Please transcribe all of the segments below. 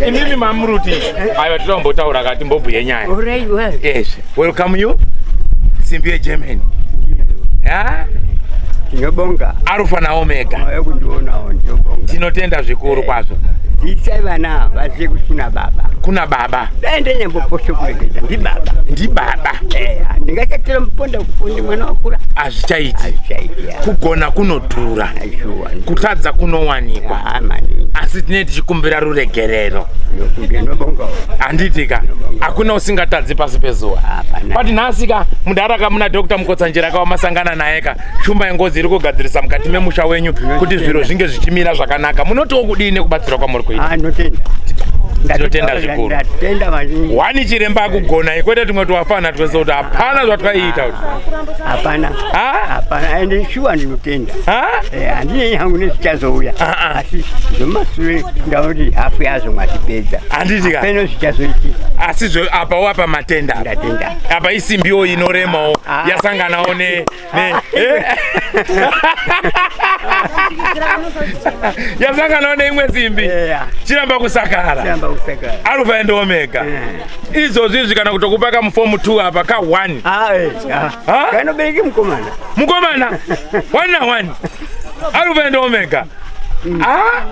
Imimi mamuruti aiwa titombotaura ka timbobhuye nyaya. Yes. Welcome you. Simbi yeGermany. Ha? Tinobonga. Alpha na Omega. Mauya kundionawo ndinobonga. Tinotenda zvikuru kwazvo. Dzidzisai vana vazive kuti kuna baba. Kuna baba. Dai ndanyamboposha kureketa ndibaba. Ndibaba. Eh, ndingachatora muponda kuponde mwana wakura. Hazvichaiti. Hazvichaiti. ya. Kugona kunodhura. Shuwa. Kutadza kunowanikwa. Ah, maningi. Asi tinenge tichikumbira ruregerero. Ndokumbira ndobongawo. Handiti ka. Hakuna usingatadzi pasi pezuva. Hapana. But nhasi ka mudhara ka muna Dr. Mukotsanjera ka wamasangana naye ka shumba yengozi iri kugadzirisa mukati memusha wenyu kuti zviro zvinge zvichimira zvakanaka. Munotiwo kudii nekubatsirwa kwamuri kuita? Ah, ndinotenda. Ndinotenda zvikuru. Ndatenda maningi. Wani chiremba akugona kwete tumwe twafana twese kuti hapana zvatwaiita kuti. Hapana. Ha? Hapana. Ende shuwa ndinotenda. Ha? Eh, handinei hangu nezvichazouya. Ah, ah. Asi zvemasure ndaoti hafu yazvo mwatipedza. Handiti ka. Peno zvichazoitika. Asi zve apa wapa matenda. apa. Ndatenda. Apa isimbiwo inoremawo Ah. yasanganawo ne ne eh? yasanganawo neimwe simbi. Yeah. Chiramba kusakara. Chiramba kusakara. Alpha and Omega. Izvozvi izvi kana kutokupa kamufomu 2 apa ka 1. Ah, eh. Ah. Ha? Kanobereke mukomana. Mukomana 1 na 1. Alpha and Omega. Ah?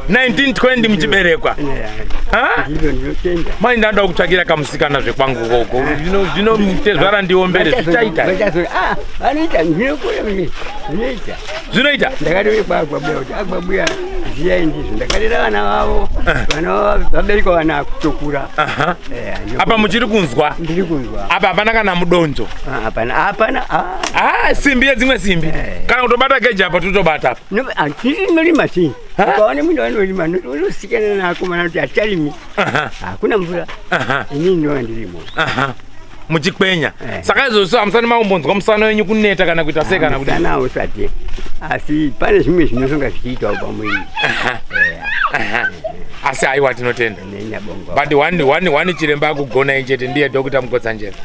1920 muchiberekwa. Yeah. Ah? Ndizvo ndinotenda. Mai ndanoda kutsvakira kamusikana zvekwangu koko. Zvino zvino tezvara ndiombere zvichaita. Vachazo ah, vanoita ndinokona mune zvinoita. Zvinoita. Ndakatove kwaGwabuya kuti aGwabuya ziyai ndizvo. Ndakarera vana vavo. Vana vavo vabereka vana kutokura. Aha. Eh, Apa muchiri kunzwa. ndiri kunzwa. Apa hapana kana mudonzo. Ah, Hapana, hapana. Ah. Ah, simbi yedzimwe simbi. Eh. Kana kutobata geji apa totobata apa. No, ah, tiri tinorima chii? Ha? Ukaona munhu anorima unosikana naakomana kuti haticharimi. Aha. Hakuna mvura. Aha. Inini ndinova ndirimo. Aha. Muchikwenya. Eh. Saka izvozvo hamusani makumbonzwa musana wenyu kuneta kana kuita sei kana kuti. Musana hausati. Asi pane zvimwe zvinosonga zvichiitwa pamuviri. Aha. Aha. Asi haiwa tinotenda. Nenyabonga. But one one one chiremba akugona chete ndiye Dr. Mukotsanjera.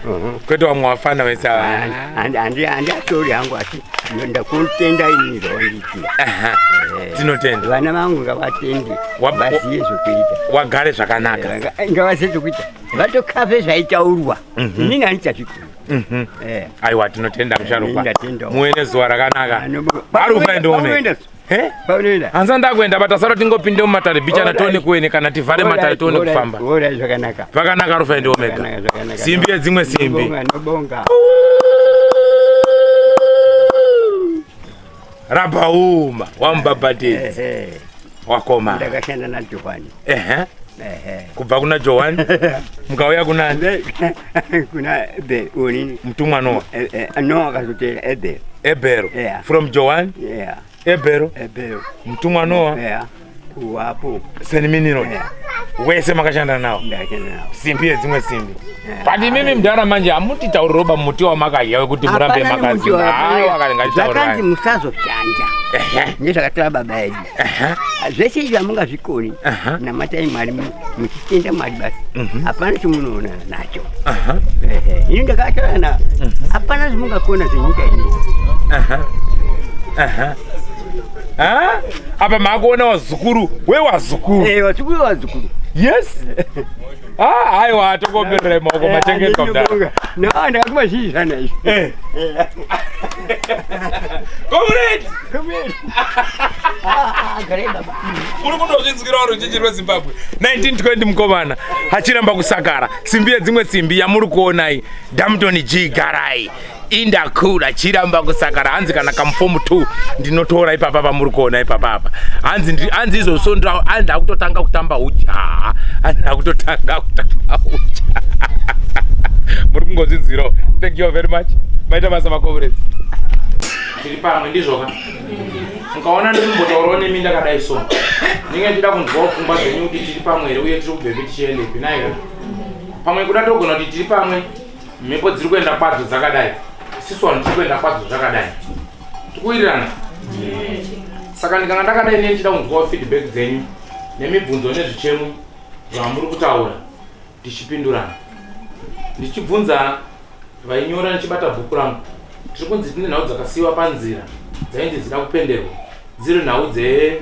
Kwete vamwe vafana vese ava. Handiatori hangu asi ndakutenda ini zvawandiitira. Aha. Tinotenda. Vana vangu ngavatende vazive zvokuita. Wagare zvakanaka. Ngavazive zvokuita. Vatokafe zvaitaurwa. Inini handichazvikoni. Aiwa tinotenda musharukwa. Ndatenda. Muve nezuva rakanaka. Anobo- Arufa and Omega. Paunoenda Eh? Paunoenda. Hanza ndakuenda but tasara tingopinde mumatare bichana Alright. tione kuene kana tivhare matare tione Alright, kufamba. alright, zvakanaka. Zvakanaka Alpha and Omega. Zvakanaka, zvakanaka. Simbi yedzimwe simbi. Ndobonga, ndobonga. Rabauma wamubhabhatidzi Ehe. wakoma. Ndakashanda naJohani. Ehe. Ehe. Kubva kuna Johani mukauya kunani? Kuna Ebel, onini. Mutumwa Noah. Eh, eh, Noah akazotera Ebel. Ebero. Yeah. From Johani Yeah. Ebero Ebel. mutumwa Noah Yeah. Kuwapo. Seniminiro. Yeah. Wese makashanda nawo. Ndakashanda nawo. Simbi yedzimwe simbi. But imimi mudhara manje hamutitauriroba muti wamakadya wekuti murambe Hapana nemuti makazimba. wa- Aiwa kare Zvakanzi ngatitaurai. musazoshanja. Ehe. Ndezvakatora baba edu. Ehe. Zvese izvi hamungazvikoni. Aha. Namatai Mwari muchitenda Mwari basi. Hapana chamunoonana nacho. Aha. Ehe. Ini ndakataura na hapana zvamungakona zvenyika ino. Aha. Aha. Ah? Apa makuona wazukuru wewazukuru. Eh, wazukuru wazukuru. Yes. Ah, aiwa tokombererai maoko machengetwa mudhara. No, ndakakuma zvinhu zvana izvi. Eh. Comrade! Comrade. Ah, garai baba. Uri kundozvinzwirawo ruzhinji rweZimbabwe. 1920 mukomana achiramba kusakara. Simbi yedzimwe simbi yamuri kuonai. Damton G Garai. Indakura chiramba kusakara hanzi kana kamufomu 2 ndinotora ipapa pamuri kuona ipapa apa. Hanzi ndi hanzi izvozvo hanzi ndakutotanga kutamba ujaha. Hanzi ndakutotanga kutamba ujaha. Muri kungozvinzwirawo. Thank you very much. Maita basa makomrades. Tiri pamwe ndizvo ka? Mukaona ndiri kumbotaurawo nemi ndakadai so. Ndinge ndichida kunzwawo pfungwa dzenyu kuti tiri pamwe here uye tiri kubvepi tichiendepi naika. Pamwe kuda togona kuti tiri pamwe mhepo dziri kuenda kwadzo dzakadai. Isisu vanhu tiri kuenda kwadzo zvakadai. Tikuwirirana? Saka ndikanga ndakadai neni ndichida kunzwawo feedback dzenyu nemibvunzo nezvichemo zvamuri kutaura tichipindurana. Ndichibvunza vainyora ndichibata bhuku rangu. Tiri kunzi tine nhau dzakasiyiwa panzira dzainzi dzida kupenderwa dziri nhau dze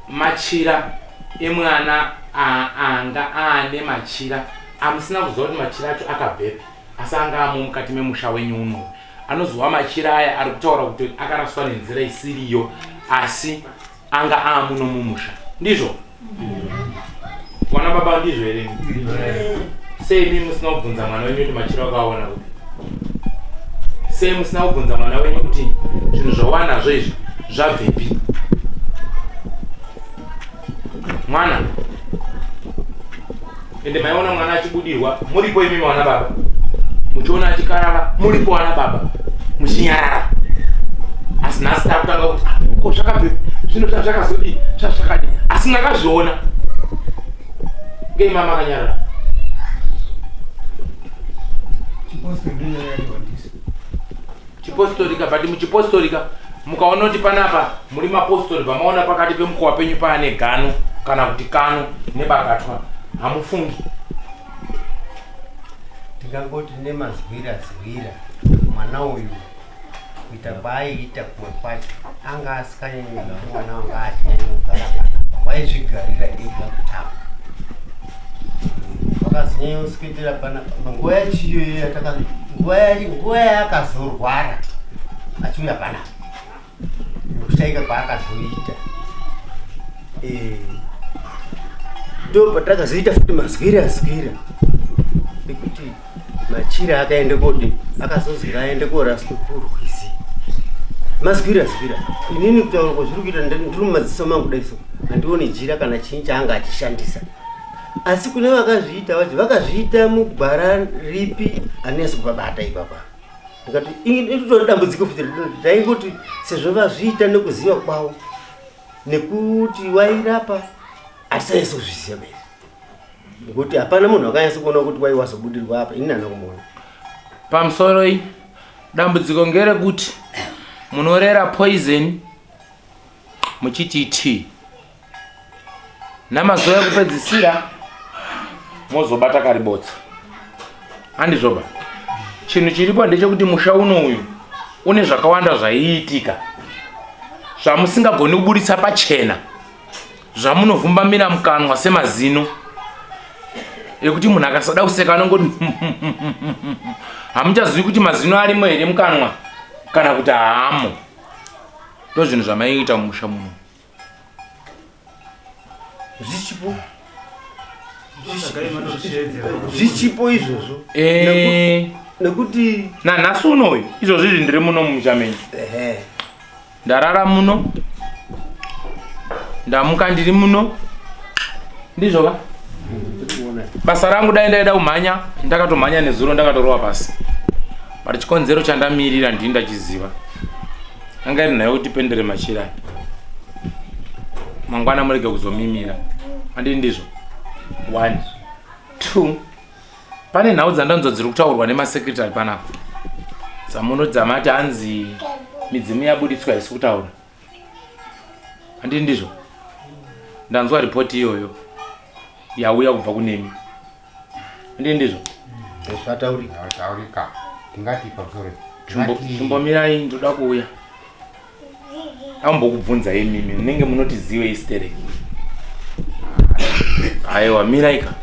Machira emwana anga aane machira amusina kuziva kuti machira acho akabvepi asi anga amo mukati memusha wenyu uno anozova machira aya ari kutaura kuti akaraswa nenzira isiriyo asi anga aamuno mumusha ndizvo wana baba ndizvo here sei mi musina kubvunza mwana wenyu kuti machira wakaona kupi sei musina kubvunza mwana wenyu kuti zvinhu zvawanazvo izvi zvabvepi mwana ende maiona mwana achibudirwa muripo imimi wana baba muchiona achikarara muripo wana baba muchinyarara asi nhasi takutanga kuti ah, ko zvakabve zvino zvakazodii zvazvakadii asi makazviona ngei mama akanyarara chipostorika but muchipostorika mukaona kuti panapa muri mapostori pamaona pakati pemukowa penyu paane gano kana kuti kano nebakatwa hamufungi Tingangoti nemazwira zwira mwana uyu kuita kwaaiita kumwe kwacho anga asikanyanyi kuti mwana wanga achinyanya kugara panapa waizvigarira ega kutamba wakazonyanya kuswedera panapa nguva yacho iyoyo yataka nguva yaakazorwara achiuya panapa nekushaika kwaakazoita eh, ndo patakazoita futi mazwira zwira ekuti machira akaende kodi akazozwira aende koraswa kurwizi mazwira zwira inini kutaura kwazviri kuita ndiri mumadziso mangu dai so handioni jira kana chii chaanga achishandisa asi kune vakazviita vacho vakazviita mugwara ripi anesi kupabata ipapa ndikati iritori dambudziko futi taingoti sezvo vazviita nekuziva kwavo nekuti wairapa hatisanyatso kuzviziva basi nekuti hapana munhu akanyatso kuona kuti wai wazobudirwa apa ini hana kumuona pamusoroi dambudziko ngerekuti munorera poison muchiti tea namazuva ekupedzisira mozobata karibotsa handizvoba chinhu chiripo ndechekuti musha uno uyu une zvakawanda zvaiitika zvamusingagoni kuburitsa pachena zvamunovhumbamira mukanwa semazino ekuti munhu akasada kuseka anongoti hamuchazivi kuti mazino arimo here mukanwa kana kuti haamo ndozvinhu zvamaiita mumusha muno zvichipo zvichipo izvozvo eh. nekuti nanhasi unoyu izvozvo izvi ndiri muno mumusha menyu ndarara muno ndamuka ndiri muno ndizvo ka basa rangu dai ndaida kumhanya ndakatomhanya nezuro ndakatorova pasi but chikonzero chandamirira ndini ndachiziva anga iri nhayo kuti pendere machira mangwana murege kuzomimira andii ndizvo one two pane nhau dzandanzwa dziri kutaurwa nemasekretary panapa dzamuno dzamati hanzi midzimu yabuditswa haisi kutaura handii ndizvo ndanzwa ripoti iyoyo yauya kubva kunemi handii ndizvo zvataurika tingati pamusoro chimbomirai ndoda kuuya ambokubvunza imimi munenge munoti ziwe istere aiwa miraika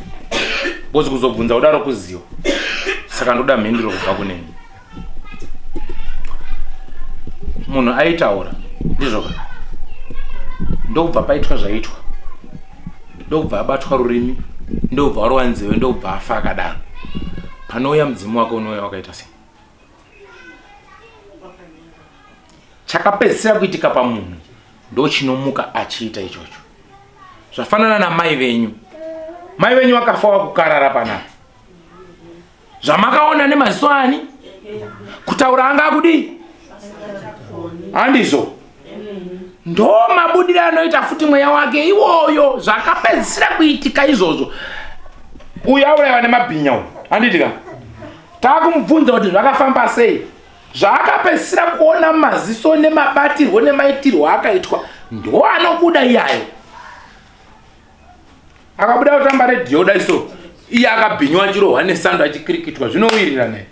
bcoz kuzobvunza kudaro kuziwa saka ndoda mhinduro kubva kunemi munhu aitaura ndizvoka ndokubva paitwa zvaitwa ndokubva abatwa rurimi ndokubva arova nzeve ndokubva afa akadaro panouya mudzimu wake unouya wakaita sei Chakapedzisira kuitika pamunhu ndochinomuka achiita ichocho. Zvafanana namai venyu. Mai venyu vakafa wakukarara panapa. Zvamakaona nemaziso ani? Kutaura anga akudii? Handizvo. Ndo mabudiro anoita futi mweya wake iwoyo zvakapedzisira kuitika izvozvo. Uyu auraiwa nemabhinya uyu. Handiti ka? Takumubvunza kuti zvakafamba sei? Zvaakapedzisira kuona mumaziso nemabatirwo nemaitirwo akaitwa ndo anobuda iyayo. Akabuda kutamba redhiyo dai so iye akabhinywa achirohwa nesando achikirikitwa zvinowirirana here?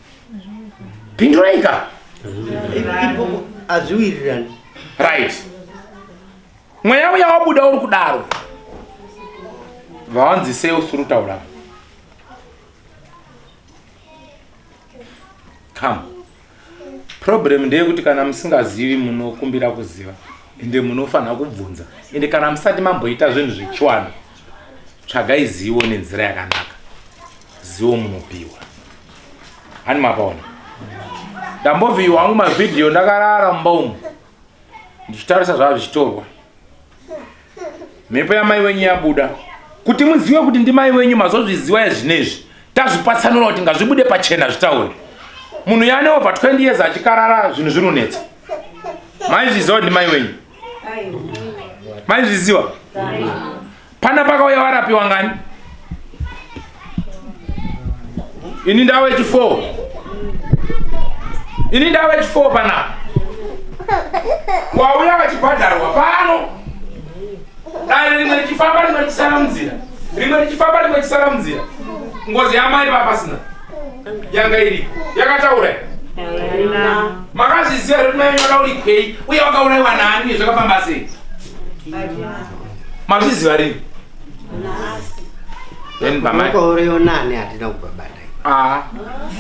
Pindurai ka. Hazviwirirani. Right. Mweya uya Wauya wabuda uri kudaro. Vawanzi sei usiri kutaura? Come. Problem ndeyekuti kana musingazivi munokumbira kuziva ende munofanira kubvunza ende kana musati mamboita zvinhu zvechiwano tsvagai zivo nenzira yakanaka zivo munopiwa hani mapaona ndambovhiyiwa hangu mavhidhiyo ndakarara mumba umu ndichitarisa zvava zvichitorwa mhepo yamai wenyu yabuda kuti muzive kuti ndimai wenyu mazozviziva ezvinezvi tazvipatsanura kuti ngazvibude pachena zvitaure munhu yane over 20 years achikarara zvinhu zvinonetsa maizviziva kuti ndimai wenyu maizviziva Pana pakauya varapiwa ngani? Ini ndawe chi 4. Ini ndawe chi 4 pana. Wauya vachibhadharwa pano. Dare rimwe richifamba rimwe richisara munzira. Rimwe richifamba rimwe richisara munzira. Ngozi yamai papasina. Yanga iri. Yakataura. Makazviziva here kuti mai venyu vakaurikwei uye vakauraiwa nani zvakafamba sei? Mazviziva rini? Then pamai. Wakaurayiwa nani hatina kubabata. Ah.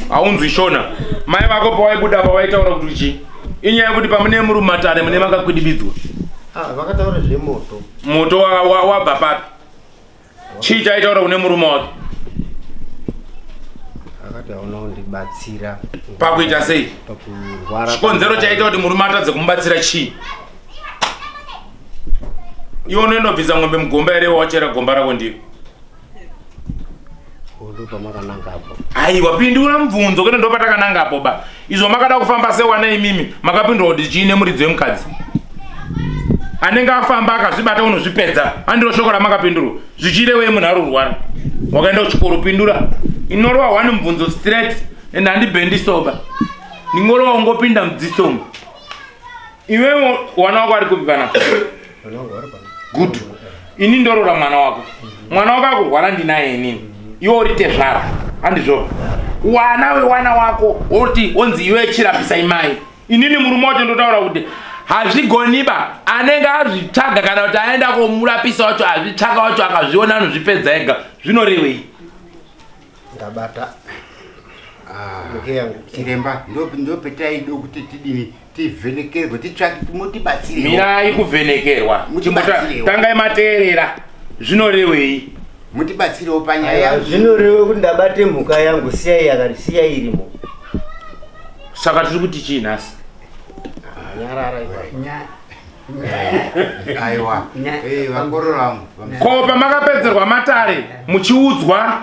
Haunzwi shona. Mai vako pawaibuda apa waitaura kuti chii? Inyaya yekuti pamune muri mumatare mune makakwidibidzwa. Ah, vakataura zvemoto. Moto wabva papi? Chii chaitaura kune murume wake? Akati hauna kundibatsira. Pakuita sei? Pakurwara. Chikonzero chaita kuti murume atadze kumubatsira chii? Iwe unoenda kubvisa ng'ombe mugomba here wachera gomba rako ndiro? Aiwa pindura mubvunzo kwete ndopatakanangapo ba. Izvo makada kufamba sewana imimi makapindura kuti chii nemuridzi wemukadzi. Anenge afamba akazvibata unozvipedza. Andiro shoko ramakapindurwa. Zvichirewei munhu ari kurwara. Wakaenda kuchikoro pindura. Inorova one mubvunzo straight and handibhendi soba. Ndingorova ungopinda mudziso umu. Iwewe wana wako ari kupi panapa? Good. Ini ndorora mwana wako. Mwana wako akurwara ndinaye inini. Iwe uri tezvara. Handizvo. Wana wewana wako woti wonzi iwe chirapisa imai. Inini murume wacho ndotaura kuti hazvigoniba anenge azvitsvaga kana kuti aenda komurapisa wacho azvitsvaga wacho akazviona anozvipedza ega zvinorevei? Ndabata. Ah, yangu. Chiremba ndopetaida kuti tidini tivhenekerwe titsvake mutibatsire. Mirai kuvhenekerwa. Tangai mateerera zvinorewei? Mutibatsirewo panyaya. Zvinorewe kuti ndabate mhuka yangu siyai yakati siyai irimo. Saka tiri kuti chii nhasi? Ah, nyarara Aiwa. Eh, vakororo vangu. Ko pamakapedzerwa matare muchiudzwa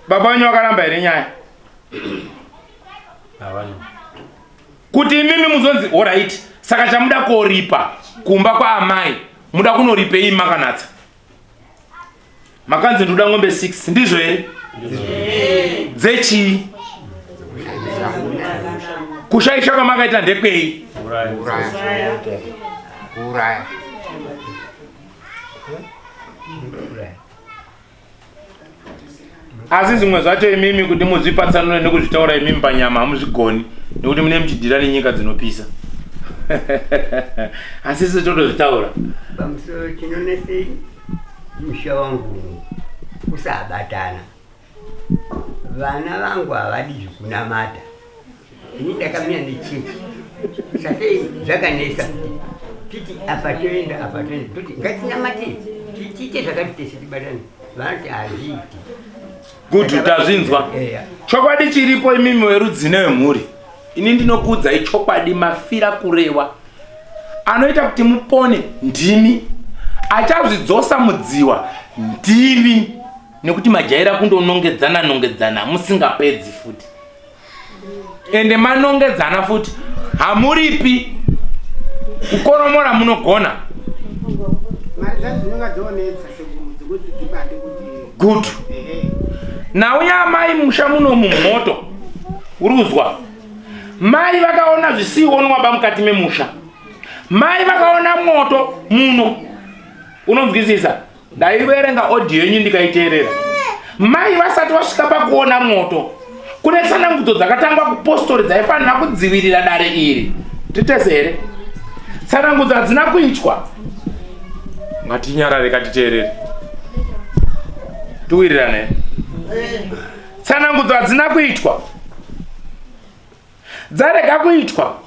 baba wenyu vakaramba here nyaya? Kuti imimi muzonzi orit saka chamuda koripa kumba kwaamai muda kunoripei makanatsa makanzi ndoda ng'ombe 6 ndizvo here dzechii kushaisha kwamakaita ndekwei kuuraya Asi zvimwe zvacho imimi kuti muzvipatsanure nekuzvitaura imimi panyama hamuzvigoni nekuti mune muchidhira nenyika dzinopisa. Asi isu totozvitaura. Pamusoro chinonese musha wangu kusabatana. Vana vangu havadi zvekunamata. Ini ndakamira nechechi. Sakei zvakanetsa titi apa toenda apa toenda toti ngatinamate tiite zvakati tese tibatane vanoti hazviiti. Good, tazvinzwa. Chokwadi chiripo imimi werudzi newemhuri. Ini ndinokuudzai chokwadi mafira kurewa. Anoita kuti mupone ndimi. Achazvidzosa mudziwa ndimi. Nekuti majaira kundonongedzana nongedzana musingapedzi futi. Ende manongedzana futi hamuripi kukoromora munogona. Mari dzacho dzinonga dzonetsa sekuru dzekuti dzibate kuti Good. Nauya amai musha muno mumoto. Uruzwa. Mai vakaona zvisionwa ba mukati memusha. Mai vakaona moto muno. Unonzwisisa? Ndaiverenga audio yenyu ndikaiteerera. Mai vasati vasvika pakuona moto. Kune tsanangudzo dzakatangwa kupostori dzaifanira kudzivirira dare iri. Titese here? Tsanangudzo hadzina kuitwa. Ngatinyarare katiteerere. Tiwirirane. Tsanangudzo hadzina kuitwa. Dzarega kuitwa.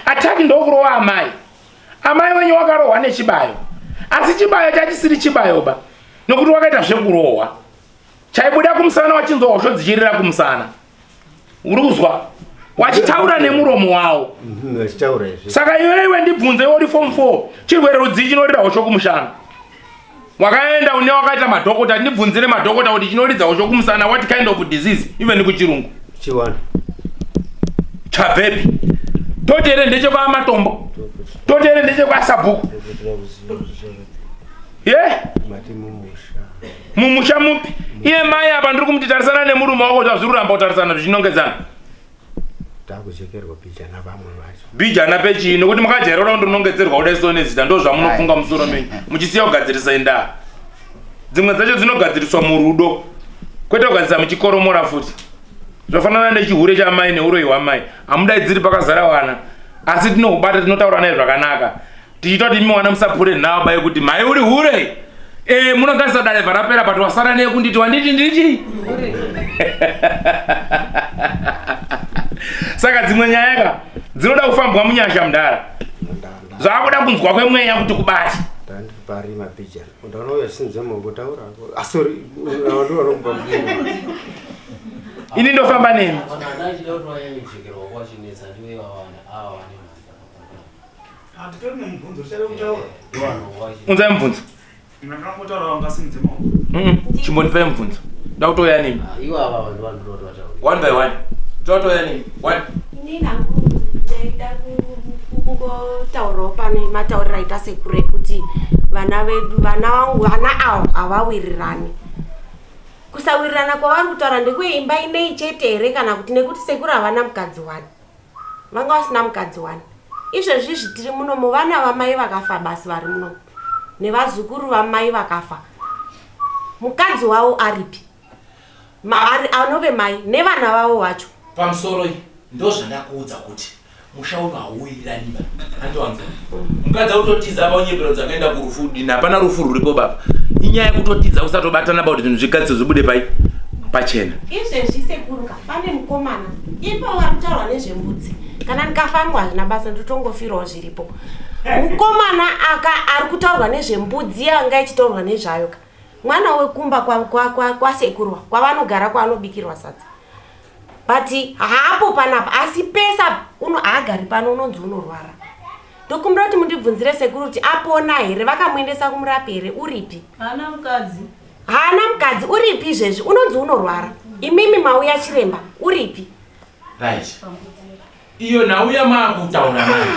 Ataki ndokurova amai. Amai wenyu wakarohwa nechibayo. Asi chibayo chachisiri chibayo ba. Nokuti wakaita zvekurohwa. Chaibuda kumusana wachinzwa hosho dzichirira kumusana. Uri kuzwa? Wachitaura nemuromo wawo. Mhm, vachitaura izvi. Saka iwe iwe ndibvunze uri form 4. Chirwere rudzii chinorira hosho kumushana? Wakaenda une wakaita madhokota ndibvunzire madhokota kuti chinoridza hosho kumusana what kind of disease even kuchirungu. Chiwana. Chabvepi? Toti here ndechekwa matombo. Toti here ndechekwa sabhuku. Ye? Mati mumusha. Mumusha mupi? Iye mai apa ndiri kumuti tarisana nemurume wako zvazviri kuramba kutarisana zvichinongedzana. Takuchekerwa bijana vamwe vacho. Bijana pechii nekuti makajaira kuda kundonongedzerwa kudai so nezita ndo zvamunofunga musoro menyu muchisiya kugadzirisa indaa. Dzimwe dzacho dzinogadziriswa murudo kwete kugadzirisa muchikoromora futi. Zvafanana nechihure chamai neuroyi hwamai. Hamudaidziri pakazara wana asi tinohubata tinotaura naye zvakanaka. Tichita kuti imi wana musapure nhaba yekuti mhai uri hure. Eh, munogarisa dare varapera but wasara neye kunditi wanditi ndiri chii? Saka dzimwe nyaya ka dzinoda kufambwa munyasha mudhara. Zvakuda kunzwa kwemweya kuti kubate. Pari mabhijana. Ndaona uya maoko taura. Ah sorry, ndo vanokupa mvumo. Ini ndofamba nemi. Unzai mubvunzo. Chimbondipai mubvunzo. Ndakutouya nemi. One by one. Ndakutouya nemi. One. Inini hangu ndaida kungotaurawo pane matauriro aita sekuru ekuti vana vedu vana vangu vana avo havawirirani. Kusawirirana kwavari kutaura ndekweimba inei chete here kana kuti nekuti sekuru havana mukadzi wani. Vanga vasina mukadzi wani. Izvezvi izvi tiri munomu vana vamai vakafa basi vari munomu nevazukuru vamai vakafa. Mukadzi wavo aripi? Anove mai nevana vavo vacho. Pamusoro ndozvandakuudza kuti musha uno hauwirirani ba. Andiwanza. Mukadzi autotiza apa unyepero dzakaenda kurufu dini hapana rufu ruripo baba. Inyaya yekutotiza kusatobatana ba kuti zvinhu zvigadzirwe zvibude pai pachena. Izvezvi sekuruka pane mukomana ipo vari kutaurwa nezvembudzi kana ndikafambwa hazvina basa ndotongofirawo zviripo. Mukomana aka ari kutaurwa nezvembudzi yanga ichitaurwa nezvayo ka mwana wekumba kwasekurwa kwa, kwa, kwavanogara kwaanobikirwa sadza but haapo panapa asi pesa uno haagari pano unonzi unorwara. Ndokumbira kuti mundibvunzire sekuru kuti apona here vakamuendesa kumurapi here uripi? Haana mukadzi. Haana mukadzi uripi izvezvi unonzi unorwara. Imimi mauya chiremba uripi? Right. Iyo nhau yamaakutaura manje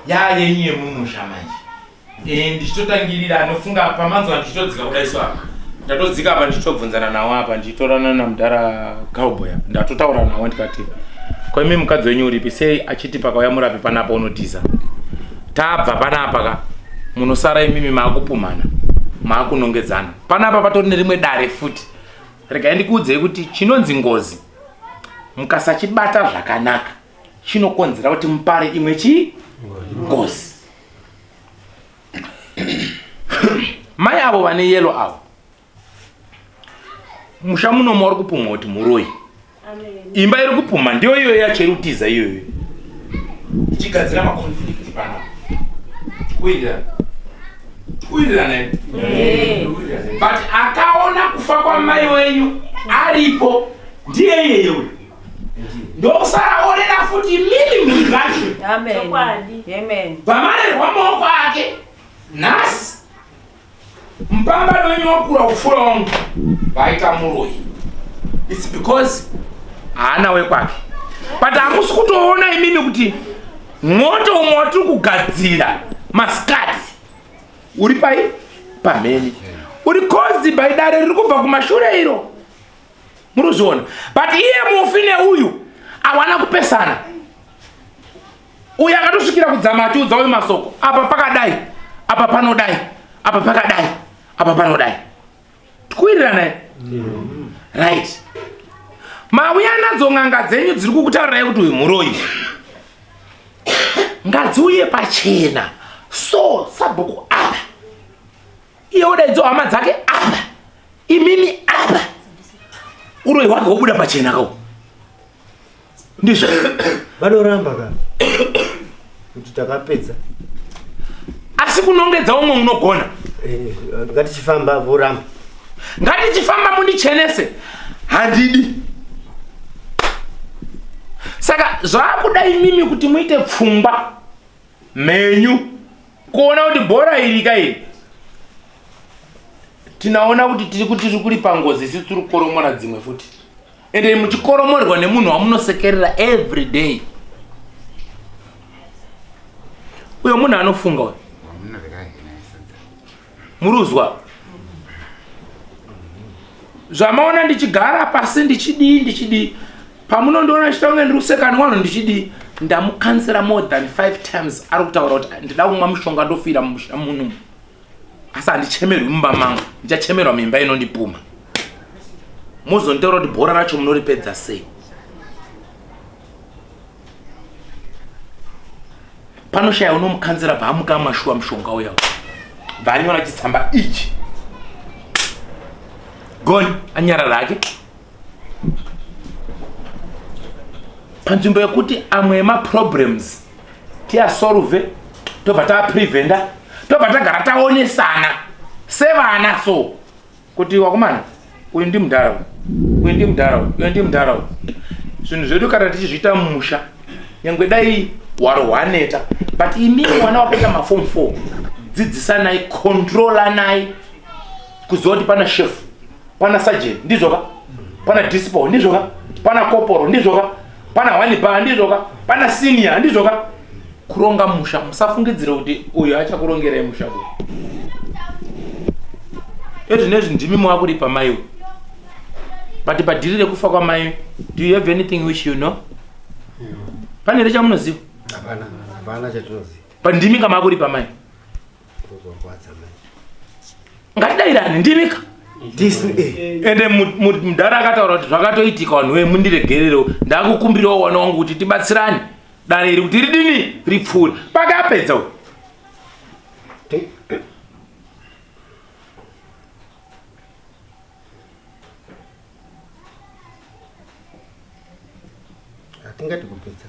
yayenyu yemumusha manje. Eh, ndichitotangirira anofunga pamanzwa ndichitodzika kudai so apa. Ndatodzika apa ndichitobvunzana nawo apa ndichitorana namudhara cowboy apa. Ndatotaura nawo ndikati ko imi mukadzi wenyu uripi sei achiti pakauya murapi panapa unotiza. Tabva panapa ka munosara imimi maakupumhana maakunongedzana. Panapa patori nerimwe dare futi. Regai ndikuudzei kuti chinonzi ngozi mukasachibata zvakanaka chinokonzera kuti mupare imwe chii ngozi. Mai avo vane yellow avo musha munomu wari kupumwa kuti muroyi. Imba iri kupuma ndiyo iyoyo yacherutiza iyoyo ichigadzira maconflict panapa. Kuwirirana kuwirirana here? But akaona kufa kwamai wenyu aripo ndiye iyeye uyu ndokusara orera futi mimi mhuri dzacho. Amen. Pamarerwa maoko ake nhasi mupambano wenyu wakura kupfuura wangu vaita muroyi. It's because haana wekwake. But hamusi kutoona imimi kuti mwoto umwe watiri kugadzira masikati uri pai pamhene uri caused by dare riri kubva kumashure iro. Muri kuzviona? But iye mufi neuyu awana kupesana. Uyu akatosvikira kudzama achiudza uyu masoko. Apa pakadai, apa panodai, apa pakadai, apa panodai. Tikuwirirana here? Right. Mauya nadzo n'anga dzenyu dziri kukutaurirai kuti uyu muroyi. Ngadziuye pachena. So sabhuku apa iye odaidzo hama dzake apa imimi apa uroyi hwake hwobuda pachena ko ndizvo vanoramba ka kuti takapedza asi kunongedza umwe unogona eh, ngatichifamba voramba ngatichifamba mundichenese handidi saka zvakuda imimi kuti muite pfungwa mhenyu kuona kuti bhora iri ka iri tinaona kuti tiri kuti tiri kuripa ngozi isu tiri kukoromora dzimwe futi ende muchikoromorerwa nemunhu wamunosekerera every day uyo munhu anofunga uyo muruzwa zvamaona ndichigara pasi ndichidii ndichidii pamunondiona ndichita kunge ndiri kuseka nwanhu ndichidii ndamukansera more than 5 times ari kutaura kuti ndida kumwa mushonga ndofira mumusha muno asi handichemerwi mumba mangu ndichachemerwa mimba inondipuma mozonditaura kuti bhora racho munoripedza sei panoshaya unomukanzera bva amuka amashuwa mushonga uya bva anyora chitsamba ichi goni anyarara hake panzvimbo yekuti amwe emaproblems tiasolve tobva tapreventa tobva tagara taonesana sevana so kuti wakomana uyu ndimudhara uyu ndimudhara uyu ndimudhara zvinhu zvedu kana tichizviita mumusha nyangwe dai hwaro hwaneta but imimi mwana wakaita mafom 4 dzidzisanai controlanai kuziva kuti pana chef pana sergeant ndizvoka pana dispo ndizvoka pana koporo ndizvoka pana one bar ndizvoka pana senior ndizvoka kuronga musha musafungidzire kuti uyu achakurongerai musha uyu ezvinezvi ndimi mwaakuripa maiwe but padhiri rekufa kwamai do you have anything which you know pane here chamunoziva hapana hapana chatinoziva but ndimi kamaakuripa mai ngatidairani ndimika eh. ende mudhara akataura kuti zvakatoitika vanhu wee mundiregererewo ndakukumbirawo wana wangu kuti tibatsirane dare iri kuti ridini ripfuure pakapedza uyu hatingati kupedza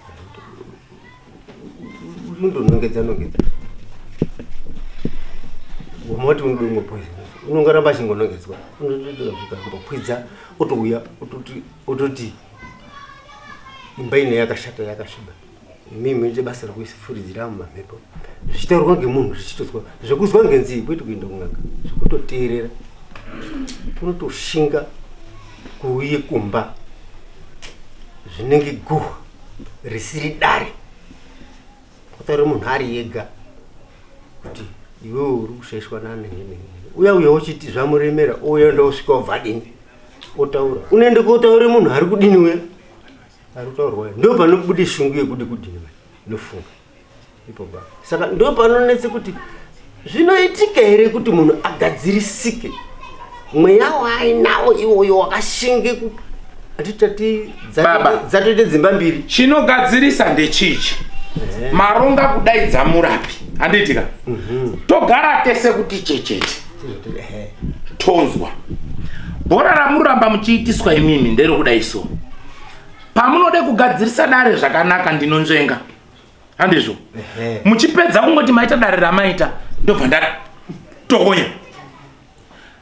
unondonongedza nongedza wamati unodongo poison unongoramba achingonongedzwa unotosvika otouya ototi imba ino yakashata yakasviba imimi munoita basa rekuifuridzira mumamhepo zvichitaurwa ngemunhu zvichitozwa zvekuzwa ngenzii kwete kuenda kun'anga zvekutoteerera unotoshinga kuuye kumba zvinenge guhwa risiri dare kutaura munhu ari ega kuti iwewe uri kushaishwa nanenge uya uya uchiti zvamuremera ouya ndosvika obva dini otaura unoende kotaure munhu ari kudini uya ari kutaurwa ndo panobude shungu yekuti kudini nofunga ipo ba saka ndo panonetse kuti zvinoitika here kuti munhu agadzirisike mweya waainawo iwoyo wakashinge atitati dzatoite dzimba mbiri chinogadzirisa ndechichi maronga kudaidza murapi handiitika mhm. togara tese kuti chechete tonzwa bhora ramuramba muchiitiswa imimi nderokudai so pamunode kugadzirisa dare zvakanaka ndinonzvenga handizvo muchipedza kungoti maita dare ramaita ndobva ndatokonya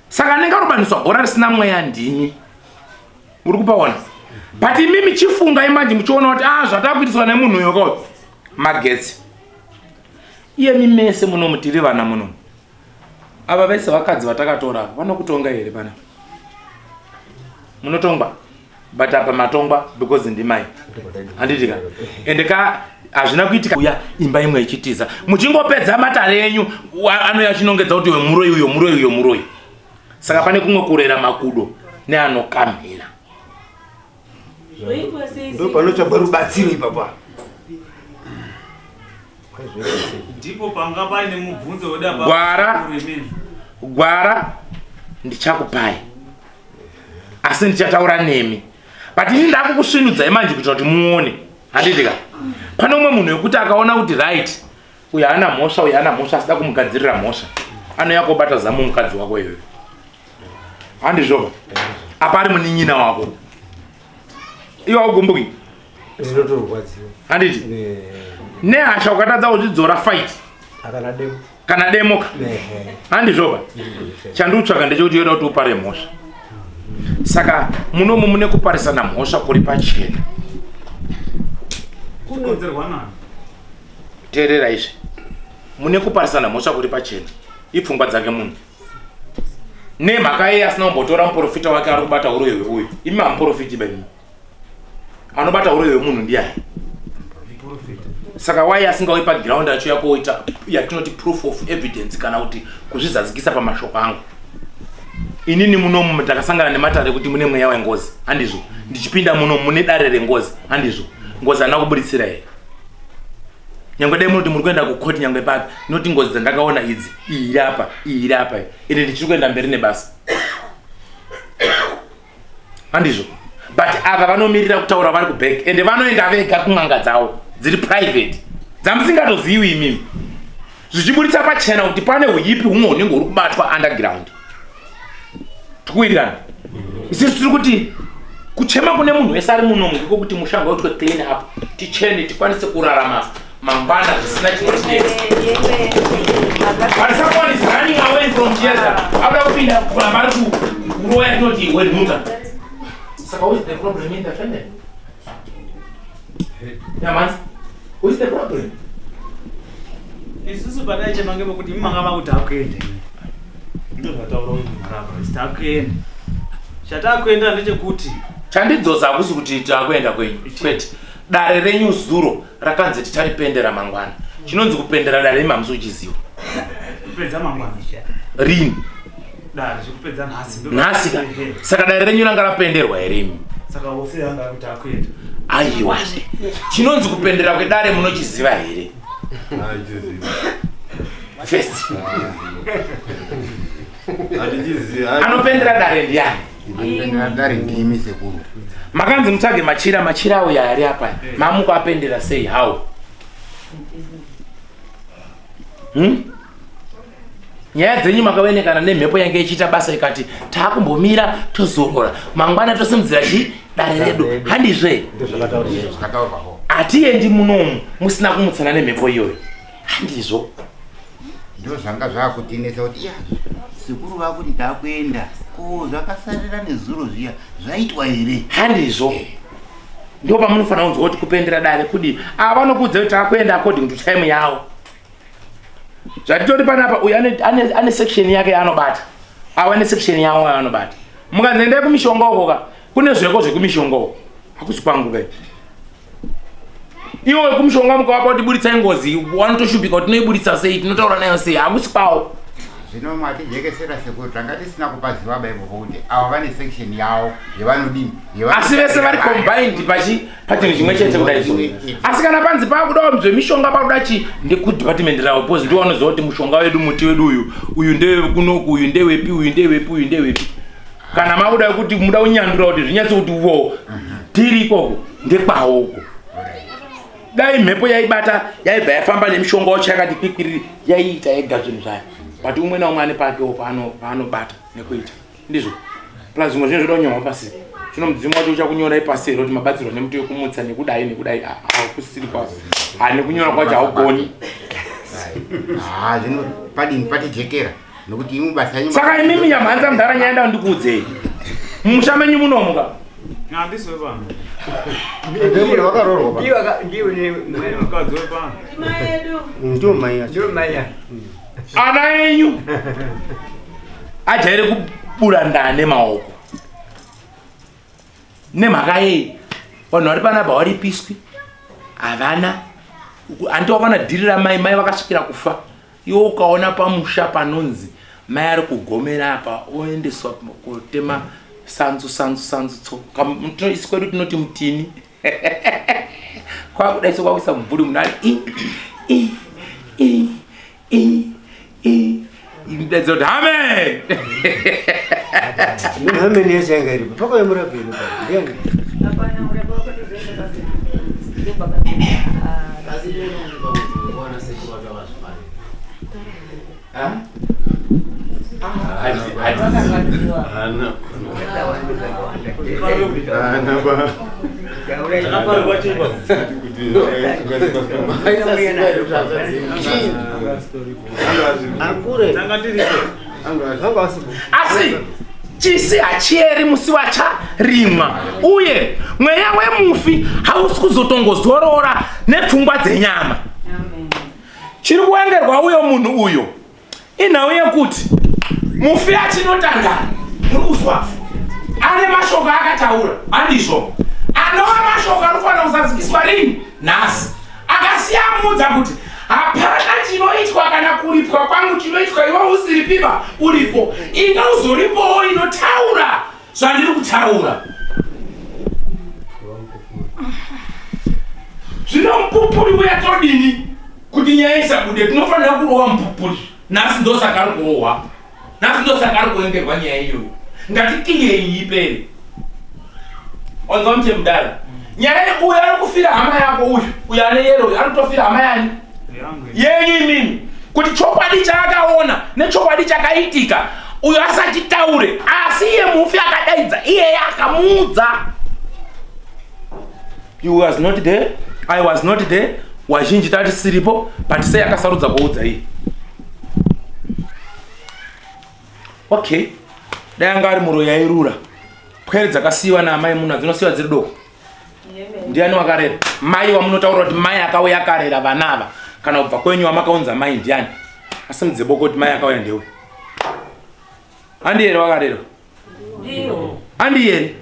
saka ndingarobaniswa bhora risina mweya ndimi muri kupaona but imimi chifungai manje muchiona kuti ah zvatakuitiswa nemunhu uyo ko magetsi iyemi mese munomu tiri vana munomu ava vese vakadzi vatakatora ava vanokutonga here pana munotongwa but apa matongwa because ndimai handiti ka ende ka hazvina kuitika uya imba imwe ichitiza muchingopedza matare enyu anouya achinongedza kuti uyo muroyi uyo muroyi uyo muroyi saka pane kumwe kurera makudo neanokamhina ndo panotsvagwa rubatsiro ipapa ndipo panga paine mubvunzo weda gwara gwara ndichakupai asi ndichataura nemi but ini ndakukusvinudzai manje kuitira kuti muone handiti ka pane umwe munhu wekuti akaona kuti right Uyu haana mhosva, uyu haana mhosva, asida kumugadzirira mhosva. Anouya kobata zamu mukadzi wako iyoyo. Handizvoba. Apa ari munin'ina wako. Iwe haugumbuki? Ndinotorwadziwa. Handiti? Nehasha ukatadza kuzvidzora fight. Kana demo. Kana demo ka. Handizvoba. Chandikutsvaga ndechekuti yoda kuti upare mhosva. Saka munomu mune kuparisana mhosva kuri pachena. Kukonzerwa nani? Teerera izvi. Mune kuparisana mhosva kuri pachena. Ipfungwa dzake munhu. Nemhaka yei asina kumbotora muprofita wake ari kubata uroyi hweuyu? Imi hamuprofiti ba imi. Anobata uroyi hwemunhu ndiyani? Saka why asingauyi paground achiuya koita yatinoti proof of evidence kana kuti kuzvizadzikisa pamashoko angu? Inini munomu ndakasangana nematare kuti mune mweya wengozi, handizvo? Ndichipinda muno mune dare rengozi, handizvo? Ngozi handina kuburitsira here? Nyangwe dai munoti muri kuenda kukoti nyangwe papi, noti ngozi dzandakaona idzi, iyi iri apa, iyi iri apa, ende ndichiri kuenda mberi nebasa, handizvo? But ava vanomirira kutaura vari kuback, ende vanoenda vega kun'anga dzavo dziri private dzamusingatozivi imimi, zvichiburitsa pachena kuti pane huipi humwe hunenge huri kubatwa underground. Tikuwirirana isusu tiri kuti kuchema kune munhu wese ari munomu ndiko kuti musha ngauitwe clean up, tichene, tikwanise kurarama mangwana zvisina chinotinetsa. But someone is running away from chiedza, akuda kupinda kuramba ari kuroya tinoti wenhuta. Saka who is the problem in the family? Nyamanzi, who is the problem? Isusu padaichema ngepekuti imi manga makuti takuenda. Ndizvo zvataura uyu munhu apa, kuti takuenda. Chatakuenda ndechekuti chandidzosa hakusi kuti takuenda kwenyu, kwete. Dare renyu zuro rakanzi ticharipendera mangwana. Chinonzi kupendera dare imi hamusi kuchiziva. Kupedza mangwana. Rini? Dare zvekupedza nhasi. Nhasi ka. Saka dare renyu ranga rapenderwa here imi? Saka vose yanga kuti akuenda. Aiwazve. Chinonzi kupendera kwedare munochiziva here? First. Anopendera dare ndiani? Anopendera dare ndimi sekuru. Makanzi mutsvage machira, machira auya ari apa. Mamuko apendera sei? How? Nyaya dzenyu makawenekana nemhepo yange ichiita basa ikati taakumbomira tozorora mangwana tosimudzira chi dare redu, handizve? Hatiendi munomu musina kumutsana nemhepo iyoyo, handizvo? Ndizvo zvanga zvakutinetsa kuti ya sekuru vakuti takuenda, ko zvakasarira nezuro zviya zvaitwa here? Handizvo? Ndo pamunofanira kunzwa kuti kupendera dare kudii. Ava vanokuudza kuti takuenda according to time yavo. Zvatitori panapa, uyu ane section yake yaanobata, ava ane section yavo yaanobata. Mukanzi endai kumishonga uko ka, kune zveko zvekumishonga uko, hakusi kwangu kai. Iwo wekumishonga mukavapa kuti buritsai ngozi, wanotoshupika kuti tinoiburitsa sei, tinotaura nayo sei, hakusi kwawo. Zvino matijekesera sekuru, tanga tisina kupaziva baibopo kuti ava vane section yavo yevanodini, asi vese vari combined pachi pachinhu chimwe chete kudai so. Asi kana panzi pakudawo zvemishonga, pakuda chi ndekudepartment ravo, because ndiwo vanoziva kuti mushonga wedu, muti wedu uyu, uyu ndewekunoku, uyu ndewepi, uyu ndewepi, uyu ndewepi. Kana makuda kuti muda kunyandura kuti zvinyatse kuti wo tiri ikoko ndekwawo uko. Dai mhepo yaibata yaibva yafamba nemishonga wacho yakati kwikwiriri, yaiita yega zvinhu zvayo. But umwe naumwe ane pakewo paanobata nekuita. Ndizvo. Plus zvimwe zvinhu zvoda kunyorwa pasi. Zvino mudzimu wacho uchakunyorai pasi here kuti mabatsirwa nemuti wekumutsa nekudai nekudai? Hakusiri kwazvo. Ha, nekunyora kwacho haugoni. Ha, zvino padini patijekera nokuti imwe basa yenyu. Saka imimi nyamhanza mudhara, nyaya nda ndikuudzei. Mumusha menyu munomuka. Handisi wepano. Wakaroorwa. Ndiwe mukadzi wepano. Ndiwo mai yacho. Ndiwo mai yacho. Ana enyu ajaire kubura ndaa nemaoko. Nemhaka yei? Vanhu vari panapa varipiswi, havana hanti wakaona dhiri ramai, mai vakasvikira kufa. Iwe ukaona pamusha panonzi mai ari kugomera apa oendeswa kotema sanzu sanzu sanzu tso, isi kwedu tinoti mutini, kwakudai so kwakuisa mumvuri, munhu ari i i i i i, ndaidza kuti amen. Hameni yese yanga iripo pakauya murapi ino pa ndiani? Asi wana sekuru vacho. Asi chisi hachieri musi wacharimwa uye mweya wemufi hausi kuzotongozorora nepfungwa dzenyama. Chiri kuengerwa uyo munhu uyo inhau yekuti mufi achinotanga muri kuzwa ane mashoko akataura handizvo anova mashoko anofanira kuzadzikiswa rini nhasi akasiya amuudza kuti hapana chinoitwa kana kuripwa kwangu chinoitwa iwe usiripiba uripo inga uzoripowo inotaura zvandiri kutaura zvino mupupuri uya todini kuti nyaya isabude tinofanira kurowa mupupuri nhasi ndosaka ari kurohwa nhasi ndosaka ari kuengerwa nyaya iyoyo ngatikiyei ipere wanzwa mute mudara nyaya uyu ari kufira hama yako uyu uyu ane yero uyu ari kutofira hama yani yenyu imimi kuti chokwadi chaakaona nechokwadi chakaitika uyo asachitaure asi iye mufi akadaidza iyeye akamuudza you was not there i was not there wazhinji tatisiripo but sei akasarudza kuudza iye okay dai anga ari muroyi airura pwere dzakasiyiwa naamai muno dzinosiyiwa dziri doko ndiani wakarera mai wamunotaura kuti mai akauya akarera vana ava kana kubva kwenyu wamakaunza mai ndiani asimudze boko kuti mai akauya ndewe handi here wakarera handi here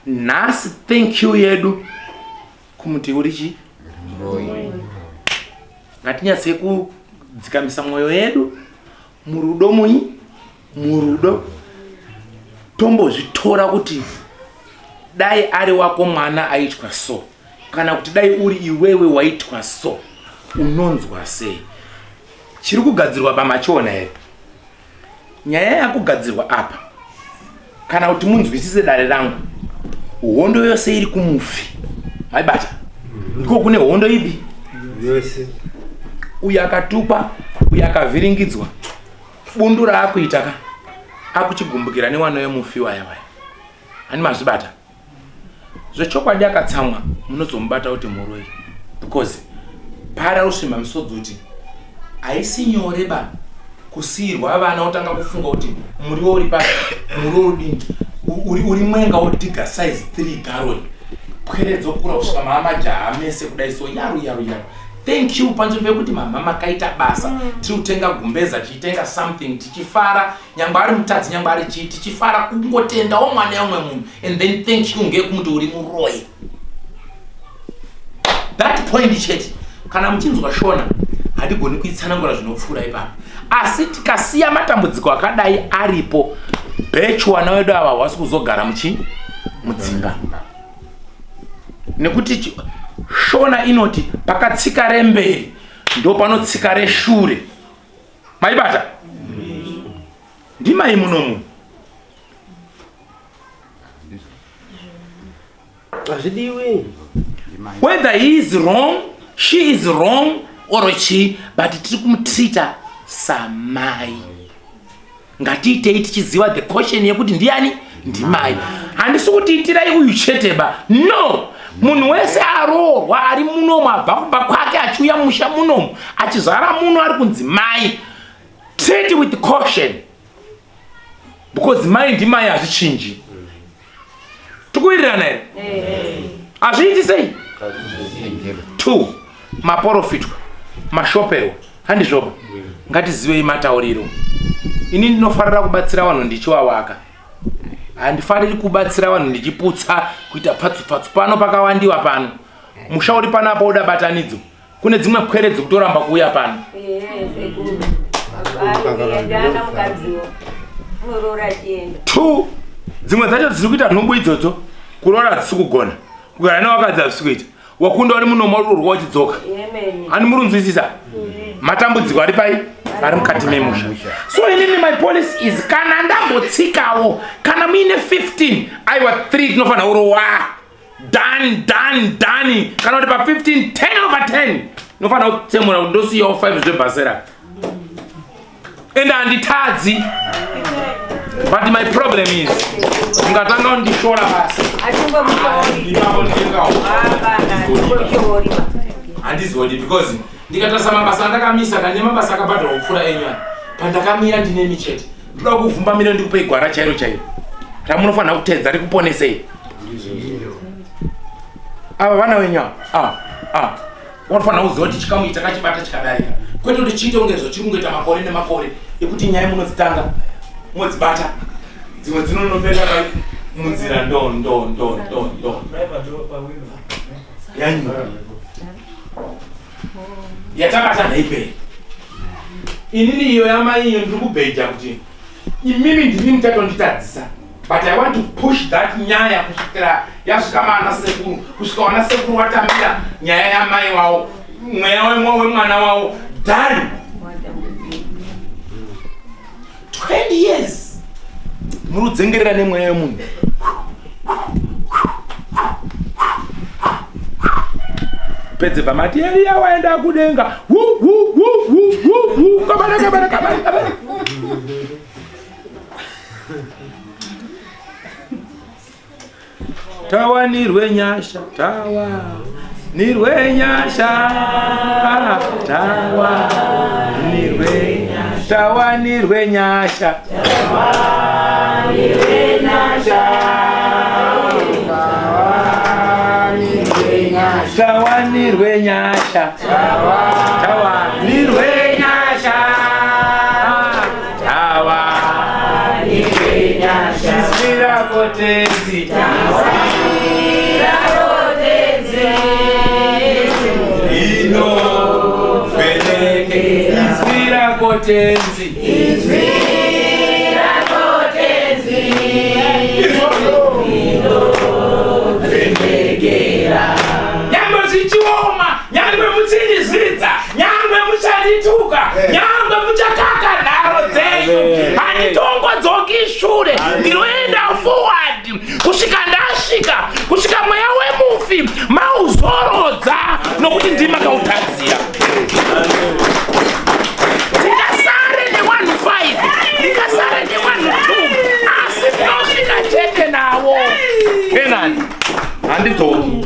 nhasi thank you yedu kumuti uri chii ngatinyatsei kudzikamisa mwoyo yedu murudo munyi murudo tombozvitora kuti dai ari wako mwana aitwa so kana kuti dai uri iwewe waitwa so unonzwa sei chiri kugadzirwa pamachiona here nyaya yakugadzirwa apa kana kuti munzwisise dare rangu hondo yose iri kumufi maibata ndiko kune hondo ipi yose uyo akatukwa uyo akavhiringidzwa bundu raakuita ka akuchigumbukira newana wemufi waya waya ani mazvibata zvechokwadi akatsamwa munozomubata kuti muroi because para rusvimba misodzi kuti haisi nyore ba kusiirwa vana wotanga kufunga kuti muriwo uri papi muriwo udini uri, uri mwenga wodhiga size 3 garoni pwere dzokura kusvika maamajaha mese kudai so yaru yaru yaru thank you panzvimbo yekuti mama makaita basa mm. tiri kutenga gumbeza tichitenga something tichifara nyangwe ari mutadzi nyangwe ari chii tichifara kungotendawo mwana umwe munhu and then thank you ngekumuti uri muroyi that point chete kana muchinzwa shona hatigoni kuitsanangura zvinopfuura ipapo asi tikasiya matambudziko akadai aripo bechu wana wedu ava hwasi kuzogara muchi mudzimba nekuti shona inoti pakatsika remberi ndo panotsika reshure maibata ndimai munomu hazvidiwi whether he is wrong she is wrong or chii but tiri kumutreata samai ngatiitei tichiziva the caution yekuti ndiani ndimai handisi kuti itirai uyu chete ba no munhu wese aroorwa ari munomu abva kumba kwake achiuya musha munomu achizvara muno ari kunzi mai treat with caution because mai ndimai hazvichinji tikuwirirana here hazviiti sei two maporofitwa mashoperwa handizvoba ngatizivei matauriro ini ndinofarira kubatsira vanhu ndichiwawaka handifariri kubatsira vanhu ndichiputsa kuita pfatsu pfatsu pano pakawandiwa pano musha uri pano apa uda batanidzo kune dzimwe pwere dzikutoramba kuuya pano two dzimwe dzacho dziri kuita nhumbu idzodzo kuroora hadzisi kugona kugara nevakadzi hazvisi kuita wakunda uri munomo ururwa uchidzoka ani murunzwisisa matambudziko ari pai ari mukati memusha so inini my policy is kana ndambotsikawo kana muine 15 aiwa 3 tinofanira kurowa done done done kana kuti pa 15 10 over 10. Ndinofanira kutsemura kuti ndosiyawo 5 zvebhasera. Ende handitadzi. But my problem is ungatanga kundishora basi. Handizodi because ndikatarisa mabasa andakamisa kane mabasa akabhadharwa kupfuura enyu aya. Pandakamira ndinemi chete. Ndoda kuvhumbamira ndikupei gwara chairo chairo ramunofanira kuteedza rikuponesei. Ava vana wenyu ava ava ava vanofanira kuziva kuti chikamu ichi takachibata chikadarika, kwete kuti chiite kunge zvo chiri kungoita makore nemakore ekuti nyaya munodzitanga modzibata dzimwe dzinonopera pai munzira ndo ndo ndo ndo ndo yanyura yatabata nhaipei inini iyo yamai iyo ndiri kubheja kuti imimi ndimi muchatonditadzisa but i want to push that nyaya kusvikira yasvika maana sekuru kusvika wana sekuru watambira nyaya yamai wavo mweya wemwana wavo done 20 years muri kudzengerera nemweya wemunhu pedze pamati eriya waenda kudenga kabara kabara kabara kabara tawanirwe nyasha tawanirwe nyasha tawanirwe tawanirwe nyasha tawanirwe nyasha tawanirwe nyasha tawanirwe nyasha tawanirwe nyasha izwi rako tenzi rinovheneke izwi rako tenzi izwi rako tenzi rinovhenekera nyangwe zvichioma nyangwe muchindizvidza nyangwe muchandituka nyangwe muchakaka nharo dzenyu handitongodzoki shure ndinoenda forward kusvika ndasvika kusvika mweya wemufi mauzorodza nokuti ndimi makautadzira ndingasare newanhu 5 ndingasare newanhu 2 asi ndinosvika chete nawo kenani handidzoki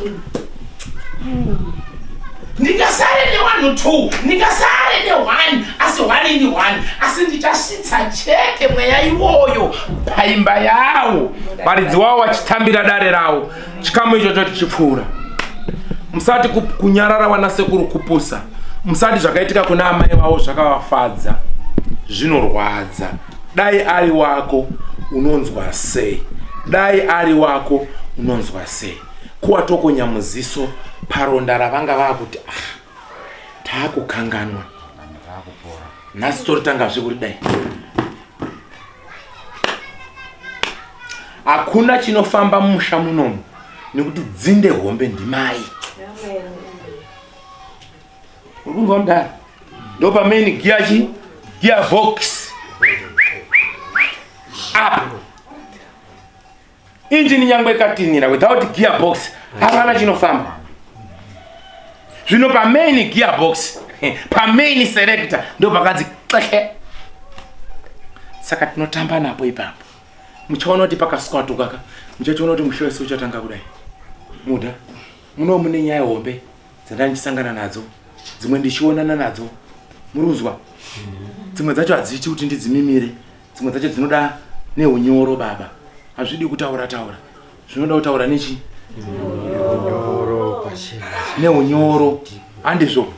ndingasare newanhu 2 ndingasare ne1 asi 1 ini 1 asi ndichasvitsa chete mweya iwoyo paimba yawo varidzi wavo vachitambira dare rawo chikamu ichocho tichipfuura musati kunyarara wana sekuru kupusa musati zvakaitika kuna amai vavo zvakavafadza zvinorwadza dai ari wako unonzwa sei dai ari wako unonzwa sei kuwatokonya muziso paronda ravanga vakuti ah, taakukanganwa nhasi toritangazve kuri dai hakuna chinofamba musha munomu nekuti dzinde hombe ndimai uri kunzwa mudhara ndopamain gear chi gear box apa Engine nyangwe ikatinhira without gear box hapana chinofamba. Zvino pa main gear box, pa main selector ndo pakanzi qehe. Saka tinotamba napo ipapo. Muchaona kuti pakaswatuka ka, muchachiona kuti mushe wese uchatanga kudai. Muda, muno mune nyaya hombe dzandandichisangana nadzo, dzimwe ndichionana nadzo. Murunzwa? Dzimwe dzacho hadziiti kuti ndidzimimire. Dzimwe dzacho dzinoda neunyoro baba, hazvidi kutaura taura, zvinoda kutaura nechi neunyoro. Handizvo,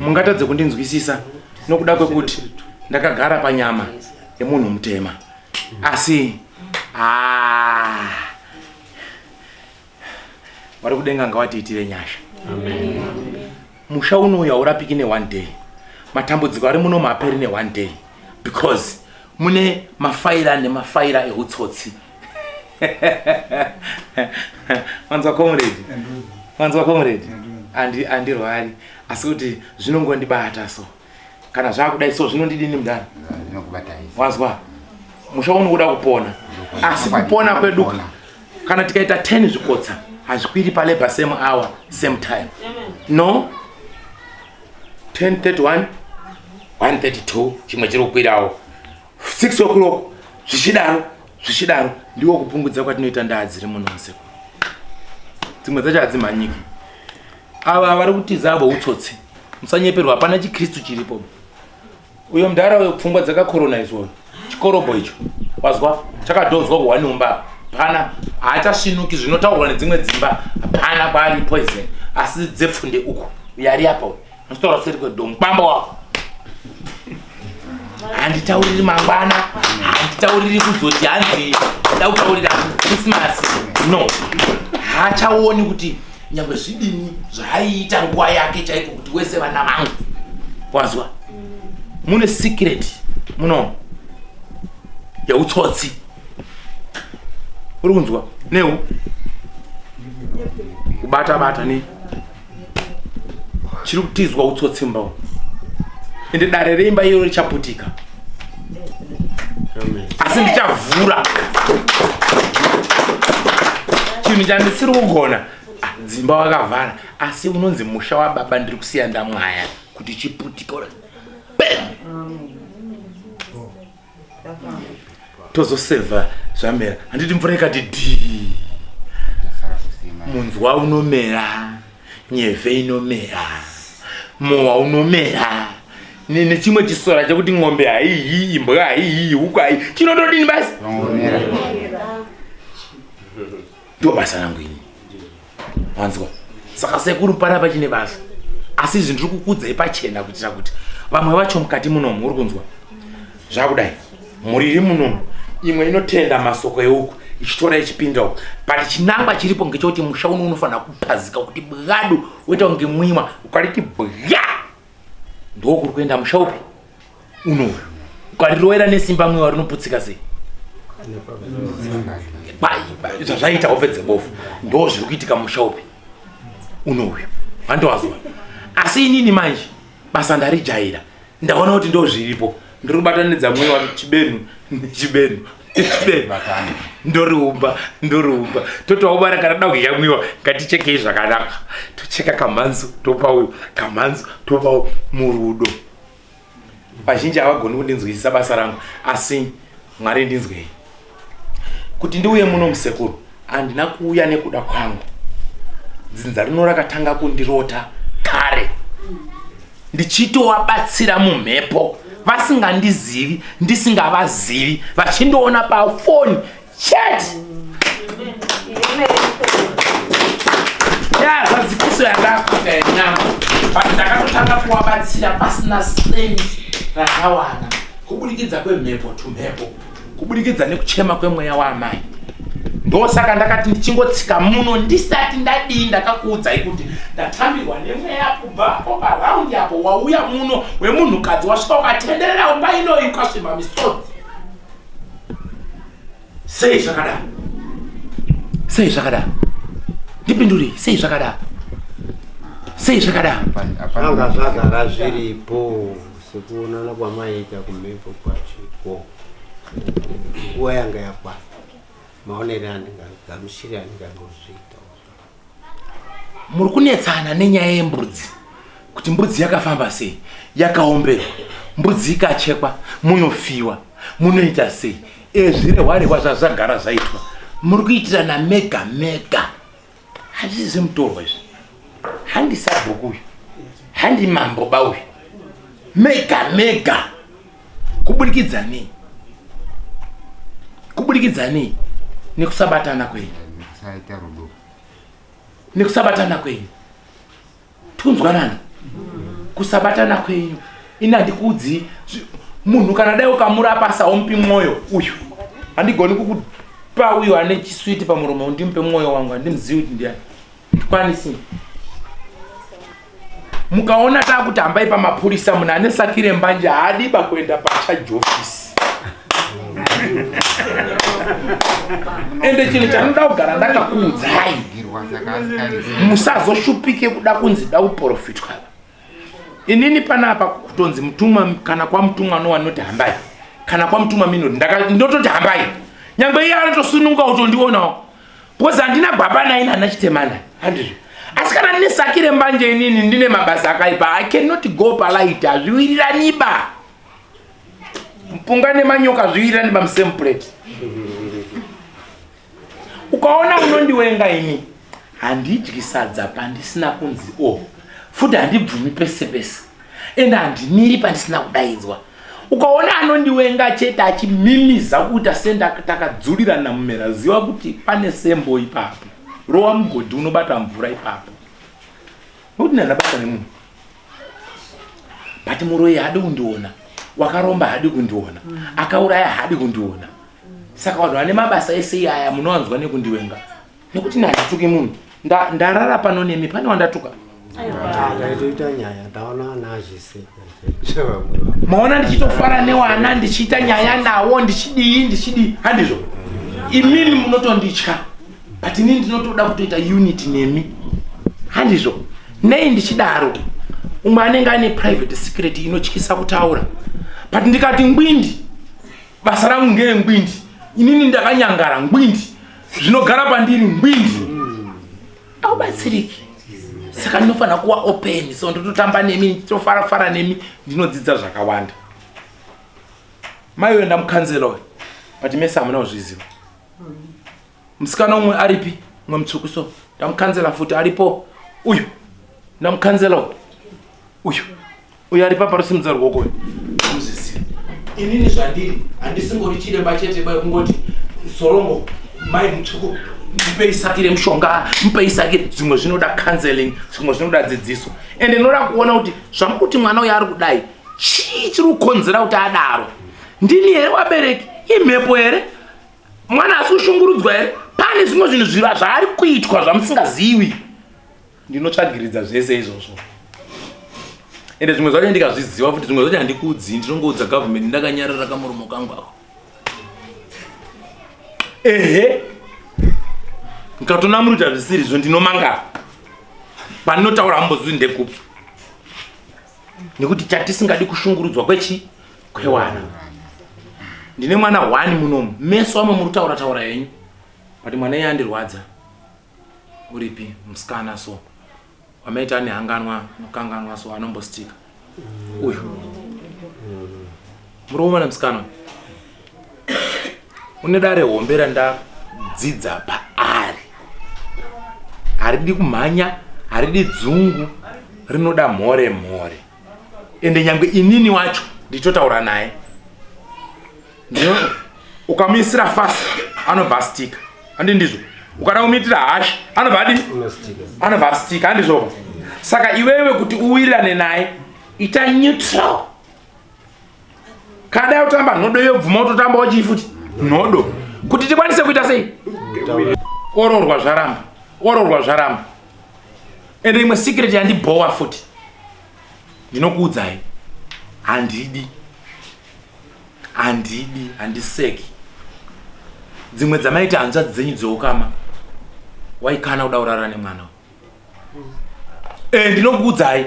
mungatadze kundinzwisisa nokuda kwekuti ndakagara panyama yemunhu mutema, asi ah, vari kudenga ngawatiitire nyasha. Amen. Musha uno uyu haurapiki ne one day. Matambudziko ari muno maaperi ne one day because mune mafaira nemafaira eutsotsi. Wanzwa comrade? Wanzwa comrade? Andi andirwari asi kuti zvinongondibata so. Kana zvakudai so zvinondidini mudhara? Wanzwa? Musha uno uda kupona. Asi kupona kwedu kana tikaita 10 zvikotsa hazvikwiri palabor same hour same time. No? 10:31, 1:32, chimwe chiri kukwirawo 6 o'clock, zvichidaro zvichidaro. Ndiwo kupungudza kwatinoita ndaa dziri muno musekuru. Dzimwe dzacho hadzimhanyiki. Ava vari kutiza avo utsotsi, musanyeperwa, hapana chikristu chiripo. Uyo mudhara uyo pfungwa dzakakoronaizwa uyo, chikorobho icho wazwa chakadhozwa kuhwani umba, hapana, haachasvinuki. Zvinotaurwa nedzimwe dzimba hapana kwaari poison, asi dzepfunde uku yari apa uyu unotaura kuseri kwedhomu kwamba wako. Handitauriri mangwana, handitauriri kuzoti hanzi da kutaurira Christmas, no. Haachaoni kuti nyangwe zvidini zvaaiita nguva yake chaiko kuti wese vana vangu wazwa mune secret muno yeutsotsi. Uri kunzwa neu kubata bata ne chiri kutizwa utsotsi mumba umu, ende dare reimba iro richaputika, asi ndichavhura chinhu chandisiri kugona. Ah, dzimba wakavhara, asi unonzi musha wababa ndiri kusiya ndamwaya kuti chiputika. Bam! Tozosevha zvamera, handiti? Mvura ikati dhii, munzwa unomera, nyevhe inomera, mowa unomera, nechimwe chisora chekuti ng'ombe haiyi, imbwa haiyi, huku haiyi, chinotodini basi. Ndo basa rangu ini, wanzwa? Saka sekuru, panapa chine basa, asi izvi ndiri kukudzai pachena kuitira kuti vamwe vacho mukati munomu, uri kunzwa zvakudai, mhuri iri munomu imwe inotenda masoko euku ichitora ichipinda uku, but chinangwa chiripo ngechekuti musha uno unofanira kupazika kuti bwadu, woita kunge mwima ukariti bwa, ndokuri kuenda musha upi unoyu. Ukarirovera nesimba mwiwa rinoputsika sei? Zvazvaita hope dzebofu, ndo zviri kuitika musha upi unoyu, handowazwa. Asi inini manje basa ndarijaira, ndaona kuti ndo zviripo. Ndiri kubatanidza mweya, chibenu nechibenu nechibenu, ndoriumba, ndoriumba, totoaubara. Kana da kuyamwiwa, ngatichekei zvakanaka, tocheka kamhanzu topa uyu, kamhanzu topa uyu murudo. Vazhinji havagoni kundinzwisisa basa rangu, asi Mwari ndinzwei. Kuti ndiuye muno musekuru, handina kuuya nekuda kwangu. Dzinza rino rakatanga kundirota kare ndichitovabatsira mumhepo, vasingandizivi, ndisingavazivi, vachindoona pafoni chete. Yazadzikiso yandakuita yenyama, but ndakatotanga kuvabatsira pasina sendi rakawana, kuburikidza kwemhepo tumhepo, kuburikidza nekuchema kwemweya waamai. Ndosaka ndakati ndichingotsika muno, ndisati ndadii, ndakakuudzai kuti ndatambirwa nemweya kubva apo paraundi apo wauya muno wemunhukadzi, wasvika ukatenderera umba inoyi, ukasvimha misodzi. Sei zvakadaro? Sei zvakadaro? Ndipindurei, sei zvakadaro? Sei zvakadaro? Zvanga zvagara zviripo sekuonana kwamaiita kumhepo kwachiko. Nguva yanga yakwana, maonero andingagamuchire, andingangozviita. Muri kunetsana nenyaya yembudzi, kuti mbudzi yakafamba sei, yakaomberwa mbudzi ikachekwa, munofiwa, munoita sei? Ezvirehwarehwa zvazvagara zvaitwa, muri kuitirana mega mega. Hazvisi zvemutorwa izvi, handi sabhuku uyu, handi mambo ba uyu, mega mega. Kuburikidza nei? Kuburikidza nei? Nekusabatana kwenyu. Kusaita rudo. Nekusabatana kwenyu, tikunzwanana? Kusabatana kwenyu. Ini handikuudzi munhu, kana dai ukamurapa saumupi mwoyo uyu, handigoni kukupa uyu ane chiswiti pamuromo ndimupe mwoyo wangu, handimuzivi kuti ndiani, ndikwanisi. Mukaona taakuti hambai pamapurisa, munhu ane sakire mbanje haadiba kuenda pacharge office. Ende chinhu chanoda kugara ndakakuudzai, Girwa saka asikarizi. Musazoshupike kuda kunzi da kuprofitwa. Inini panapa kutonzi mutumwa, kana kwamutumwa nowa ndinoti hambai, kana kwamutumwa minoti ndinototi hambai, nyangwe iye anotosununguka kutondionawo, because handina gwapa naye, nana chitemana, handizvo. Asi kana ndine saki rembanje inini ndine mabasa akaipa, I cannot go palight, hazviwiriraniba. Mpunga nemanyoka hazviwirirani pamusame plate. Ukaona unondiwenga ini, handidyi sadza pandisina kunzi o oh. Futi handibvumi pese pese, ende handimiri pandisina kudaidzwa. Ukaona anondiwenga chete achimimiza kuita sendatakadzulirana mumera, ziva kuti pane sembo ipapo. Rowa mugodhi unobata mvura ipapo, nokuti ndana basa nemunhu. But muroyi haadi kundiona, wakaromba haadi kundiona, akauraya haadi kundiona. Saka vanhu vane mabasa ese iyaya munowanzwa nekundiwenga, nekuti handituki munhu. Ndarara pano nemi, pane wandatuka? Ndaitoita nyaya, ndaona ana achiseka. Maona ndichitofara newana, ndichiita nyaya nawo, ndichidii ndichidii, handizvo? Imimi munotonditya, but inini ndinotoda kutoita unity nemi, handizvo? Nei ndichidaro? Umwe anenge ane private secret inotyisa kutaura, but ndikati ngwindi, basa rangu ngere ngwindi, inini ndakanyangara ngwindi, zvinogara pandiri ngwindi, aubatsiriki. Saka ndinofanira kuva open, so ndototamba nemi, nditofarafara nemi, ndinodzidza zvakawanda. Mai uyo ndamukanzela uyo, but mese hamuna kuzviziva. Musikana umwe aripi, umwe mutsvuku, so ndamukanzela futi aripo uyu, ndamukanzela uyu, uyu uyu ari papa rusimudza ruoko uyu. Muzviziva inini zvandiri, handisingori chiremba chete bai kungoti sorongo mai mutsvuku mupei saki remushonga, mupei saki. Zvimwe zvinoda counseling, zvimwe zvinoda dzidziso, ende ndinoda kuona kuti zvamukuti mwana uyu ari kudai, chii chiri kukonzera kuti adaro? Ndini here wabereki? Imhepo here? Mwana asi kushungurudzwa here? Pane zvimwe zvinhu zviva zvaari kuitwa zvamusingazivi. Ndinotsvagiridza zvese izvozvo, ende zvimwe zvacho ndikazviziva futi, zvimwe zvacho handikuudzi, ndinongoudza government ndakanyarara kamuromo kangu ako. Ehe, ndikatona muri zvisiri izvo, ndinomangara pandinotaura, hambozivi ndekupi, nekuti chatisingadi kushungurudzwa kwechi kwewana. Ndine mwana one munomu, meso amwe muri kutaura taura henyu, but mwana iye andirwadza. Uripi musikana so wamaita ane hanganwa, anokanganwa so, anombostika uyu? Muri kuona musikana une dare hombe randadzidza paari, haridi kumhanya, haridi dzungu, rinoda mhore mhore. Ende nyangwe inini wacho ndichitotaura naye, ukamuisira fasi anobva astika, handi ndizvo? Ukada kumuitira hashi anobva adi anobva astika, handizvo? Saka iwewe kuti uwirirane naye, ita neutral. Kada kutamba nhodo, yobvuma kutotamba wachii futi nhodo, kuti tikwanise kuita sei? Ororwa zvaramba, ororwa zvaramba. Ende imwe secret yandibhowa futi, ndinokuudzai, handidi handidi handiseki dzimwe dzamaita hanzvadzi dzenyu dzeukama, waikana kuda kurara nemwana. E, ndinokuudzai,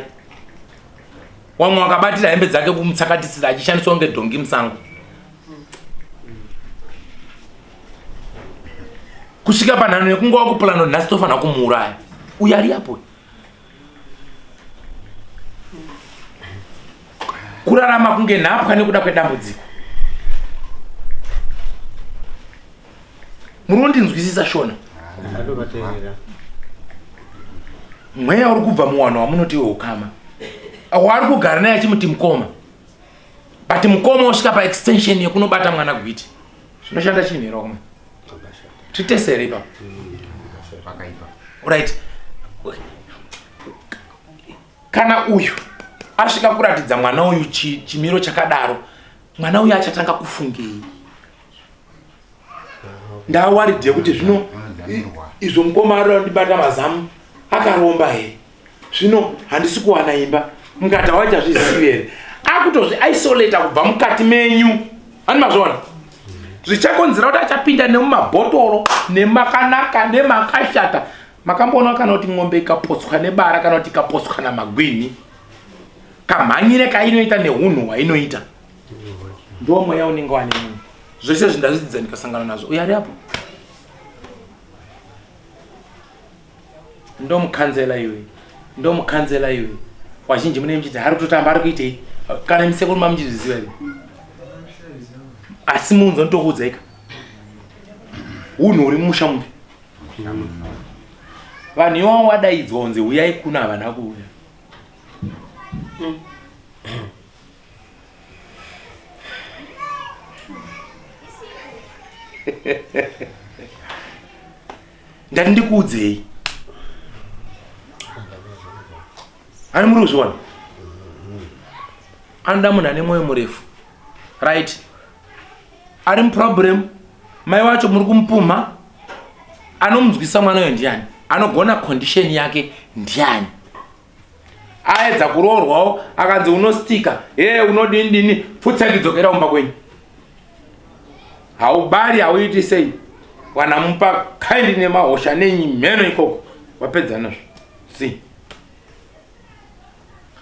wamwe wakabatira hembe dzake kumutsakatisira achishandiswa kunge dhongi musango, kusvika panhano yekunge wakupulano nhasi tofanira kumuuraya uyo ari apo. Kurarama kunge nhapwa nekuda kwedambudziko. Muri kundinzwisisa shona? Mweya uri kubva muwanhu wamunoti weukama waari kugara naye achimuti mukoma, but mukoma osvika paextension yekunobata mwana gwiti. Zvinoshanda chinhu here wakomana? Titese here ipapo? Right, kana uyu asvika kuratidza mwana uyu chimiro chakadaro, mwana uyu achatanga kufungei? Ndawaridhi yekuti zvino izvo mukoma arida kundibata mazamu akaromba here? Zvino handisi kuwana imba, mukati hawachazvizivi here? Akutozviisolata kubva mukati menyu, hani mazviona? Zvichakonzera kuti achapinda nemumabhotoro nemakanaka nemakashata. Makamboona kana kuti ng'ombe ikapotswa nebara kana kuti ikapotswa namagwinhi, kamhanyire kainoita neunhu hwainoita, ndo mweya unenge wane munhu. Zvese izvi ndazvidzidza ndikasangana nazvo. Uyo ari apo. Ndomukanzela iwe, ndomukanzela iwe. Wazhinji mune muchiti hari kutotamba ari kuitei? Kana misekuru mamuchizviziva here? Asi munzo ndokuudzaika. Hunhu huri mumusha mupi? Vanhu iwawo wadaidzwa unzi huyai kuno havana kuuya. Ndati ndikuudzei. Ani muri kuzviona? Anoda munhu ane mwoyo murefu. Right? Ari muproblem, mai wacho muri kumupumha. Anomunzwisa mwana uyo ndiani? Anogona condition yake ndiani? Aedza kuroorwawo akanzi unostika, hee unodini dini, pfutseki dzokera kumba kwenyu. Haubari hauiti sei? Wanamupa kind nemahosha nenyi mheno ikoko. Wapedza nazvo. See.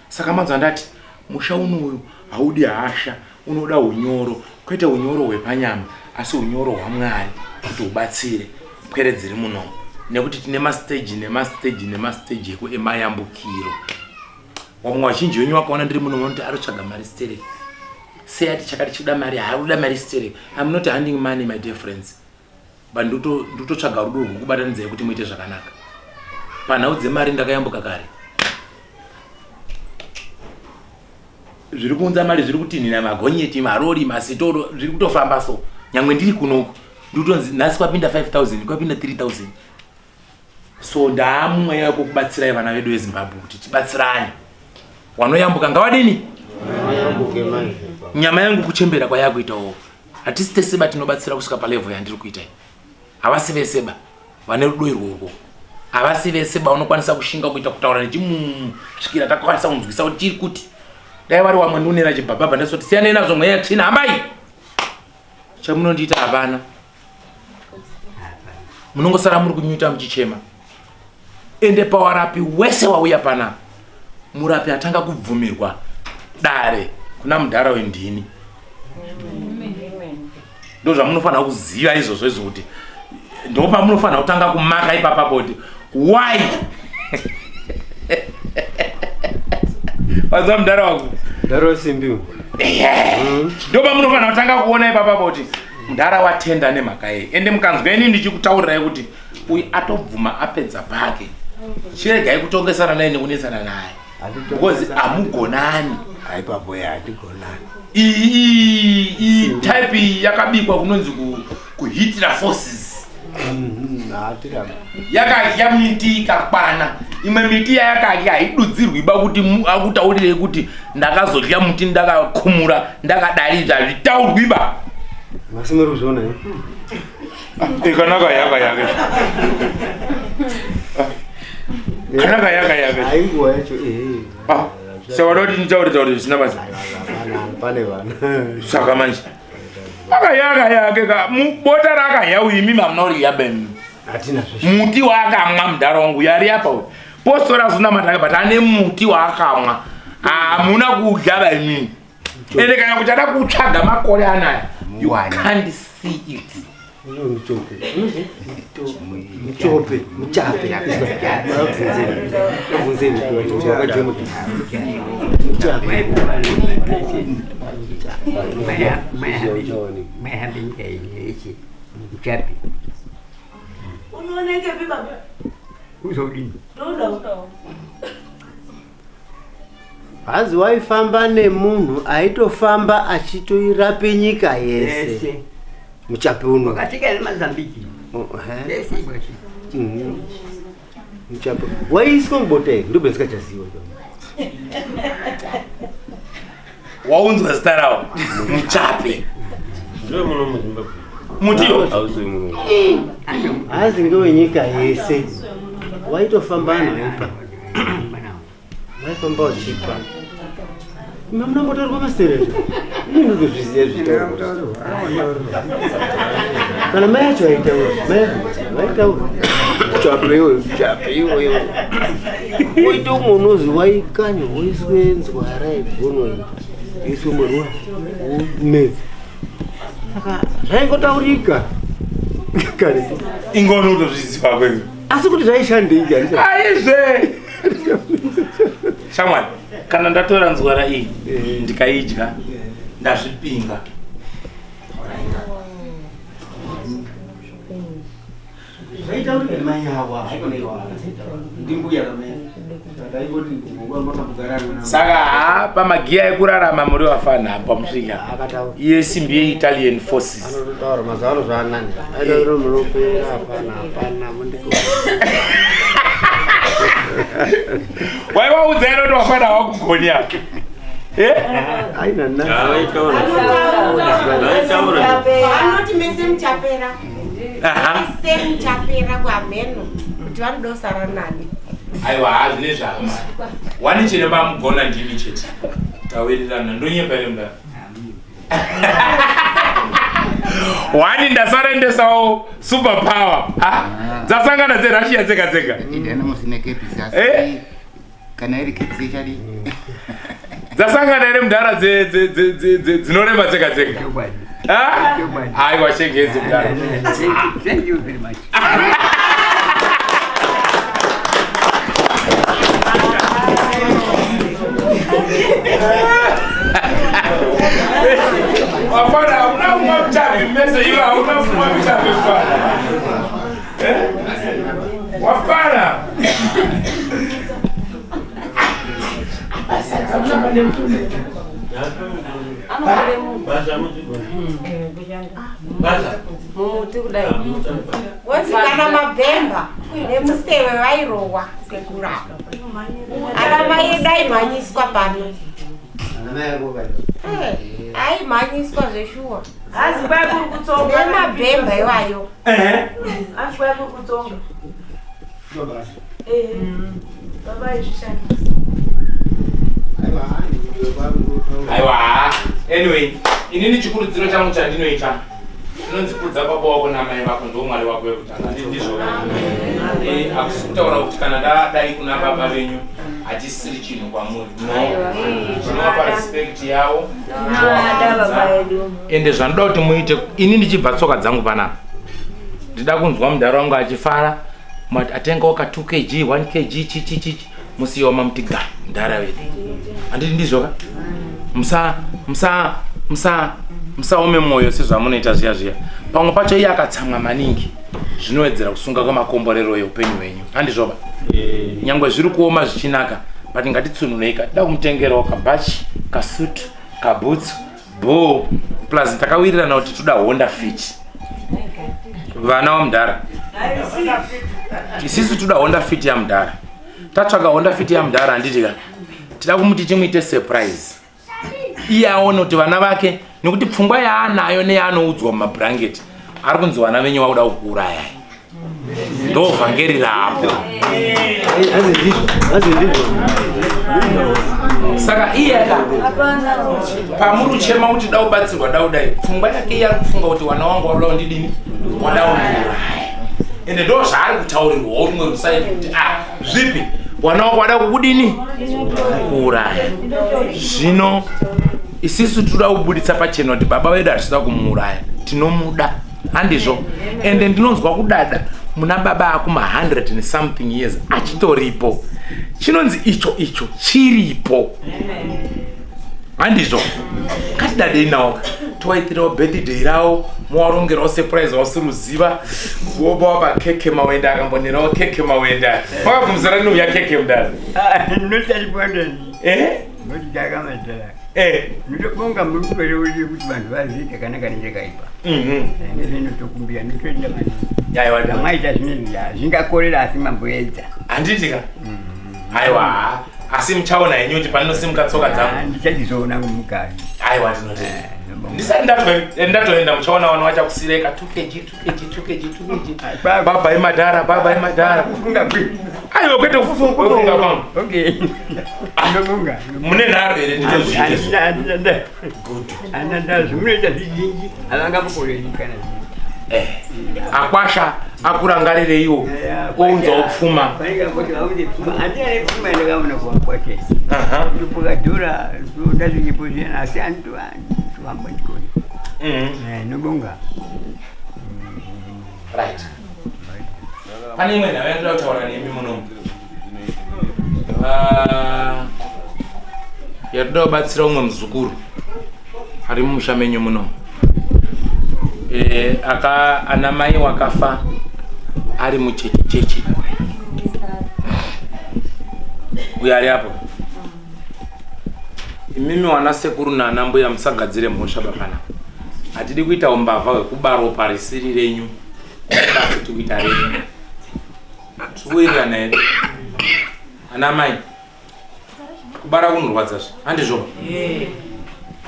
Saka manzwa ndati musha unoyu haudi hasha, unoda unyoro, kwete unyoro hwepanyama, asi unyoro hwaMwari kuti ubatsire pwere dziri muno, nekuti tine mastage nemastage nemastage eku emayambukiro. Wamwe wazhinji wenyu wakaona ndiri muno vanoti arikutsvaga mari stereki, sei ati chakati chikuda mari, haakuda mari stereki. I'm not handing money my dear friends, but ndototsvaga rudo rwekubatanidzai kuti muite zvakanaka. Panhau dzemari ndakayambuka kare. Zviri kuunza mari zviri kutinhira magonyeti, marori, masitoro, zviri kutofamba so. Nyangwe ndiri kunoku ndikutonzi nhasi kwapinda 5000 kwapinda 3000. So ndaamumweya wekukubatsirai vana vedu veZimbabwe kuti tibatsirane. Wanoyambuka ngawadini? Nyama yangu kuchembera kwayakuitawo. Hatisi tese ba tinobatsira kusvika palevel yandiri kuita iyi. Havasi vese ba vane rudo irworwo. Havasi vese ba unokwanisa kushinga kuita kutaura nechimumu svikira takwanisa kunzwisa kuti chiri kuti. Dai vari wamwe ndionera chibhabhabha ndasoti siyanai nazvo mweya tsvina hambai. Chamunondiita hapana. Munongosara muri kunyuta muchichema. Ende pawarapi wese wauya panapa murapi atanga kubvumirwa dare kuna mudhara uyu ndini. Ndozvamunofanira kuziva izvozvo izvo kuti ndopamunofanira kutanga kumaka ipapa kuti why wanzwa mudhara wangu? Mudhara wesimbi. Ndopamunofanira kutanga kuona ipapa kuti mudhara watenda nemhaka yei. Ende mukanzwa ini ndichikutaurirai kuti uyu atobvuma apedza pake, chiregai kutongesana naye nekunetsana naye because hamugonani. Haipapo ya hatigonani. Iyi type iyi yakabikwa kunonzi kuHitler forces. Yakadya miti ikakwana. Imwe miti yayakadya haidudzirwi ba kuti akutaurirei kuti ndakazodya muti ndakakumura ndakadai, hazvitaurwi ba. Masi muri kuzviona here? Ikanaka yaka yaka. Kanaka yaka yaka. Hainguva yacho ehe. Saka kuti nditaure taure zvisina basa. Pane vana. Saka manje. Aka yaka yake ka bota rakaya uyu imi mamuna uri yabe. Hatina zveshe. Muti waakamwa mudhara wangu yari apa uyu. Postora azuna mataka but ane muti waakamwa. Hamuna kudya ba imi. Ende kana kuchada kutsvaga makore anaya. You can't see it. Muchope. Muchope, muchape. Mabvunze. Mabvunze. Muchape. Muchape. Unooneke baba? Uzodini? Ndoda. Hanzi waifamba nemunhu aitofamba achitoirape nyika yese. Muchape uno. Wakasvika neMazambiki. Oh, he. Yese wakasvika. Muchape. Waiiswa mubota here? Ndobva ndisikachaziva. Waunzwa zita rawo. Muchape. Ndiwe muno muZimbabwe. Mutiyo. Hausi muno. Hanzi ngewenyika yese. Waitofamba anhu aipa. Vaifamba vachipa. Imi munambotaurwa masterero. Ini ndinotozviziva zvitaurwa. Kana mai acho aitaura, mai vaitaura. Chape iwe, chape iwe. Woita umwe unozi waikanywa, woiswe nzwara yegono iyi. Yoiswe murwa, womedza. Saka zvaingotaurika. Kare. Ingono utozviziva kwenyu. Asi kuti zvaishandei? Aizve shamwari, kana ndatora nzwara iyi ndikaidya, ndazvipinga. Zvaitaurika nemai avo, ndimbuya kamai. Saka ha, pamagiya ekurarama muri vafana pamusvika iye simbi yeItalian forces. Anototaura mazuva ano zvaanani aitaura munopera, hapana, hapana mundiko. Waivaudza ere kuti wafana wakugoni apa? Aina. Vanoti mese muchapera, mese muchapera kwamheno kuti vanoda kusara nani. Aiwa, ha, zvine zvama wani chiremba mugona ndimi chete, tawirirana. Ndonyepa ere mudaro? Wani ndasarendesawo super power. Ah, dzasangana dzeRussia dzega dzega. Idana musine kepisi, asi Eh? kana iri kepisi ichadi. Dzasangana ere mudhara dzinorema dzega dzega? Ah? Aiwa, shegezi mudhara. Thank you very much. Wafana hauna kumwa muchavi mese iwe, hauna kumwa muchavi mfana. Eh? Wafana Mumuti kudai. Wonzi kana mabhemba nemuseve vairohwa sekurapa. Ana mai edu aimhanyiswa pano. Eh, aimhanyiswa zveshuwa. Hazi kwai kuri kutsonga. Nemabhemba iwayo. Hazi kwai kuri kutsonga. Ehe. Baba aizvishandisa. Aiwa, anyway, inini chikurudziro changu chandinoita chinonzi kudza baba wako namai vako, ndo Mwari wako wekutanga. Ndizvo. Hakusi kutaura kuti kana ndadai kuna baba venyu hachisiri chinhu kwamuri, no. Tinovapa respect yavo. Tinoda baba edu. Ende zvanoda kuti muite, ini ndichibva tsoka dzangu panapa, ndida kunzwa mudhara wangu achifara mati atengawo ka 2 kg, 1 kg, chichi chichi, musiyiwa mamuti ga mudhara wedu. Handiti ndizvoka? Musa musa musa musaome mwoyo sezvamunoita zviya zviya. Pamwe pacho iye akatsamwa maningi, zvinowedzera kusunga kwemakomborero eupenyu hwenyu, handizvoba? Nyangwe zviri kuoma zvichinaka, but ngatitsununei. Tida kumutengerawo kabhachi, kasutu, kabhutsu bo, plus takawirirana kuti toda Honda Fit. Vana wamudhara, isisu toda Honda Fit yamudhara. Tatsvaga Honda Fit yamudhara, handiti ka? Tida kumuti timuite surprise, iye aone kuti vana vake, nekuti pfungwa yaanayo neyaanoudzwa mumabhurangeti, ari kunzi vana venyu vakuda kukuurayai. Ndo vhangeri rapo. Hazi ndizvo. Saka iye aka pamuri uchema kuti da kubatsirwa, da kudai, pfungwa yake iye ari kufunga kuti wana wangu wakuda kundidini, wada kundiuraya. Ende ndo zvaari kutaurirwawo rumwe rusaidi kuti a zvipi, wana wako wada kukudini, kuuraya. Zvino isisu tinoda kubuditsa pachena kuti baba vedu hatisida kumuuraya, tinomuda, handizvo? Ende ndinonzwa kudada muna baba akuma 100 and something years achitoripo. Chinonzi icho icho chiripo, handizvo? Ngatidadei nawo, towaitirawo birthday rawo, mowarongerawo surprise wausiruziva, woba wapa keke mawenda, akambonerawo keke mawenda. Makagumisira nouya keke mudaro. Ndinochaiponda. Eh? Ndinochitakamadzara. Eh. Ndinobonga muri kureurire kuti vanhu vazive chakanaka nechakaipa. Nezvinotokumbira ndinotoenda maningi. Aiwa. Zvamaita zvinezvi zvingakorera, asi mamboedza. Handiti ka? Aiwa, asi muchaona henyu kuti pandinosimuka tsoka dzangu. Ndichachizoona mukari. Aiwa, ndinotenda. Ndisati ndatoenda, muchaona vana vachakusireka 2 kg, 2 kg, 2 kg, 2 kg, baba imadhara, baba imadhara. Kufunga kwe. Aiwa, kwete kufunga kwangu. Okay, ndinobonga. Mune nharo here? Nditozviite. Handina. Zvimunoita zvizhinji havangambokoreri kana. Eh, akwasha akurangarireiwo, ounzawo pfuma. Vanenge vaunze pfuma, handina nepfuma yandakaona kuvakwasha. Ndopakadhura ndazvinyepo zviyana, asi anditohamba ndikoni. Nobonga. Right. Pane imwe nhau yandoda kutaura nemi munomu. Ah, yatoda kubatsira umwe muzukuru ari mumusha menyu munomu. Eh, aka ana mai wakafa ari mucheche cheche. Uyo ari apo. Imimi wana sekuru nana mbuya musagadzire mhosva bapana. Hatidi kuita umbavha hwekuba ropa risiri renyu. Kuba futi kuita renyu. Tikuwirirana here? Ana mai. Kubara kunorwadza zve. Handizvo?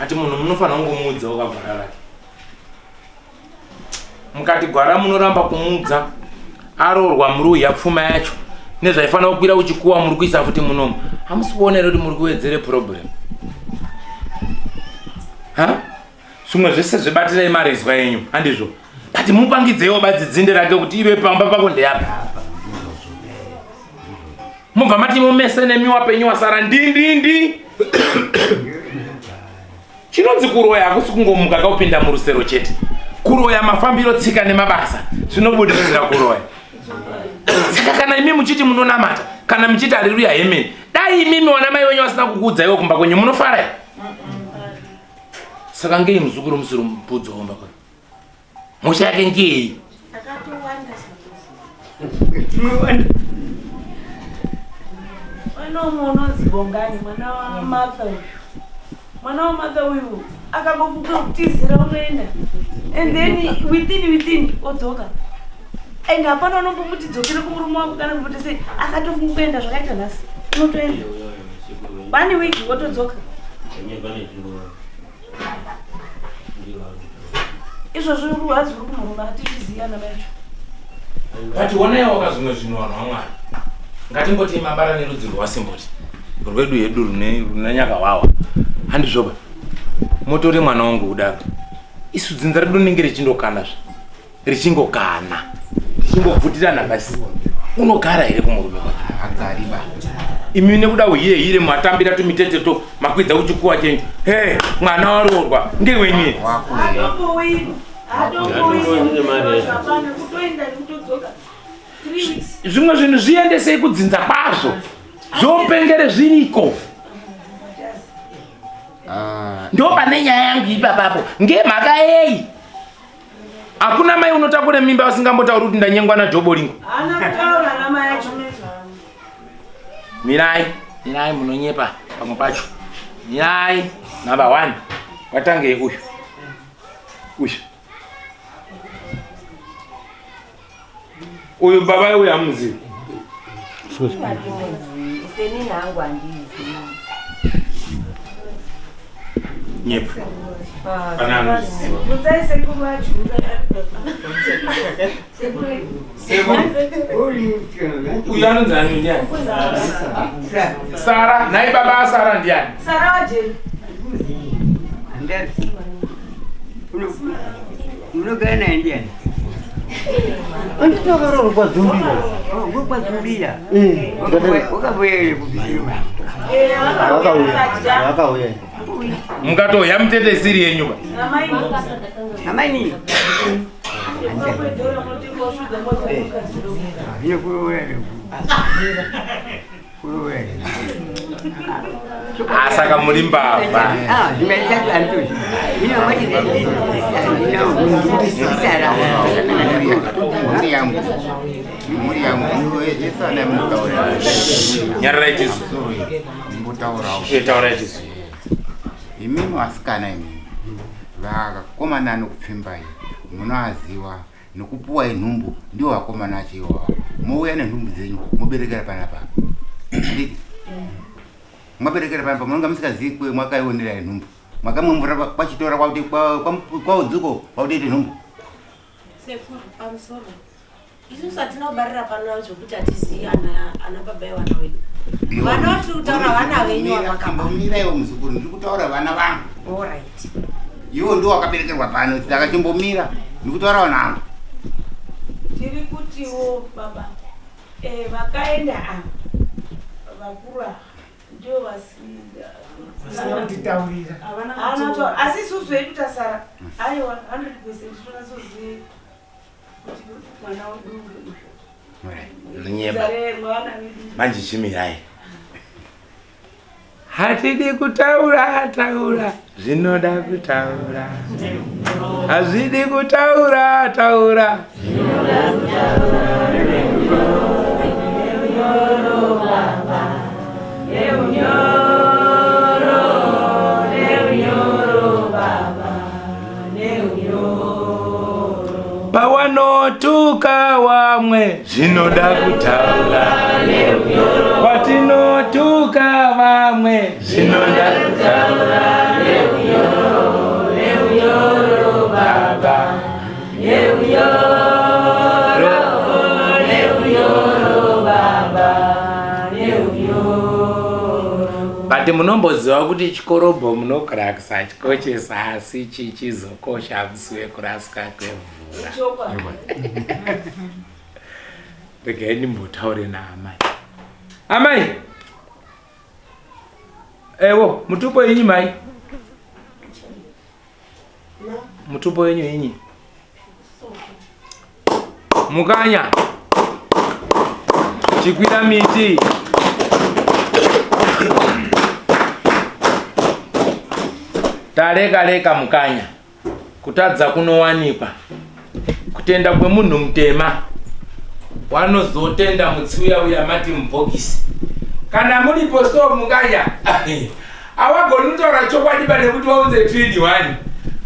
Ati munhu munofanira kungomuudza wakagwara rake. Mukati gwara munoramba kumuudza aroorwa muri uya pfuma yacho nezvaifanira kukwira kuchikuwa muri kuisa futi munomu. Hamusi kuona here kuti muri kuwedzere problem? Ha? Zvimwe zvese zvebatirai marezwa enyu, handizvo? But mupangidzeiwo badzi dzinde rake kuti ive pamba pako ndeyapa. Mubva mati mumese nemi wapenyu wasara ndindindi. Chinonzi kuroya hakusi kungomuka kaupinda murusero chete. Kuroya mafambiro, tsika nemabasa zvinobudisira kuroya. Saka kana imi muchiti munonamata kana muchiti haleluya hemeni, dai imimi wana mai wenyu vasina kukuudzaiwo kumba kwenyu munofara here? Saka ngei muzukuru musiri mupudzi womba kwenyu? Mhosva yake ngei? Mwana umwe unonzi Bongani, mwana waMartha uyu. Mwana waMartha uyu akangofunga kutizira unoenda and then within odzoka and hapana unombomuti dzokere kumurume wako kana kumbote sei, akatofunga kuenda zvakaita nhasi unotoenda one week wotodzoka. Izvozvo ruhazi ruri kumurume hatizvizivi ana mai acho. But honaiwo ka zvimwe zvinhu vanhu vaMwari. Ngatingoti mabara nerudzi rwasimboti. Rwedu hedu rune rune nyakawawa. Handizvoba. Motore mwana wangu kudaro. Isu dzinza redu rinenge richindokana zve. Richingokana. Richingobvutirana basi. Unogara here kumurume kwacho? Hagari ba. Imi nekuda uhiye hire matambira tumitete to makwidza kuchikuwa chenyu. Hey, mwana waroorwa ngewenyu. Wako here? Hatombowi, hatombowi, hapana kutoenda nekutodzoka 3 weeks. Zvimwe zvinhu zviendesei kudzinza kwazvo. Zvopengere zviriko. Ah, Ndo pane nyaya yangu ipapapo. Ngemhaka yei? Hakuna mai unotakura mimba vasingambotauri kuti ndanyengwa naJobolingo. Haana kutaura ana mai acho. Mirai, mirai munonyepa pamwe pacho. Mirai, number 1. Watangei uyu. Uyu. Uyu baba uyu hamuzivi. Seni nangu handizi. Nyepa. Pana anoziva. Bvunzai sekuru vacho. Sekuru. Uyu anonzi ani ndiani? Sara, nhai baba Sara ndiani? Sara wajeri. Unogara naye ndiani? Anditakaroorwa kwaDzumbira. Oh, kwaDzumbira. Eh, Wakavuya kubvisirwa. Vakauya. Vakauya. Mukatohya mutete isiri yenyu ba. Amaini. Hazvina kuroora here? Kuroora here? Ah, saka muri mbavha. Ah, zvingaita anditozi. Ino mati ndisara. Mhuri yangu. Mhuri yangu. Yese ana munotaura. Nyararai chizo. Ndimbotaurawo. Eh, taurai chizo. Imimi vasikana imimi. Vakomana anokupfimbai. Munoaziwa nokupuwa inhumbu ndiwo vakomana acho iwawa. Mouya nenhumbu dzenyu moberekera panapa. Handiti? Mwaberekera panapa munonga musikazivi kwe mwakaionera inhumbu. Mwakamwa mvura kwachitora kwakuti kwaudzuko kwakutoita nhumbu. Sekuru, pamusoro. Isusu hatina kubarira pano zvekuti hatizivi ana baba evana vedu. Vana vatiri kutaura vana venyu vavakaba. Chimbomira iwe muzukuru, ndiri kutaura vana vangu. Alright. Iwo ndiwo wakaberekerwa pano, saka chimbomira, ndiri kutaura vana vangu. Tiri kutiwo baba vakaenda ava vakuru ava ndivo Vasina kutitaurira. Havana kutaura. Asi isusu hedu tasara. Aiwa 100% tinonatsoziva kuti mwana wedu uyu. Nyeba. Manje chimirai. Hatidi kutaura taura zvinoda kutaura. Hazvidi kutaura taura. Pawanotuka wamwe zvinoda kutaura. Patinotuka vamwe zvinoda kutaura. Neunyoro baba. Neunyoro, neunyoro baba. Neunyoro. But munomboziva kuti chikorobho munogara kusachikochesa asi chichizokosha musi wekuraswa kwemvura. Regai ndimbotaure naamai. Amai! Ewo, mutupo yenyu mai. Mutupo yenyu inyi. Mukanya. Chikwira miti. Taleka leka mukanya. Kutadza kunowanikwa. Kutenda kwemunhu mutema. Wanozotenda mutsi uya uya mati mubhokisi. Kana muripo so mukanya. Awagoni kutaura chokwadi pane kuti waunze twini wani.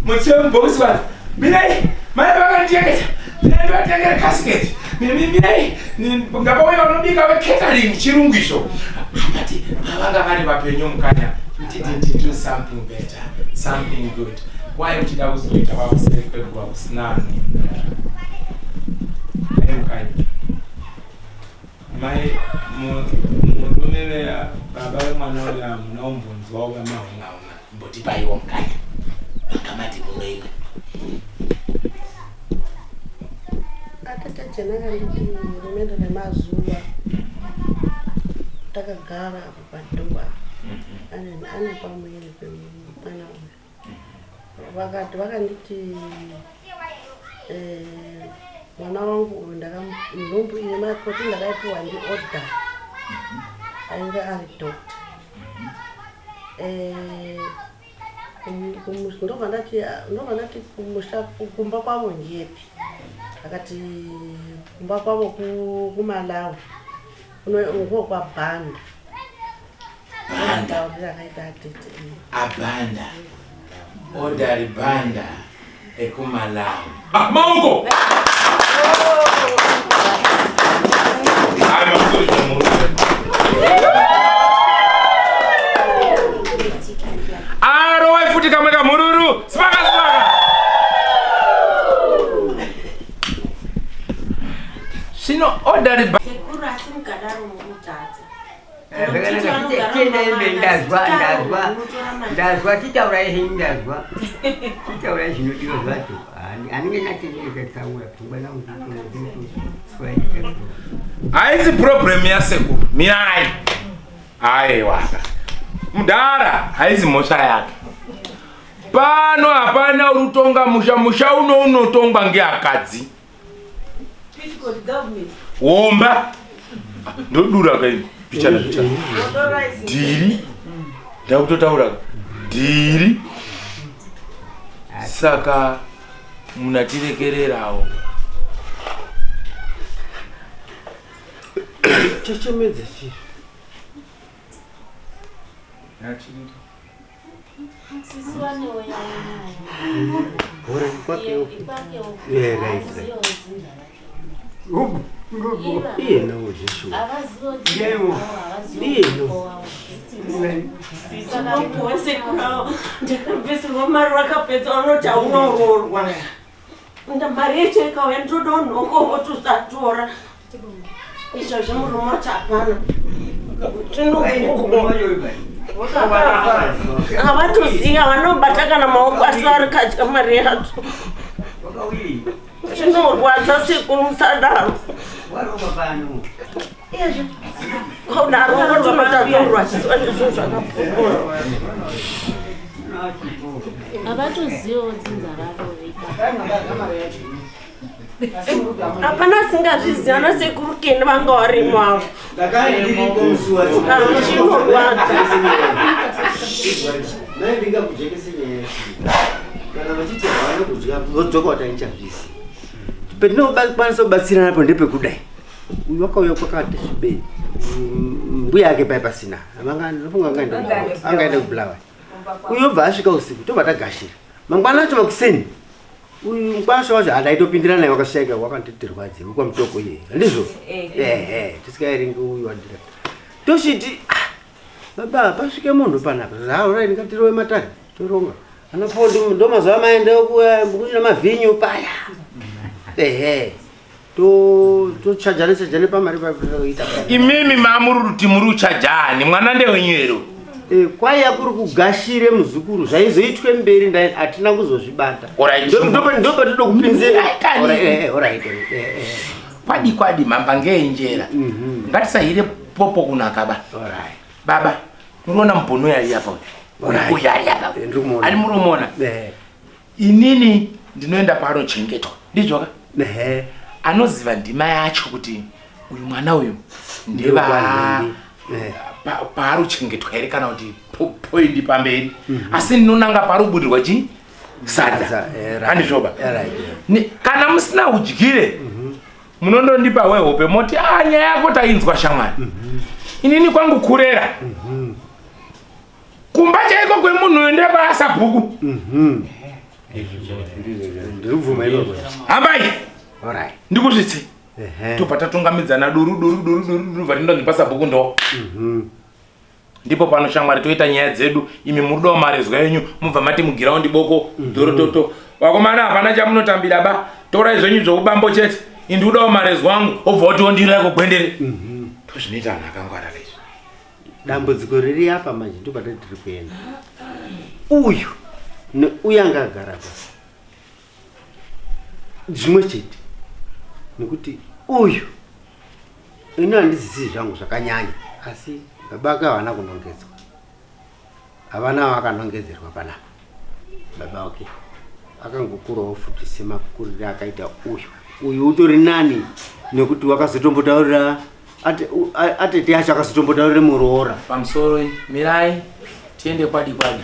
Mutsi wemubhokisi wani. Mirai, mai vakandichengeta. Mirai ndivatengere casket. Mirai, ngapauye vanobika vecatering chirungu izvo. But pavanga vari vapenyu mukanya, we didn't do something better, something good. Why muchida kuzoita vakuseri kweguva kusina anoenda? Mai mukanya. Mai murume veya baba vemwana uyu hamuna kumbonzwawo vamahunga-hunga mbotipaiwo mukanya makamati munoimwe. Atete jena kanditi rimene remazuva takagara apo padhuwa ane pamuviri pemwana uyu vakati vakanditi eh, mwana wangu uyu nhumbu iyi makoti ndakaipiwa ndiorder ainge ari doctor eh, ndobva ndati ndobva ndati kumusha kumba kwavo ngepi akati kumba kwavo kumalawi ngokwabhanda Banda. Abanda. Odari Banda ekuMalawi. Ah, maoko. Arowai futi kamwe kamhururu. Sipaka sipaka. Zvino odari Banda. Sekuru asi mukadaro mukutadza. Ndazwa ndazwa ndazwa chitaurai henyu ndazwa chitaurai zvinodiwa zvacho anenge nachengeetsaura pfungwa dzangu haisi problem yasekuru mirai aiwaka mudhara haisi mhosva yake pano hapana uri kutonga musha musha uno unotongwa ngeakadzi Womba. Ndodura kai pichana pichana. Dhiri. Ndakutotaura. Dhiri. Saka munatirekererawo. Chechemedza chii? Sisi vanewo yavo nyaya. Hore kwakewo. Kwakewo. Yeah, right, right. Havazivo dzinza racho. Iye nawo zveshuwa. Havazivo dzinza Yebo. ravo, havazivo Iye mutupo no. wavo. Saka ndakabvisirwa mari vakapedza vanoti haunoroorwa. Nda mari yacho ikauya ndodawo nhoko votosatora. Izvozvo murume wacho hapana. Havatoziva vanobata kana maoko asi vari kadya mari yacho. Zvinorwadza sekuru musadaro. Kudaro votonotadzorwadziswa nezvinhu zvakapfuura. Havatozivo dzinza ravo vega. Hapana asingazvizivi, ana sekuru Keni vanga varimo avo. Zvinorwadza. Mai ndingakujekese nyaya yacho. Kana vachiti havana kudya vodzoka kuti handichazvisi. Petinokwanisa kubatsirana apo ndepekudai. Uyu wakauya kwakati svibei. Mbuya yake pai pasina. Ndinofunga angaenda kuBulawayo. Uyu obva asvika usiku tobva tagashira. Mangwana acho makuseni uyu mukwasha wacho handaitopindira naye wakashaika wakanditirwadze wekwamutoko iye handizvo ehe tisikaerengi uyu wandira tochiti ah, baba pasvike munhu panapa zvaorai ndingatirove matare toronga anapo ndomazuva maenda kuchina mavhinyu paya ehe tochajane chajane pamari paita Imimi mamuri kuti muri uchajani mwana ndewenyu here? Eh, kwaiya kuri kugashire muzukuru zvaizoitwe mberi ndai hatina kuzozvibata. Alright. Ndopatinoda kupinze. Aikani. Alright, alright, Kwadi kwadi mhamba ngeenjera. Ngatisahire popo kunaka ba. Alright. Baba, muriona mubhunu yari apa uyu. Alright. Uyu ari apa. Ndiri kumuona. Ari murumuona. Eh. Inini ndinoenda paanochengetwa. Ndizvoka? Ehe. Anoziva ndima yacho kuti uyu mwana uyu ndeva Ndewekwanhingi. Eh. Paari kuchengetwa here kana kuti poindi pamberi. Asi ndinonanga paari kubudirwa chi sadza. Sadza, right. Handizvoba. Right. Kana musina udyire munondondipa hwehope moti a nyaya yako tainzwa shamwari. Inini kwangu kurera. Kumba chaiko kwemunhu uyu ndekwaasabhuku. Ndiri kubvuma ipapo. Hambai. Alright. Ndikusvitse. Ehe. Tobva tatungamidzana duru duru duru duru duru bva tindonzi pasabhuku ndo. Ndipo pano shamwari toita nyaya dzedu imi murudawo marezwa enyu mubva mati mugiraundi boko dhorototo. Vakomana hapana chamunotambira ba. Torai zvenyu zvoubambo chete. Indi udawo marezwa angu obva wati wondirai kugwendere. Tozvinoita vanhu akangwara izvi. Dambudziko riri apa manje ndopatati tiri kuenda. Uyu neuyu anga agara apa zvimwe chete nekuti uyu ini handizisiyi zvangu zvakanyanya asi baba ake havana kunongedzwa havana vakanongedzerwa panapa baba wake akangokurawo futi semakurire akaita uyu uyu utori nani nekuti wakazotombotaurira atete acho akazotombotaurira muroora Pamusoro mirai tiende kwadi kwadi.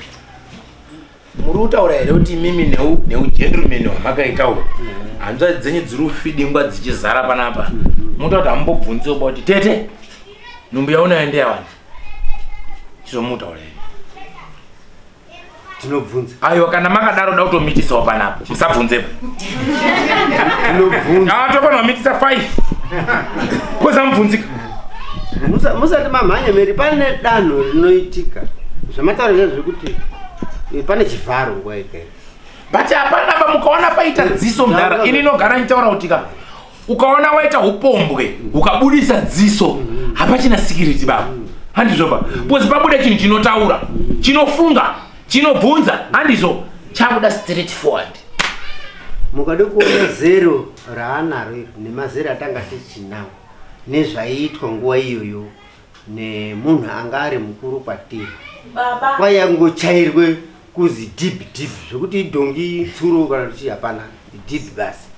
Muri kutaura here kuti imimi neugentleman hwamakaita uhu hanzvadzi dzenyu dziri kufidingwa dzichizara panapa munotaura kuti hamumbobvunziwo ba kuti tete nhumbu yaunayo ndeyawani chizomutaura here? Tinobvunza. Aiwa kana makadaro da kutomitisawo panapa musabvunzepo. Tinobvunza. Ah, tofanira kumitisa 5 koza mubvunzika. Musati mamhanya meri pane danho rinoitika zvamataura zviya zvekuti pane chivharo nguva yega yega. But hapana ba mukaona paita dziso mudhara ini inogara ndichitaura kuti ka ukaona waita upombwe ukabudisa dziso hapachina security baba. Handizvo ba because pabuda chinhu chinotaura chinofunga chinobvunza handizvo chakuda straight forward. Mukade kuona zero raanaro iri nemazero atanga tichinawo nezvaiitwa nguva iyoyo nemunhu anga ari mukuru kwatiri Baba. kwayangochairwe kuzi dhib dhib zvekuti idhongi tsuro kana kuti hapana dhib basi.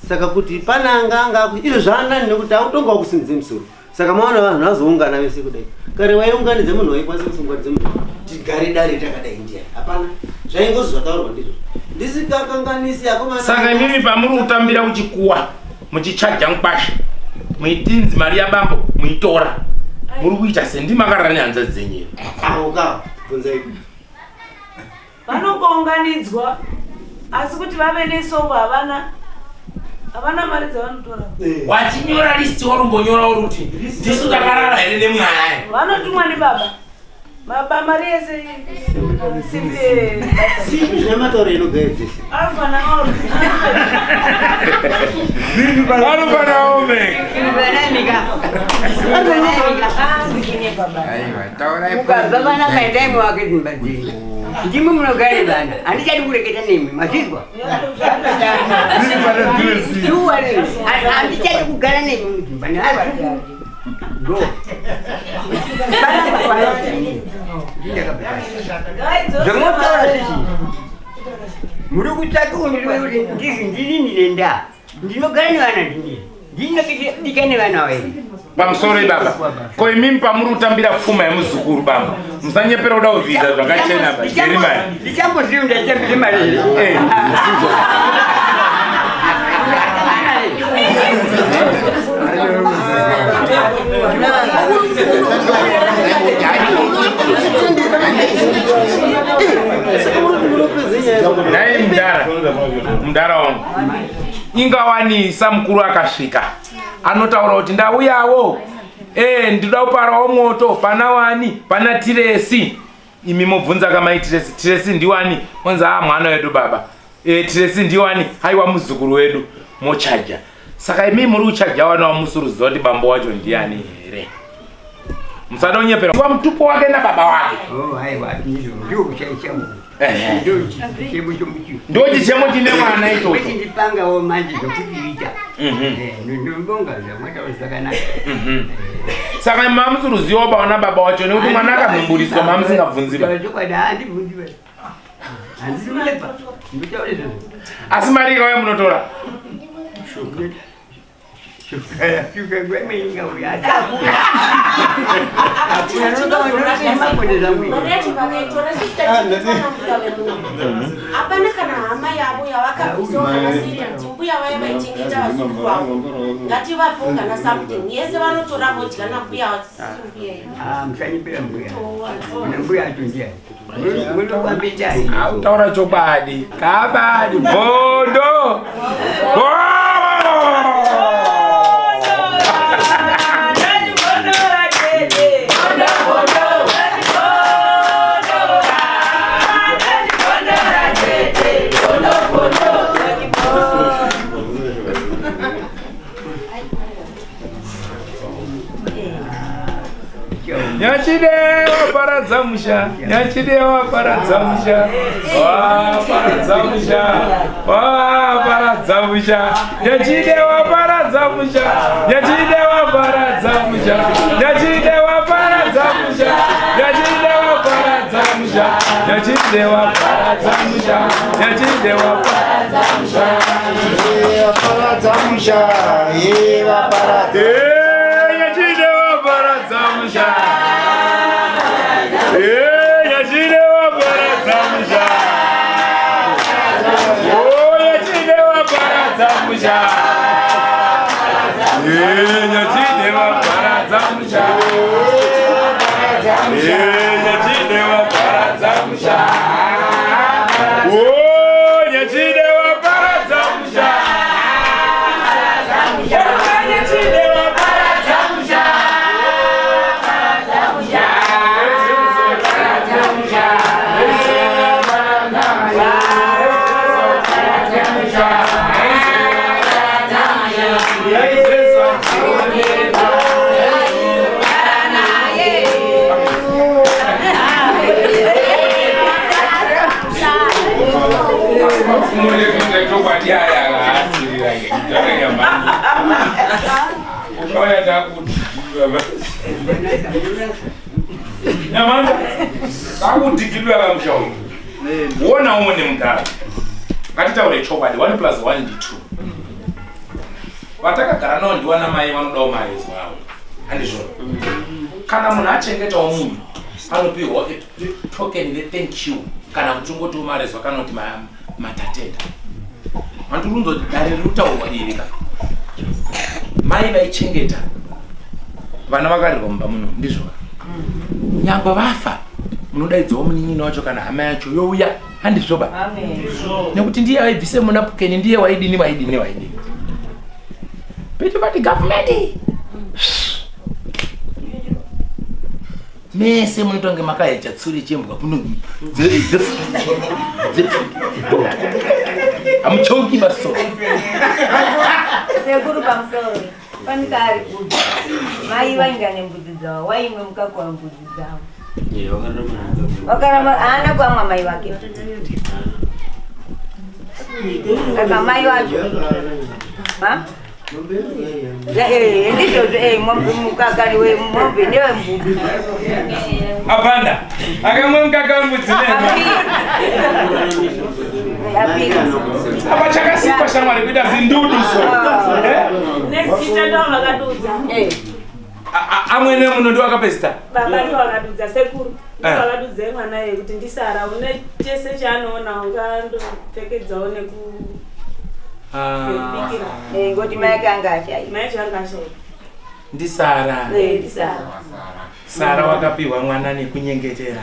Saka kuti pane anga anga izvo zvaanani nekuti autonga wakusimudze musoro. Saka maona vanhu vazoungana vese kudai. Kare waiunganidza munhu waikwanisa kusunganidza munhu tigare dare takadai ndiani hapana zvaingozi zvataurwa ndizvo ndisikakanganisi akomana. Saka imimi pamuri kutambira kuchikuwa muchichaja mukwasha muitinzi mari yabambo muitora muri kuita sendimakarara nehanzvadzi dzenyu here? Auka bvunzai. Vanongounganidzwa asi kuti vave nesoko havana havana mari dzavanotora. Wachinyora list warumbonyora uri kuti ndisu takarara here nemwana? Vanotumwa ndibaba. Baba mari yese simbi. Simbi zvematauro inogadzisa. Alfa na Omega. Alfa na Omega. Mukabva vanaka endai muvake dzimba dzenyu. Ndimi munogare vana. Handichadi kureketa nemi, mazvizwa? Shuwa nemi. Handichadi kugara nemi mudzimba. Go. Zvamotaura zvizvi. Muri kutsvaka kuti ndizvi ndini ndine ndaa. Ndinogara nevana ndini. Ndinodika nevana vairi. Pamusoro ibaba. Ko imimi pamuri kutambira pfuma yemuzukuru baba. Musanyepera kuda kuvhiza zvakachena ba. Jerimani. Ndichamboziva ndachambire mari here? Eh. Nhai mudhara, mudhara wangu. Ingawanisa mukuru akasvika. Anotaura kuti ndauyawo. Eh, ndinoda kuparawo moto pana wani, pana Tiresi. Imi mobvunza kamai Tiresi, Tiresi ndiwani? Monzi ah mwana wedu baba. Eh, Tiresi ndiwani? Haiwa muzukuru wedu. Mochaja. Saka imi muri kuchaja wana wamusuruziva kuti bambo wacho ndiani here? Musada kunyepera. Wa mutupo wake na baba wake. Oh, haiwa, ndizvo. Ndiko kushaisha munhu. Ehe. Ndo chichemo chomuchi. Ndo chichemo chine mwana ichocho. Wechindipangawo manje zvokuchiita. Eh, ndinobonga zvamwataura zvakanaka. Saka mamusuruziwa baona baba wacho nekuti mwana akanhumburiswa mamusingabvunzi ba. Chokwadi handibvunzi ba. Handisi kulepa. Ndinotaura izvozvo. Asi mari ikauya munotora. Mari yacho vakaitora sister chitsanangura vemunhu. Hapana kana hama yavo yavakabvisawo kana siri kuti mbuya vaya vaichengeta vazukuru vavo. Ngativapewo kana something. Yese vanotora vodya nambuya vasiri mbuya yedu. Musanyipira mbuya. Mbuya acho ndiani? Munokwambidai. Taura chokwadi. Kabadi bondo. Nyachide waparadza musha, nyachide waparadza musha, waparadza musha, waparadza musha, nyachide waparadza musha, nyachide waparadza musha, nyachide waparadza musha, nyachide waparadza musha, nyachide waparadza musha, nyachide waparadza musha, Vaparadza musha, ye vaparadza. Eh, nyachide waparadza musha. Eh, nyachide waparadza musha. Oh, nyachide waparadza musha. Eh, nyachide waparadza musha. Eh, nyachide waparadza musha. Oh, nyachide waparadza musha. Oh, nyachide waparadza musha. Nyamanda, kakudhikidwa kamusha uyu. Wona uone mudhara. Ngatitaure chokwadi 1 plus 1 ndi 2. Vatakagara navo ndiwana mai vanodawo marezo avo. Handizvona. Kana munhu achengetawo munhu anopiwa token ne thank you kana kuti ungotiwo marezo kana kuti matatenda. Mandurunzo kuti dare riri kutaurwa iri ka. Mai vaichengeta vana vakarirwa mumba muno ndizvo nyangwe vafa munodaidzawo munin'ina wacho kana hama yacho youya handizvo ba nekuti ndiye waibvise munapukeni ndiye waidini waidini waidini pete vati gavhumenti mese munoita kunge makaheja tsuri chembwa kuno hamucheuki masoro Sekuru pamusoro panika ari kuti mai vainga nembudzi dzavo waimwe mukaka wembudzi dzavo wakaramba haana kuamwa mai vake saka mai vacho Ha? Eh, ndizvozvo eh, mukaka wemombe newembudzi apanda akamwa mukaka wembudzi nene. Apa chakasikwa shamwari kuita zindudu so. Eh? Nezita ndo vakadudza. Amwene muno ndiwo akape zita. Baba ndo vakadudza sekuru. Eh. Vakadudza mwana iye kuti ndisara une chese chaanoona ungandopfekedzawo neku nekubikira. Eh, ngoti mai ake anga ashaya. Mai acho anga ashaya. Ndisara. Eh, ndisara. Sara wakapiwa mwana nekunyengetera.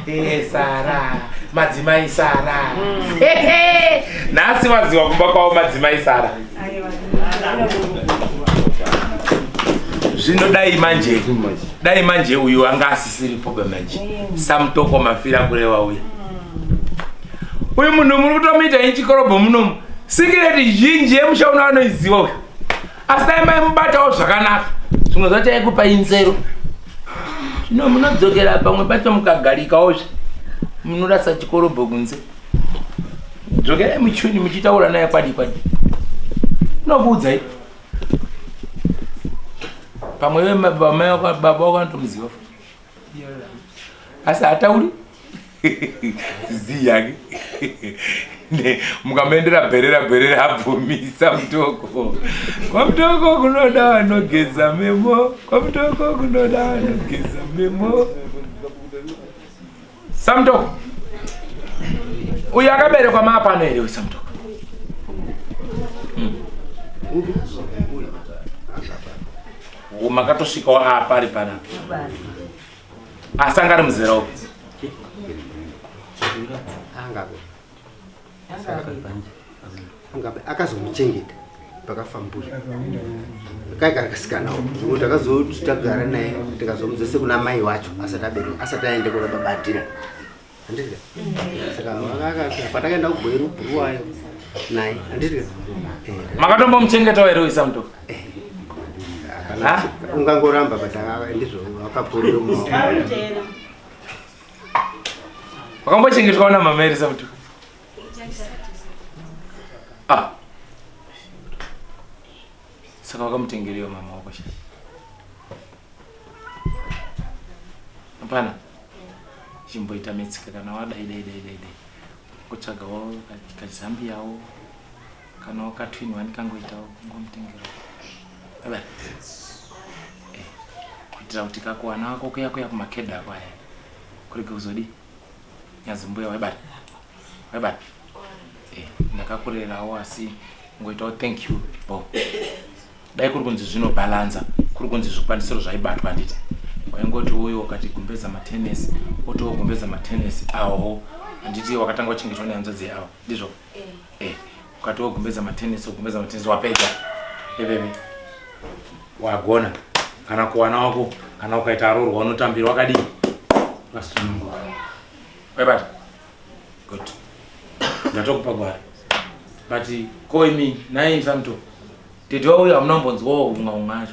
Eh, Sara, madzimai Sara. Hehe. Nhasi waziwa kumba kwavo madzimai Sara. Zvino dai manje, dai manje uyu anga asisiripo ba manje. Samutoko mafira kureva uya. Uyu munhu muri kutomuita inchikorobho munomu. Sikireti zhinji yemusha uno anoiziwa uyu. Asi dai maimubatawo zvakanaka. Zvimwe zvacho aikupa inzero. Zvino munodzokera pamwe pacho mukagarikawo zve. Munorasa chikorobho kunze. Dzokerai muchuni muchitaura naye kwadi kwadi. Nokuudzai. Pamwe iwe baba wako baba wako anotomuziva futi. Asi hatauri. Zii yake. Mukamuendera bherera bherera abvumisa mutoko. Kwamutoko kunoda vanogeza memo. Kwamutoko kunoda vanogeza memo. Samutoko. Uyu akaberekwa maapano here uyu Samutoko? Makatosvikawo apa ari panapa. Asi anga ari muzera upi? Angabe. Angabe akazomuchengeta pakafa mbuya. Kai kakasikanawo. Zvekuti takazoti tagara naye tikazomudzose kuna mai wacho asati abereka asati aende kuna baba Adhira. Handiti? Saka patakaenda kuGweru Bhuruwayo naye. Handiti? Makatombomuchengetawo here uyu Samutoko? Kana ungangoramba but ndizvo wakapurira mumaoko. Wakambochengetwa na mama here Samutoko? Ah. Saka wakamutengereyo mama wako sha. Hapana. Chimboita metsika kana wadai dai dai dai dai. Kutsvagawo kazambiyawo kana wakatwin one kangoitawo kungomutengera. Baba. Eh, kuitira kuti kakuwana wako kuya kuya kumakheda ako aya. Kurege kuzodii? Nyazimbuya waibata. Waibata. Eh, ndakakurerawo asi ngoitawo thank you bo. Dai kuri kunzi zvinobhalanza, kuri kunzi zvikwanisiro zvaibatwa handiti. Waingoti uyo ukati gumbeza matenesi, otiwo gumbeza matenesi awo. Handiti wakatanga kuchengetwa nehanzvadzi yawo, ndizvo? Eh, ukati wogumbeza matenesi, wogumbeza matenesi wapedza. Bebebe. Wagona. Kana kuwana wako, kana ukaita aroorwa unotambira wakadii? Wakasununguka. Waibata? Good. Ndatokupa gwara. But ko imi nai Samto. Tete wauya hamuna kumbonzwawo umwe umwe acho.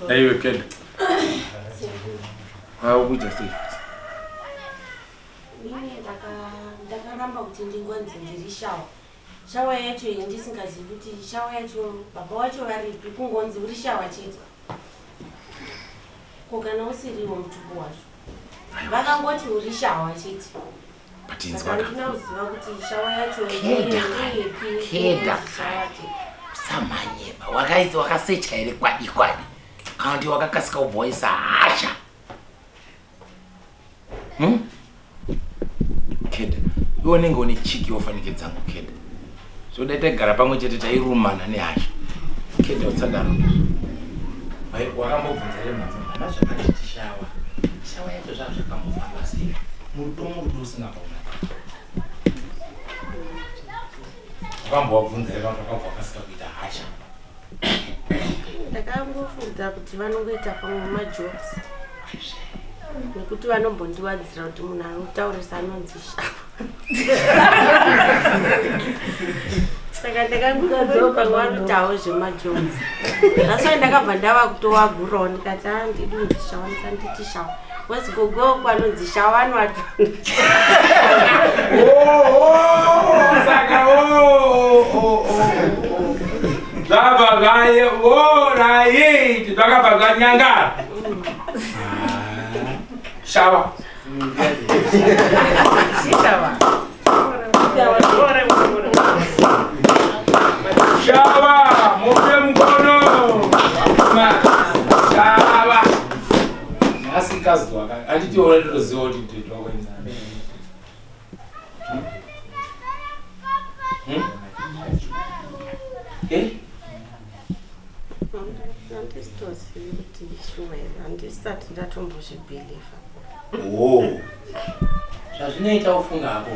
Aiwe kenda. Wakuita sei futi? Inini ndakaramba kuti ndingonzi ndiri shawa. Shawa yacho iyi ndisingazivi kuti shawa yacho baba wacho varipi kungonzi uri shawa chete. Ko kana usiriwo mutupo wacho. Vakangoti uri shawa chete. But inzwa Saka ka. ndina kuziva kuti shawa yacho Keda ndeipi. Keda shawa chete. Usamanyeba. Wakaita wakasecha here kwadi kwadi. Kana kuti wakakasika ubva waisa hasha. Keda. Iwe unenge une chiki wafanike dzangu Keda. Zvodai taigara pamwe chete tairumana nehasha. Keda usadaro. Vai wakambobvunza here mhanza mhana zvakatiti shawa. Shawa yacho zvazvo zvakambofamba sei? Murudo murudo usingambomani. Wakambowabvunza here vanhu vakabva wakasika kuita hasha? Ndakangofunga kuti vanongoita pamwe majokes. Nekuti vanombondiwadzira kuti munhu anotaurisa anonzi shawa. Saka ndakangofunga pamwe vanoitawo zvemajokes. That's why ndakabva ndava kutowagurawo ndikati ah ndidi kunzi shawa ndisanditi shawa. Wesi gogo wangu anonzi shawa anovati. Saka oh oh oh. Zvabva zvaye orit zvakabva zvanyangara. Shava. Shava, mupe mukono. Shava. Nhasi kazwa handiti uratoziva kuti nditwa kwenza. Eh? Handisitozivi kuti shuwa here, handisati ndatombozvibhilivha. Oh. Zvazvinoita ufunga hako.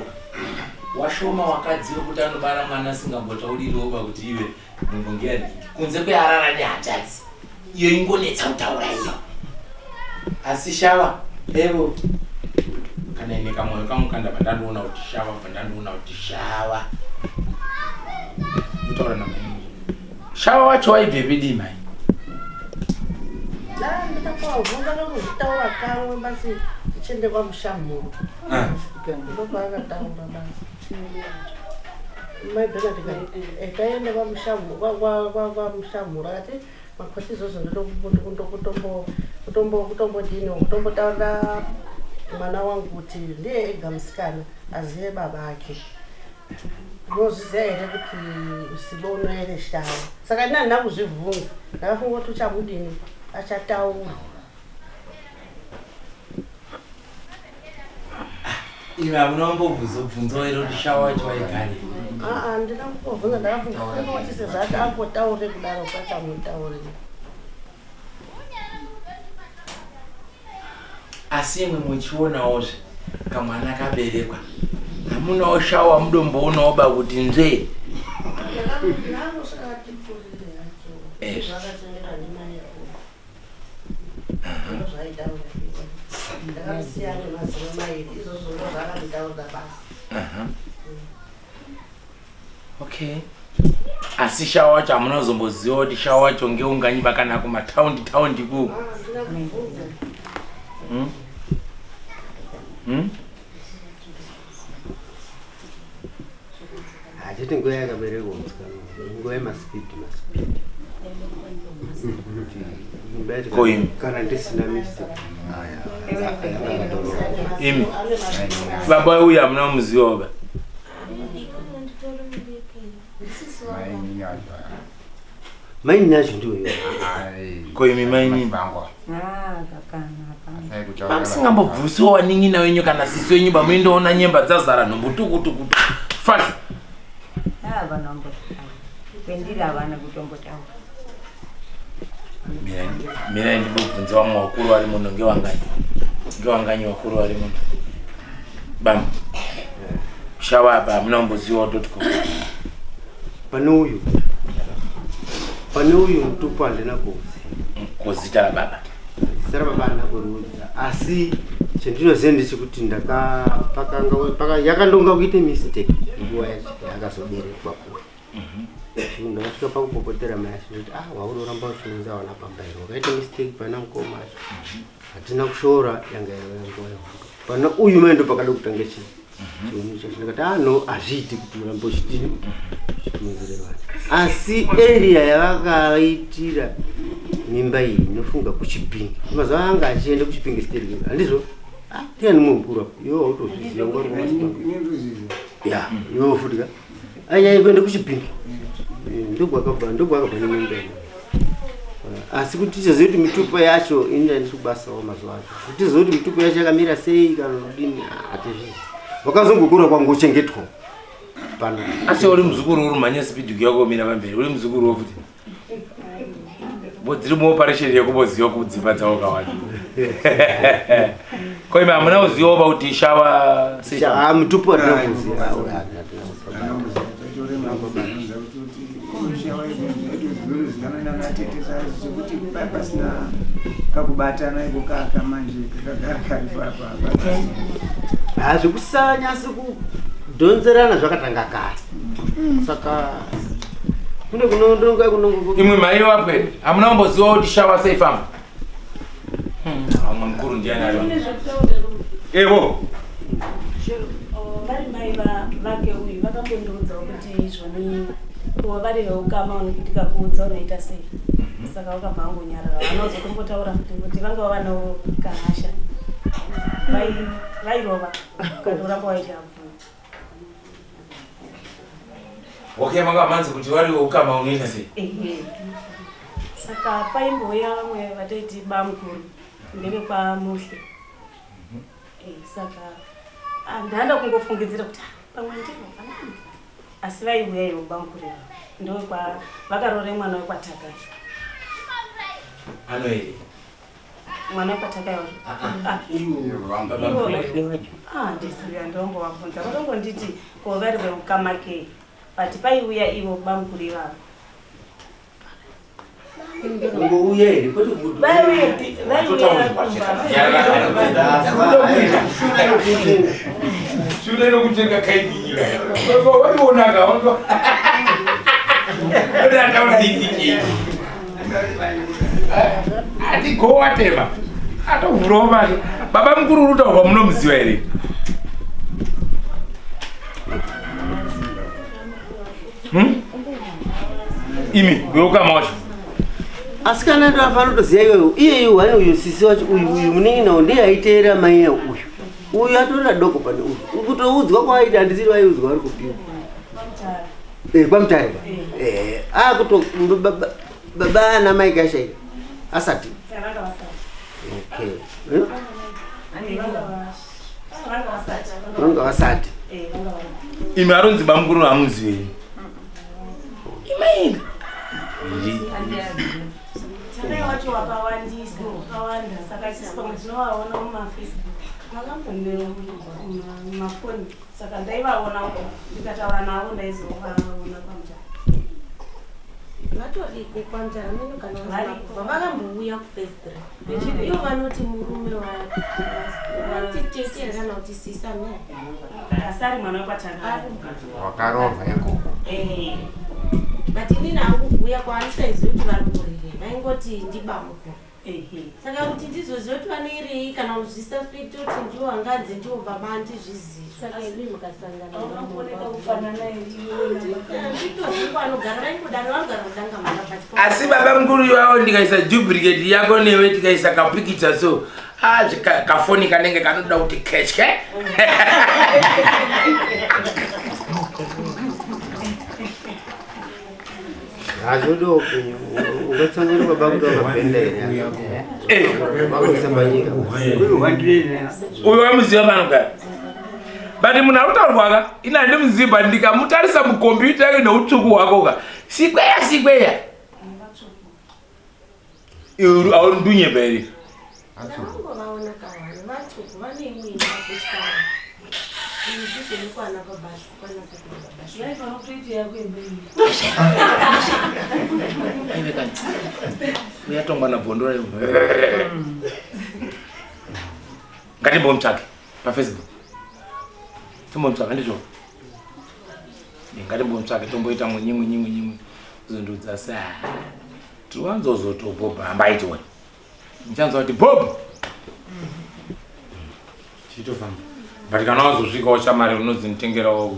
Washoma wakadzi wekuti anobara mwana asingambotauririwo pakuti iwe ndombongeya ndiki. Kunze kwearara nehanzvadzi. Iyo ingonetsa kutaura iyo. Asi shava, evo. Kana ine kamwoyo kangu kandabva ndandoona kuti shava, bva ndandoona kuti shava. Kutaura namai. Shava wacho waibvepi dii mai? Ndakavhunza kangozvitaura kamwe basi tichiende kwamushamhuru. Ndopaakataura basi. Mai Bernard taenda kwamushamhuru akati makoti izvozvo ndokutombodini kutombotaurira mwana wangu kuti ndiye ega musikana azive baba ake. Unozviziva here kuti usibo unoere shava? Saka ini handina kuzvibvunza, ndakafunga kuti uchamudini achataura. Imi hamuna kumbobvunzobvunzawo here kuti shawa wacho waigare? Aa, handina kumbobvunza, ndakafunga kuti sezvo ati ambotaure kudaro pachamutaurira. Asi imwe muchionawozve kamwana kaberekwa hamunawo shawa mudomboonawo ba kuti nzvee. Ezvo. Okay. Asi shawa wacho hamuna kuzomboziva kuti shawa wacho ngeunganyi kana kumataundi taundi ku. Hmm? Hmm? Hatiti nguva yakaberekwa musikana nguva yemasipidi masipidi. Ko imi? Kana ndisina mistake. Imi. Baba uyu hamuna kumuziva ba. Mainini acho ndiwo iwo. Ko imi mainini? Pamusingambobvusiwo wanin'ina wenyu kana sisi wenyu bamuindoona nyemba dzazara nhumbu tukutukutu. Fasi. Kwendiri havana kutombotaura. Mirai ndibobvunza vamwe vakuru vari muno ngewanganyi. Ngewanganyi vakuru vari muno. Bam. Shawa apa hamuna kumbozivawo dot com. Pane uyu. Pane uyu mutupo handina kuuziva. Ko zita rababa? Zita rababa handina kuriudza. Asi chandinoziva ndechekuti ndaka pakanga paka yakandonga kuite mistake nguva yacho yakazoberekwa kuya. Ndakasvika pakupopotera mai acho ndoti ah wakuda kuramba uchiunza vana pamba here wakaita mistake pana mukoma acho. Hatina kushora yanga yava nguva yehondo. Pana uyu mai ndo pakada kutanga chii chioni chacho ndakati ah no hazviiti kuti urambe uchidini uchiunzire vana. Asi area yavakaitira mimba iyi inofunga kuchipinge. Mazuva anga achienda kuchipinge stereki handizvo? Ah ndiani mumwe mukuru apo iwe wautozviziva nguva uri kumasipanga. Ya iwe futi ka. Anyanya kuenda kuchipinge. Ndokwakabva ndokwakabva nemimba iyi. Asi kuti tizozive kuti mitupo yacho ini ndandiri kubasawo mazuva acho. Kuti tizozive kuti mitupo yacho yakamira sei kana kudini hatizvizivi. Wakazongokura kwangochengetwa pano. Asi uri muzukuru uri mhanya speed yako mira pamberi uri muzukuru wo futi. Bo dziri muoperation yekuboziva kudzimba dzavo kawanda. Ko imi hamuna kuzivawo pa kuti shawa sei? Ah mutupo hatina kuziva. Pasina kakubatana iko kaka manje kakagara kari papa. Ah zvekusanyasi kudhonzerana zvakatanga kare. Saka kune kunondonga kunongo Imwe mai wapwere hamuna kumboziva kuti shawa sei famba. Vamwe mukuru ndiani ari? Evo. Vari mai vake uyu vakambondiudzawo kuti izvoni Kuva vari veukama ndikakuudza unoita sei? Saka vakabva vangonyarara. Vanozotombotaura futi kuti vanga vanawo kahasha. Vairova ukatoramba waichabvuma. Okay, vanga manzi kuti vari veukama unoita sei? Ehe. Saka paimbouya vamwe vataiti bamukuru ndevekwaMuhle. Saka ndanda kungofungidzira kuti pamwe ndivo vanani. Asi vaiuya ivo bamukuru ivavo ndovekwa vakaroora mwana wekwaTakai. Ano here? Mwana wekwaTakai wacho. Handizivi, handongovabvunza. Vakangonditi ko vari veukama kei, but paiuya ivo bamukuru ivavo. Kungouya here kwete kuti Vaiuya Shure nokutenga kaidikira. Waionaka wando. Ndataura idiki. Ati go watema. Atovhurawo mari. Baba mukuru uri kutaurwa munomuziva here? Imi, weukama wacho. Asi kana ndo afanira kutoziva iwewe iye uyu wani uyu sisi wacho uyu uyu munin'ina uyu ndiye aiteera mai uyu uyu atorera doko pane uyu kutoudzwa kwaaita handiziri vaiudzwa vari kupiwa kwamutare akuto baba ana mai kashaika asati okay vanga vasati Imi aronzi bamukuru hamuzivi. Imaini. Takai wacho wakawandisa, wakawanda saka isusu pamwe tinovaona mumafacebook nemumafoni saka ndaivaona ndikataura navo ndaizovaona pamuchato. Vatoriko kwamutare meno kana Variko. vakambouya kufirst three ivo vanoti murume vanoti tete here kana kuti sisa me Asi ari mwana wekwaTakai. Wakarova ikoko. But inini hangu kuuya kwaandisaiziva kuti vari kurirei, vaingoti ndibamukuru. Saka kuti ndizoziva kuti vanoirei kana kuzvisuspect kuti ndiwo anganzi ndiwo baba handizvizivi. Saka imi mukasangana Vakaoneka kufanana nditoziva anogara vaingodaro vanogara kudanga mhaka but Asi baba mukuru ivavo ndikaisa duplicate yako newe tikaisa kapikicha so kafoni kanenge kanoda kuti ketye. Hazvodi upenyu ungatsanzura baba kuti wakabhenda here vakuisa panyika. Uyu wamuziva panogara. But munhu ari kutaurwa ka ini handimuzivi but ndikamutarisa mukombiyuta yake neutsvuku hwako ka sikweya sikweya. Iwe auri ndunyepa here? Ndakambovaona kawani vatsvuku vane imwe imba kuchikara. Ndizvo nekwana babashu kwana sekuru babashu. Vaifanira kutoita yako imba iyi. Uyatongwa nabvondora iwe. Ngatimbomutsvake paFacebook. Timbomutsvaka ndizvo. Ngatimbomutsvake tomboita munyimwe nyimwe nyimwe. Zondudza sa. Tiwanzozotobhobha hambaitiwe. Ndichanzwa kuti Bob. Chitofamba. But kana wazosvikawo shamari unozonditengerawo.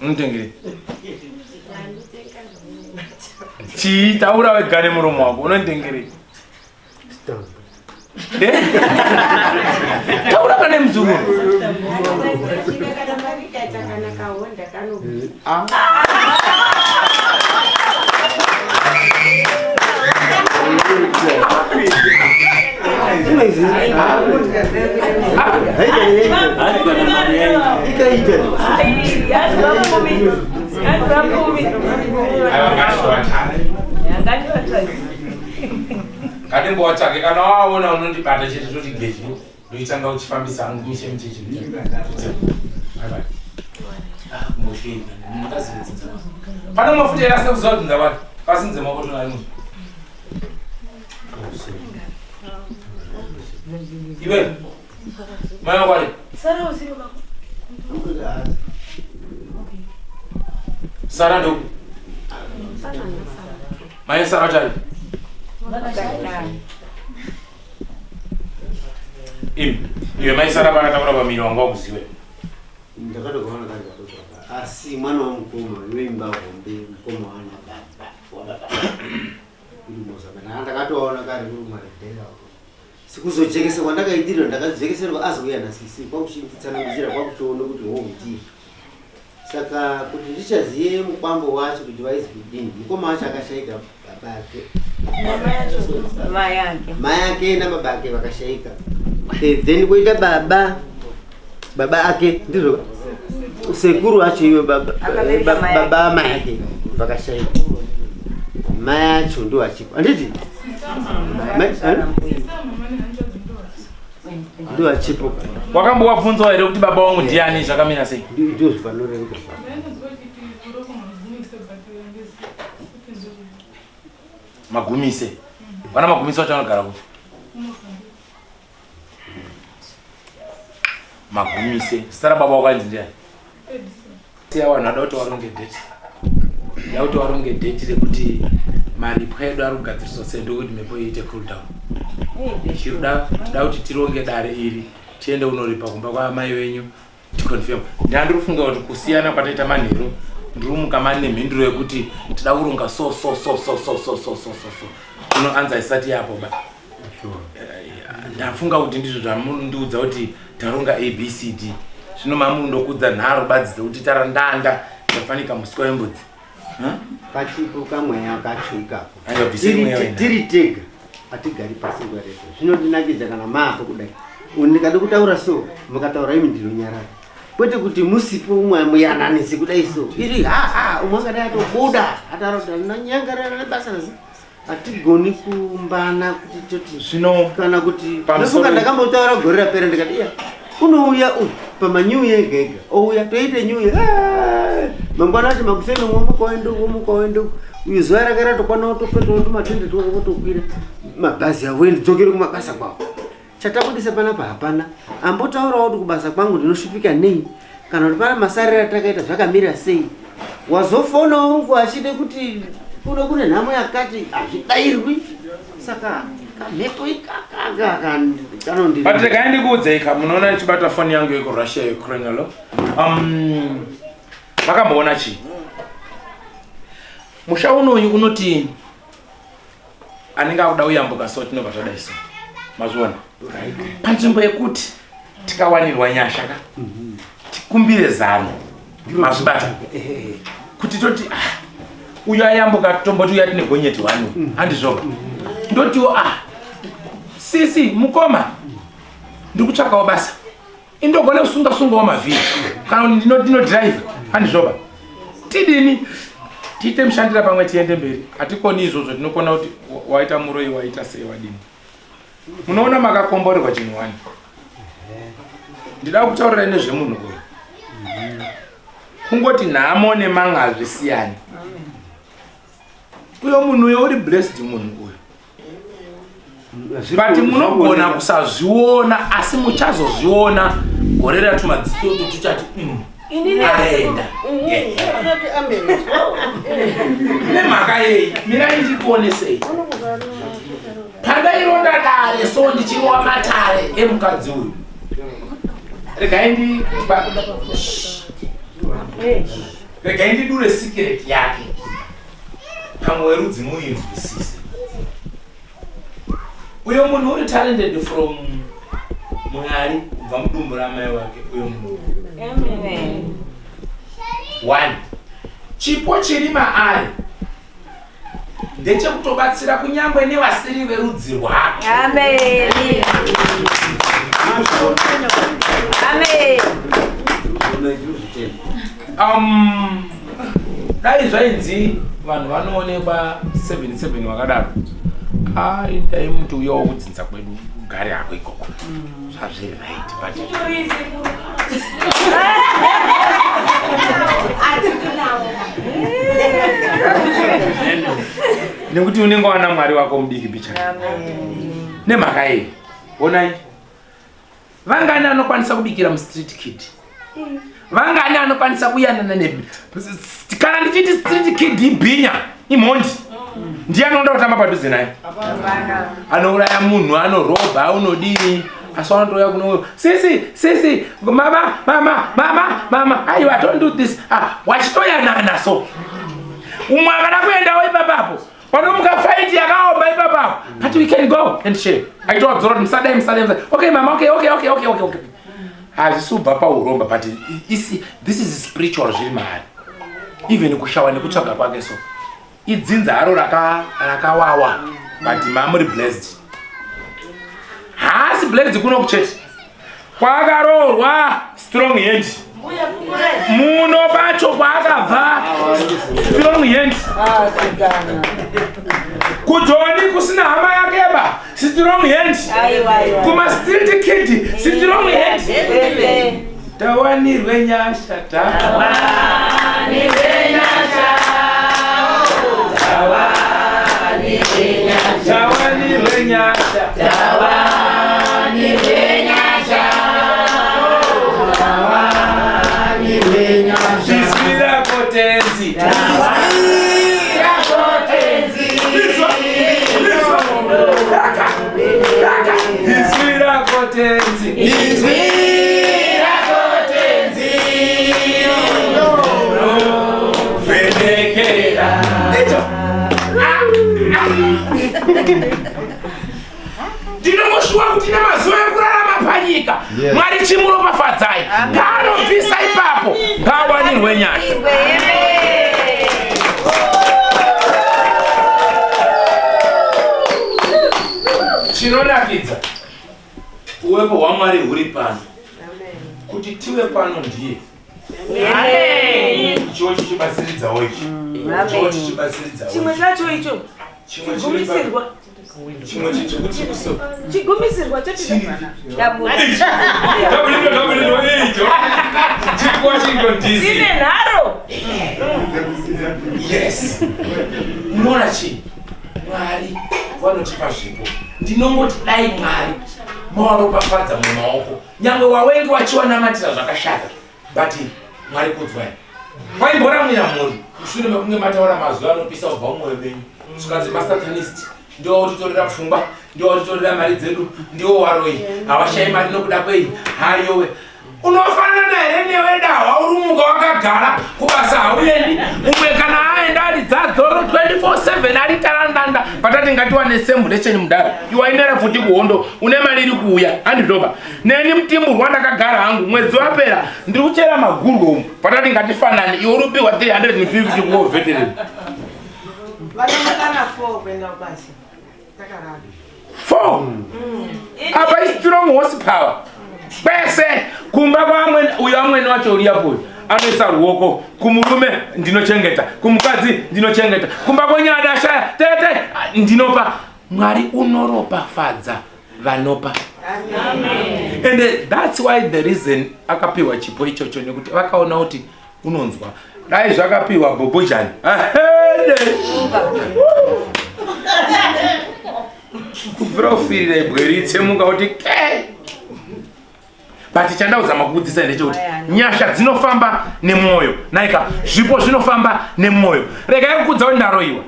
Unotengere. Chii taura wega nemuromo wako unonditengerei? Taura kana muzukuru. Kana mari ikaita kana kahonda kanobvisa. Ngatimbowatsvake kana waona unondibata chete toti geji ndoitanga uchifambisa hangu mishe micheche. Pane mafuta here asina kuziva dzinza kwake pasinze maoko tonayo munhu. Iwe mai makwari Sara uzive baba. Sara ndo mai Sara chai imi iwe mai Sara vakataura pamiri wanga wakuziwe. Ndakatokaona kari kadoko aka. Asi mwana wamukoma weimba hombe mukoma wana baba wababa uri mozambique ndakatovaona kare uri maredhera sikuzojekeserwa ndakaitirwa ndakajekeserwa azouya nasisi kwakuchinditsanangudzira kwakuchiona kuti ho ndiye saka kuti ndichaziye mukwambo wacho kuti vaizi kudini mukoma wacho akashaika baba ake mai ake nababa ake vakashaika eh, then koita baba baba ake ndizvo sekuru acho iwe baba mai ake vakashaika mai acho ndo achipo handiti eh? ndo achipo wakambowabvunzawo here kuti baba wangu ndiani zvakamira sei ndizvo zvanoreruka magumise vana magumise vacho vanogara kupi magumise zita rababa wako ainzi ndiani siya vanhu vada kuti waronge date da kuti waronge date rekuti maripwa edu ari kugadziriswa sei ndokuti mhepo iite cool down chirida tida kuti tironge dare iri tiende kunoripa kumba kwaamai venyu ticonfirm ndandiri kufunga kuti kusiyana kwataita manheru ndiri kumuka mani nemhinduro yekuti tida kuronga so so so so so so so so so so uno anza isati yapo ba eh, ndafunga kuti ndizvo zvamundiudza kuti taronga abcd zvino mamundokudza nharo badzi dzekuti tarandanda ndafanika muswa wembudzi Pachipo kamweya kacho ikako. Tiri tega hatigari pasi nguva refu. Zvinondinakidza kana maapo kudai. Ndikada kutaura so mukataura imi ndinonyarara. Kwete kuti musipo umwe muyananisi kudai so. Iri ha ha umwe akadai atobuda ataura kuti ndinonyangarara nebasa rese. Hatigoni kumbana kuti toti zvino kana kuti ndofunga ndakambotaura gore rapera ndikati iya unouya uyu pamanew year ega ega ouya toite new year ah! mangwana acho makuseni womuka woenda uku womuka woenda uku uyu zuva rake ratokwana wotopetawo tumatende twako votokwira mabhazi avo endidzokere kumabasa kwavo chatabudisa panapa hapana ambotaurawo kuti kubasa kwangu ndinoshupika nei kana kuti pana masariro atakaita zvakamira sei wazofonawo uko achide kuti kuno kune nhamo yakati hazvidairwi saka kamhepo ikakaka kanondi but regai ndikuudzei ka munoona ndichibata foni yangu yekurussia ukraine lo um, makamboona chii musha unoyu unoti anenge akuda kuyambuka so tinobva tadai so mazviona panzvimbo yekuti tikawanirwa nyasha ka tikumbire zano mazvibata kuti toti ah, uyo ayambuka tomboti uya tine gonyeti wani handizvoka ndotiwo ah sisi mukoma ndikutsvakawo basa indogona kusunga sungawo mavhiri kana kuti ndinodhiraivha handizvoba tidini tiite mushandira pamwe tiende mberi hatikoni izvozvo tinokona kuti waita muroyi waita sei wadini munoona makakomborerwa chinhu wani ndida kutaurirai nezvemunhu uyu kungoti nhamo nemanga hazvisiyani uyo munhu uyo uri blessed munhu uyo but munogona kusazviona asi muchazozviona gore ratumadziso tuchati mm, aenda nemhaka yei mirai ndikuonesei pandaironda dare so ndichirwa matare emukadzi uyu regai ndi regai ndidure sikireti yake pamwe werudzi muinzwisise uyo munhu uri talented from mwari kubva mudumbu ramai wake uyo munhu one chipo chiri maari ndechekutobatsira kunyange nevasiri verudzi rwake Amen. Amen. Um, dai zvainzi vanhu vanoonekwa 77 vakadaro ai dai muti uyawo kudzinza kwedu ugare hako ikoko zvazviri right but nekuti unenge wana mwari wako mudiki bicha nemhaka yei onai vangani anokwanisa kubikira mustreet kid vangani anokwanisa kuyanana ne kana ndichiti street kid ibhinya imhondi ndiye anoda kutamba padhuze naye anouraya munhu anorobha unodii Asi wanotouya kuno sisi sisi mama mama mama mama aiwa don't do this. Ah, wachitoyanana so. Umwe akada kuendawo ipapapo. Panomuka fight yakaoma ipapapo. But we can go and share. Aitowadzora kuti musadai musadai musadai. Okay mama okay okay okay okay okay okay. Hazvisi kubva pauromba but isi, this is spiritual zviri maari. Even kushawa nekutsvaga kwake so. Idzinza haro rakawawa but mamuri blessed. Haasi blessed kuno kuchechi. Kwakaroorwa strong hand. Muno pacho kwaakabva strong hand. Kujoni kusina hama yakeba strong hand. Kuma street kid strong hand. Tawanirwe nyasha tawanirwe nyasha tawanirwe nyasha tawanirwe nyasha tawanirwe nyasha izwi rako tenzi izwi rako tenzi izwi rako tenzi izwi rako tenzi vhenekera icho ndinongoshuwa kuti nemazuva ekurarama panyika Mwari chimuropafadzai paanobvisa ipapo pawanirwe nyasha. Chinonakidza uwepo hwaMwari huri pano kuti tive pano ndiye ichiwo chichibatsiridzawo ichi ichiwo chichibatsiridzawo Chimwe chacho icho Chimwe chiri pa- chigumisirwa chimwe chitsvuku chigumisirwa chine nharo. Yes, munoona chii? Mwari vanotipa zvipo. Ndinongoti dai Mwari mawaropafadza mumaoko, nyangwe wawengi wachiwanamatira zvakashata, but Mwari kudzwai. Kwaimboramwira mhuri mushure mekunge mataura mazwi anopisa kubva mumwoyo menyu, zvikanzi masatanist ndiwo watitorera pfungwa, ndiwo watitorera mari dzedu, ndiwo waroyi, havashayi mari nokuda kwei. Hayowe, unofanana here newe dahwa urumuka wakagara kubasa hauendi? Umwe kana aenda ari dzadzoro 24/7 ari tarandanda. Patati ngatiwane same relation mudhara, iwe inera futi kuhondo une mari iri kuuya handizvoba. Neni mutimburwa ndakagara hangu, mwedzi wapera ndiri kuchera magurwe umu. Patati ngatifanane, iwe uri kupiwa 350 kuwo veteran. Vanomukana 4 kuenda kubasa takarara. 4 apa istrong horsepower kwese kumba kwaamwene. Uyo amwene wacho uri apo uyu anoisa ruoko kumurume, ndinochengeta, kumukadzi ndinochengeta, kumba kwenyada ashaya tete ndinopa. Mwari unoropafadza vanopa and that's why the reason akapiwa chipo ichocho, nekuti vakaona kuti unonzwa. Dai zvakapiwa bhobhojani ahede kubvira ufirira ibwe ritsemuka kuti ke. But chandauzama kukudzisa ndechekuti nyasha dzinofamba nemwoyo naika, zvipo zvinofamba nemwoyo. Regai kukudza kuti ndaroiwa.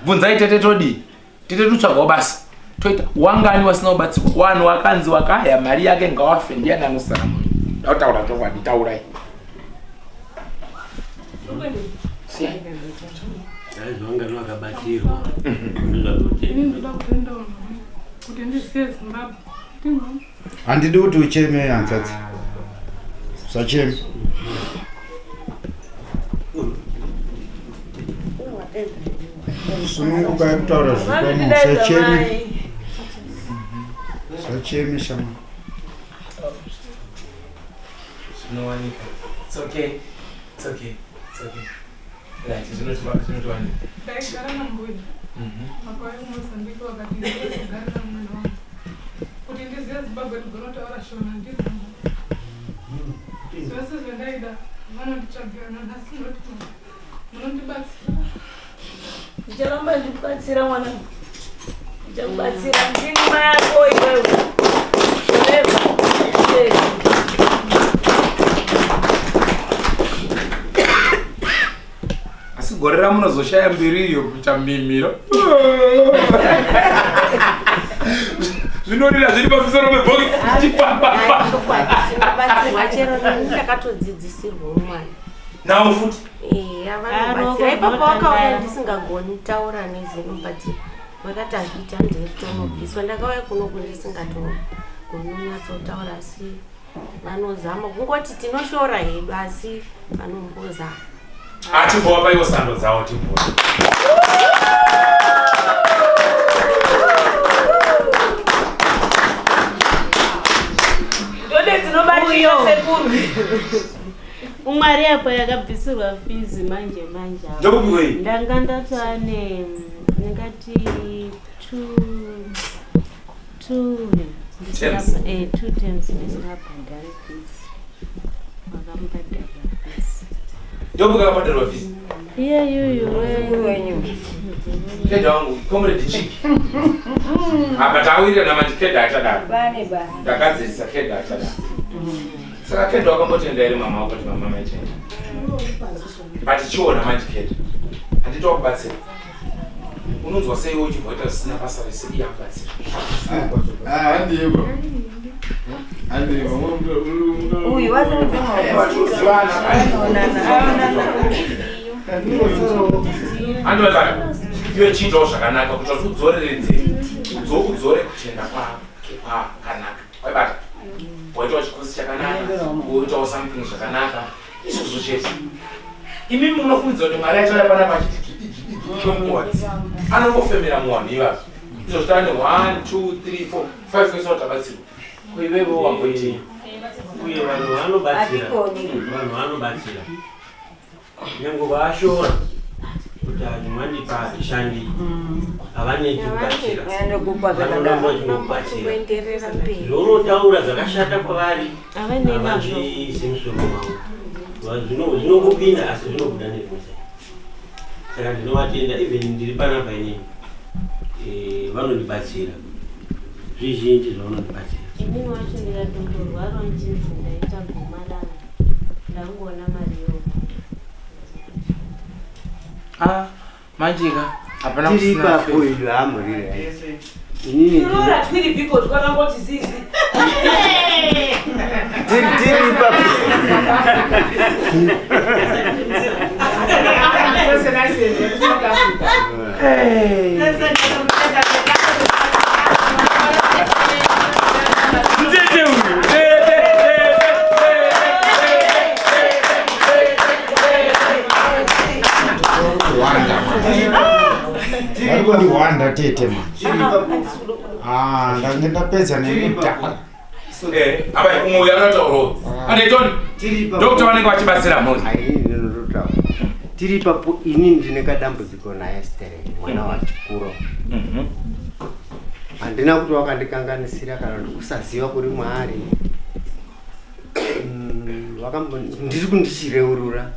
Bvunzai tete, todii tete? Tutsvagawo basa toita. Wangani wasina kubatsirwa? Wanhu wakanzi wakaya mari yake ngawafe, ndiani anosara munhu? Ndautaura chokwadi, taurai. Vangani vakabatsirwa? Ini ndoda kuendawo kuti ndisiye Zimbabwe. Handidi kuti ucheme, hanzvadzi, usacheme. Sunungukai kutaura zviri pamo, usacheme, usacheme shama. Zvinowanika. It's okay, it's okay, it's okay. Right, zvinotiwanika. Ndaigara nambuya makore kuMozambique, wakati ndizogara namwana wangu kuti ndizive Zimbabwe, ndigonotaura Shona. Ndizvo zvose zvandaida vanonditsvagira. Nanhasi ndoti munondibatsira. Ndicharamba ndikubatsira mwana, ndichakubatsira. Ndini mai yako iwewe forever. Yes. Asi gore ramunozoshaya mbiri iyo kuita mimiro. rinorira zviri pamusoro pebhokisi chipapapa. Tinobatsirwa chero neni ndakatodzidzisirwa mwana. Nawo futi. Eya vanobatsira ipapo wakauya ndisingagoni taura nezino but vakati hazviita ndiritonobviswa ndakauya kunoku ndisingatogoni kunyatsotaura asi vanozama kungoti tinoshora hedu asi vanombozama. Achibva paiwo sando dzawo timbona. Ndode dzinobatika sekuru. Umwari apo yakabvisirwa fizi manje manje apo. Ndokupiwa iyi? Ndanga ndatane ndingati two two Terms. eh, two terms ndisingabhadhari fees vakamubhadhara fees Ndokuka kabhadharwa fees. iye yuyu wenyu Keda wangu, comrade chiki. Apa tawirirana manje keda achadaro. Pane basa. Ndakadzirisa keda achadaro. Saka keda wakambotenda here mama wako kuti mama maitenda? But chiona manje keda. Handiti wakubatsira. Unonzwa sei uchibva waita zvisina basa rese iye akubatsira? Handivo. Handivo. Uyu wasimudze Andiwezaka. Iwe chiitawo zvakanaka kuti udzoreredze udzore kutenda kwakanaka. Waibata. Waitawo chikosi chakanaka, woitawo something zvakanaka. Izvozvo chete. Imi munofungidzira kuti Mwari achauya panapa achiti chomuwadzi. Anongofemera muwanhu ivazvo. Izvozvo tane 1 2 3 4 5 kwese watabatsirwa. Ko iwewe wamboitei? Uye vanhu vanobatsira. Hatikoni. Vanhu vanobatsira. Nyange vaashora kuti handipa hatishandi havaneti kubatsira. Vanokupa Vanoramba vachingokubatsira. Kuenderera mberi. Zvaunotaura zvakashata kwavari Havanei nazvo. havazviisi musoro mavo. Zvinongopinda asi zvinobuda nezvimwe. Saka ndinovatenda even ndiri panapa inini eh, vanondibatsira zvizhinji zvavanondibatsira. Inini wacho ndikatomborwarawo nchinzi ndaita gomarara ndangoona mari yomwe. Ah, manje ka hapana Tiri kusina ipapo faith. idu hamurira. Inini Tirora twiri biko twakangoti zizi. tiri tiri ipapo. Mtete uyu. Vari kundihwanda tete manje. Ah, ndange ndapedza nemudhara. Eh, apa umwe uyu akataurawo. Ane John. Doctor vanenge vachibatsira mhuri. Inini ndinototaura. Tiri ipapo inini ndine kadambudziko naye Stereki mwana wachikuro. Handina kuti wakandikanganisira kana kuti kusaziva kuri mwaari. Ndiri kundichireurura.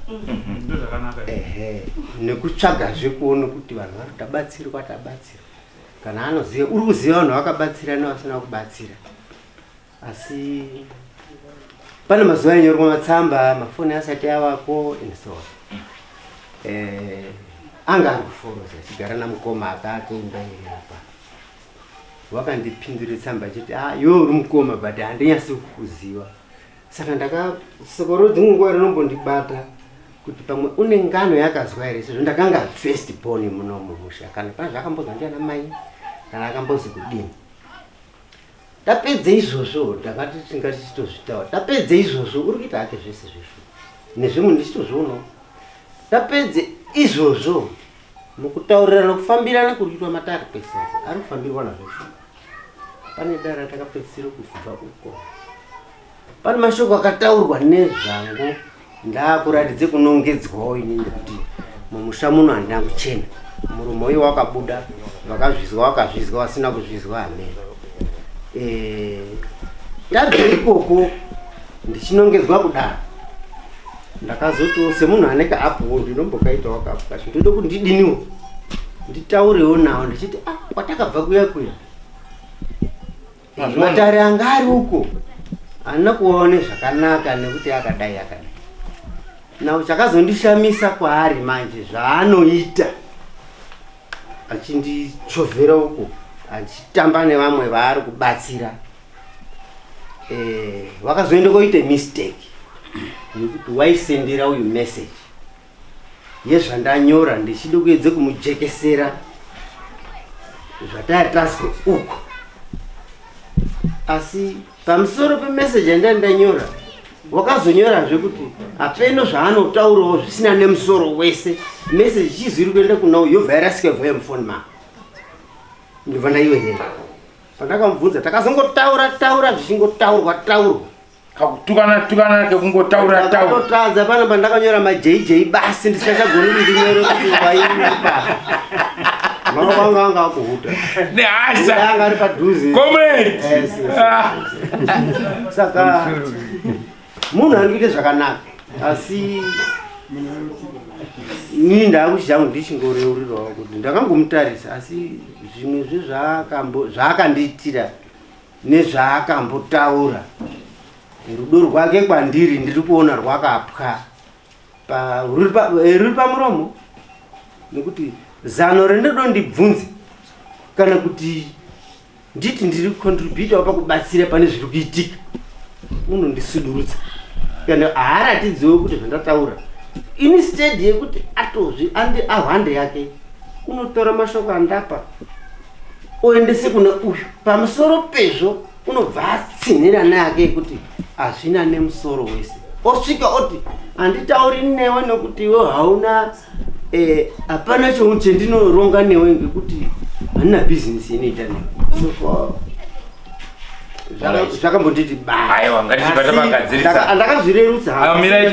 Ehe, nekutsvagazve kuona kuti vanhu vari tabatsirwa tabatsirwa. Kana anoziva, uri kuziva vanhu vakabatsira nevasina kubatsira. Asi pane mazuva ainyorwa matsamba, mafoni asati avako and so on. Eh, anga ari kuforoza achigara namukoma akake imba iri apa. Wakandipindura tsamba achiti ah, iwe uri mukoma but handinyasi kukuziva. Saka ndaka soko dzimwe nguva rinombondibata kuti pamwe une ngano yakazwa here sezvo ndakanga first born muno mumusha kana pane zvakambozwa ndiana mai kana akambozi kudini. Tapedze izvozvo ndakati tingati tichitozvitaura. Tapedze izvozvo uri kuita hake zvese zvesvo nezvimwe ndichitozvionawo. Tapedze izvozvo mukutaurirana kufambirana kuri kuitwa matare kwese uko, ari kufambirwa nazvo shuwa. Pane dare ratakapedzisira kubva uko. Pane mashoko akataurwa nezvangu ndakuratidze kunongedzwawo inini kuti mumusha muno handina kuchena. Murume uyu wakabuda vakazvizwa vakazvizwa vasina kuzvizwa hameno. Eh, ndabva ikoko ndichinongedzwa kudaro ndakazotiwo semunhu ane kaapuwo ndinombokaitawo kaapu kacho ndinoda kuti ndidiniwo nditaurewo nawo ndichiti ah kwatakabva kuya kuya Mazviona? matare anga ari uko handina kuwaone zvakanaka nekuti akadai akadai now chakazondishamisa kwaari manje zvaanoita achindichovhera uko Achitamba nevamwe vaari kubatsira. Eh, wakazoenda koite mistake yekuti waisendera uyu message yezvandanyora ndichida kuedze kumujekesera zvatayatazwa uku asi pamusoro pemeseji yandanga ndanyora wakazonyorazve kuti hapeno zvaanotaurawo zvisina nemusoro wese meseji chizi iri kuenda kuna uyu yobva yarasika yobva yamufoni mako ndobva ndaiverenga pandakamubvunza takazongotaura taura zvichingotaurwa taurwa Kakutukana tukana kekungotaura taura. Ndakatotadza pana pandakanyora ma JJ basi ndisingachagoni kuti ndinyore kuti waipa. Maoko anga anga akuhuta. Nehasha. Anga ari padhuze. Comrade. Yes, yes. Saka munhu ari kuita zvakanaka asi ini ndakuti changu ndichingoreurirawo kuti ndakangomutarisa asi zvimwe zvezvaakandiitira Nezvaakambotaura, rudo rwake kwandiri ndiri kuona rwakapwa pa, ruri pa, eh, ruri pamuromo nekuti zano rendinoda ndibvunze kana kuti nditi ndiri contributor pakubatsira pane zviri kuitika unondisudurutsa kana haaratidziwo kuti zvandataura instead yekuti atozvi andi ahwande yake unotora mashoko andapa oendese kune uyu pamusoro pezvo unobva atsinhira neake ekuti hazvina nemusoro wese osvika oti handitauri newe nekuti iwe hauna eh, hapana eh, chendinoronga newe ngekuti handina bhizinesi inoita newe so zvakambonditi aiwa ngatibva tapagadzirisa ndakazvirerutsa mira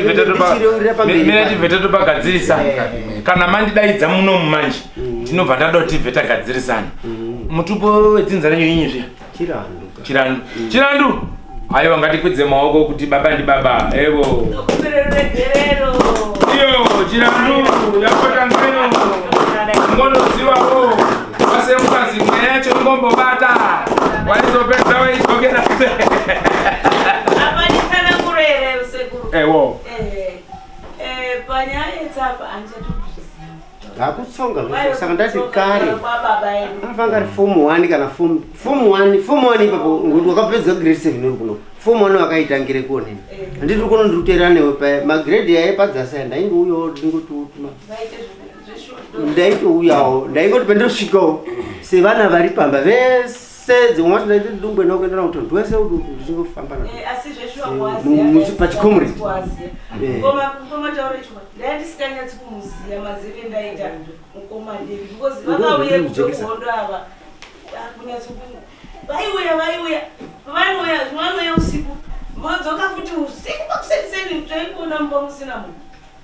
tibve tatopagadzirisa eh. kana mandidaidza munomu manje mm. tinobva ndada kuti tibve tagadzirisana mm. mutupo wedzinza renyu inyi zviya chirandu chirandu mm. chirandu aiwa ngatikwidze maoko kuti baba ndi baba evo iyo chirandu yapotangeno ngonozivawo wasemukazi mweya yacho ingombobata waizopedza waidzokera Apa nditsananguro here sekuru? Ewo. Eh, eh, panyaya yetsapa handichatozviziva. Ndakutsonga zvese saka ndati kare anofanira ari form 1 kana form form 1 form 1 ipapo ngokuti wakapedza grade 7 uri kuno form 1 wakaitangire kuoneni handiti uri kuno ndiri kuteerera newe paya magrade yaye padzasi aya ndaingouyawo ndingotuma ndaitouyawo ndaingoti pandosvikawo sevana vari pamba vese dzimwe wacho ndaiti dungwe nakuenda nakuti ndwese ndichingofamba pachicomrade Ndandisinganyatsi kumuziva mazivire ndaita mukoma David because vakauya kubva kuhondo ava kunyatso vaiuya vaiuya vanouya zvimwe vanouya usiku vodzoka futi usiku pakuseniseni taikuona mumba musina munhu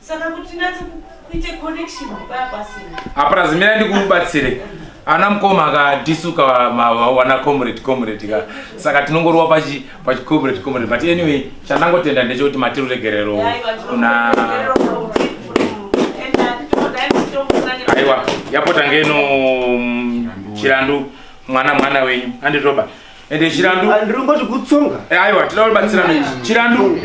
saka kuti tinatse kuite connection paya pasina apurazi mira ndikubatsire ana mukoma akadhisuka wana comrade comrade ka saka tinongorova pachi pachi comrade comrade but anyway chandangotenda ndechekuti mati ruregerero kuna aiwa yapota ngeno mm, chirandu mwana mwana wenyu anditoba ende chirandu ah, ndiri kutsonga eh, aiwa tinoda kubatsirana chirandu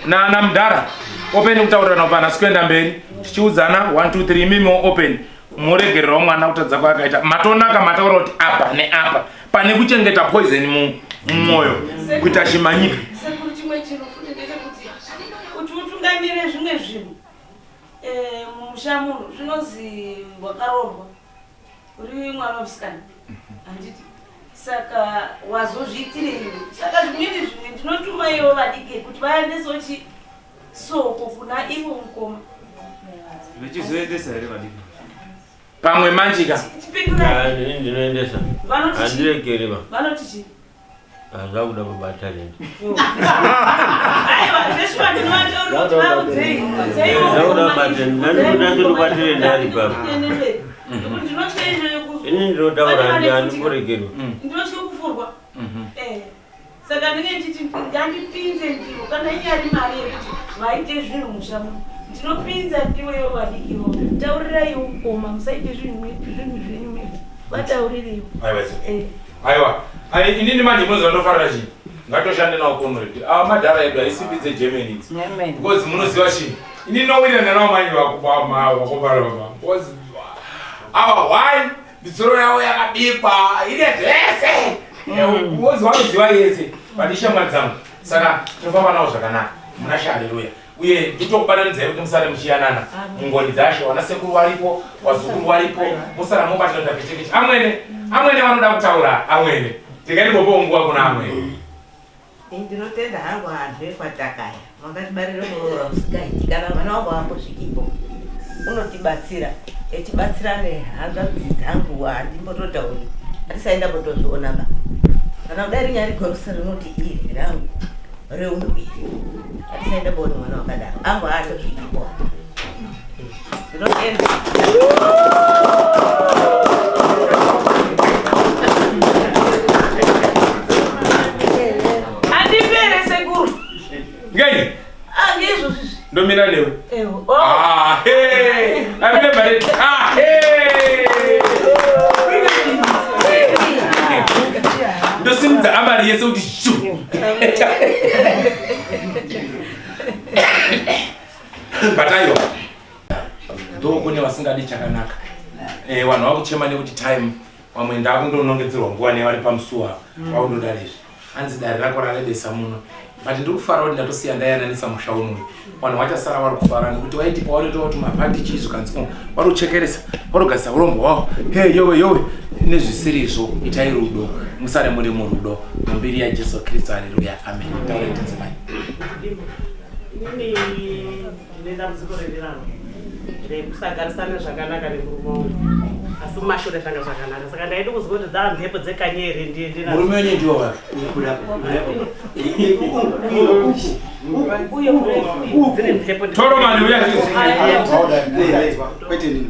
na na mudhara open kutaurirana pana sikuenda mberi tichiudzana 1 2 3 mimo open moregererawo mwana kutadza kwaakaita matonaka mataura kuti apa neapa pane kuchengeta poison mumwoyo kuita chimanyika sekuru chimwe chinhu futi ndechekuti kuti utungamire zvimwe zvinhu eh, mumusha munhu zvinozi wakaroorwa uri mwana wemusikana handiti saka wazozviitirei saka zvimweni zvimwe ndinotuma ivo vadike kuti vaendesewo chi soko kuna ivo mukoma vechizoendesa here vadiki pamwe manjika chipindurai ndinoendesa Vanoti chii? handiregeri va vanoti chii hazvakuda kubata rende aiwa zveshuwa ndinovateurira kuti vaudzei udzeiwo zvakuda kubata ndandikuda sekubatire ndari papa nekuti ndinotya izvo ini ndinotaura handimboregerwa ndinotya kufurwa Eh. Saka ndinenge ndichiti ngandipinze ndiro kana inyari mari yekuti vaite zvinhu musha muno ndinopinza ndiro ivo vadiki ivo tauriraiwo mukoma musaite zvinhu zvinhu zvenyu mega vataurireiwo Aiwa, it's okay. Aiwa, ai inini manje munoziva ndofarira chii? Ngatoshande nawo comrade. Ava madhara edu aisimbi dzeGermany idzi. Because munoziva chii? Ini ndinowirirana nawo manje vakomana baba. Because ava why? Mitsoro yavo yakabikwa ine zvese. Wozi vanoziva yese. But ishamwari dzangu. Saka tinofamba navo zvakanaka. Muna She haleluya. Uye totokubatanidzai kuti musare muchiyanana. Mungoni dzashe wana sekuru waripo, wazukuru waripo, musara mobatana tapechekeche. Amwene, amwene vanoda kutaura, amwene. Tikaibopo nguva kuna amwene. Ndinotenda hangu anhu ekwaTakaya makatibarira muroora usingaiti kana mwana wangu ambosvikipo unotibatsira echibatsira nehanzvadzi dzangu handimbototauri handisai ndambotozviona ba kana kudai rinyari gorusa rinoti iri rangu reuno iri handisai ndamboona mwana wakadaro angu haatosvikipo ndinotenda. Handipere sekuru. Ngenyi? Ah, ngeizvozvi izvi. Ndomira newe. Ewo. Oh. Ah, hey. I remember it. Ah, hey. Ndosimudza amari yese kuti shu. But aiwa. Though kune vasingadi chakanaka. Eh, vanhu vakuchema nekuti time vamwe ndakundonongedzerwa nguva nevari pamusuwa vakundoda izvi. Hanzi dare rako rarebesa muno. But ndiri kufara kuti ndatosiya ndayananisa musha unoyu. Vanhu vachasara vari kufara nekuti waiti pawanoita kuti mapati chii zvikanzi oh, vari kuchekeresa, vari kugadzisa urombo hwavo. Hey, yowe yowe nezvisiri izvo itai rudo musare muri murudo mumbiri yaJesu Kristu. Haleluya, amen. Taurai tinzimai. Inini ndine dambudziko redirano rekusagarisana zvakanaka nemurume wangu asi mumashure zvanga zvakanaka saka ndaida kuzwa kuti dzava mhepo dzekanyi here ndiye ndina Murume wenyu ndiwo wapi? uyo murefu dzine mhepo Toro mani uya Kwete nini.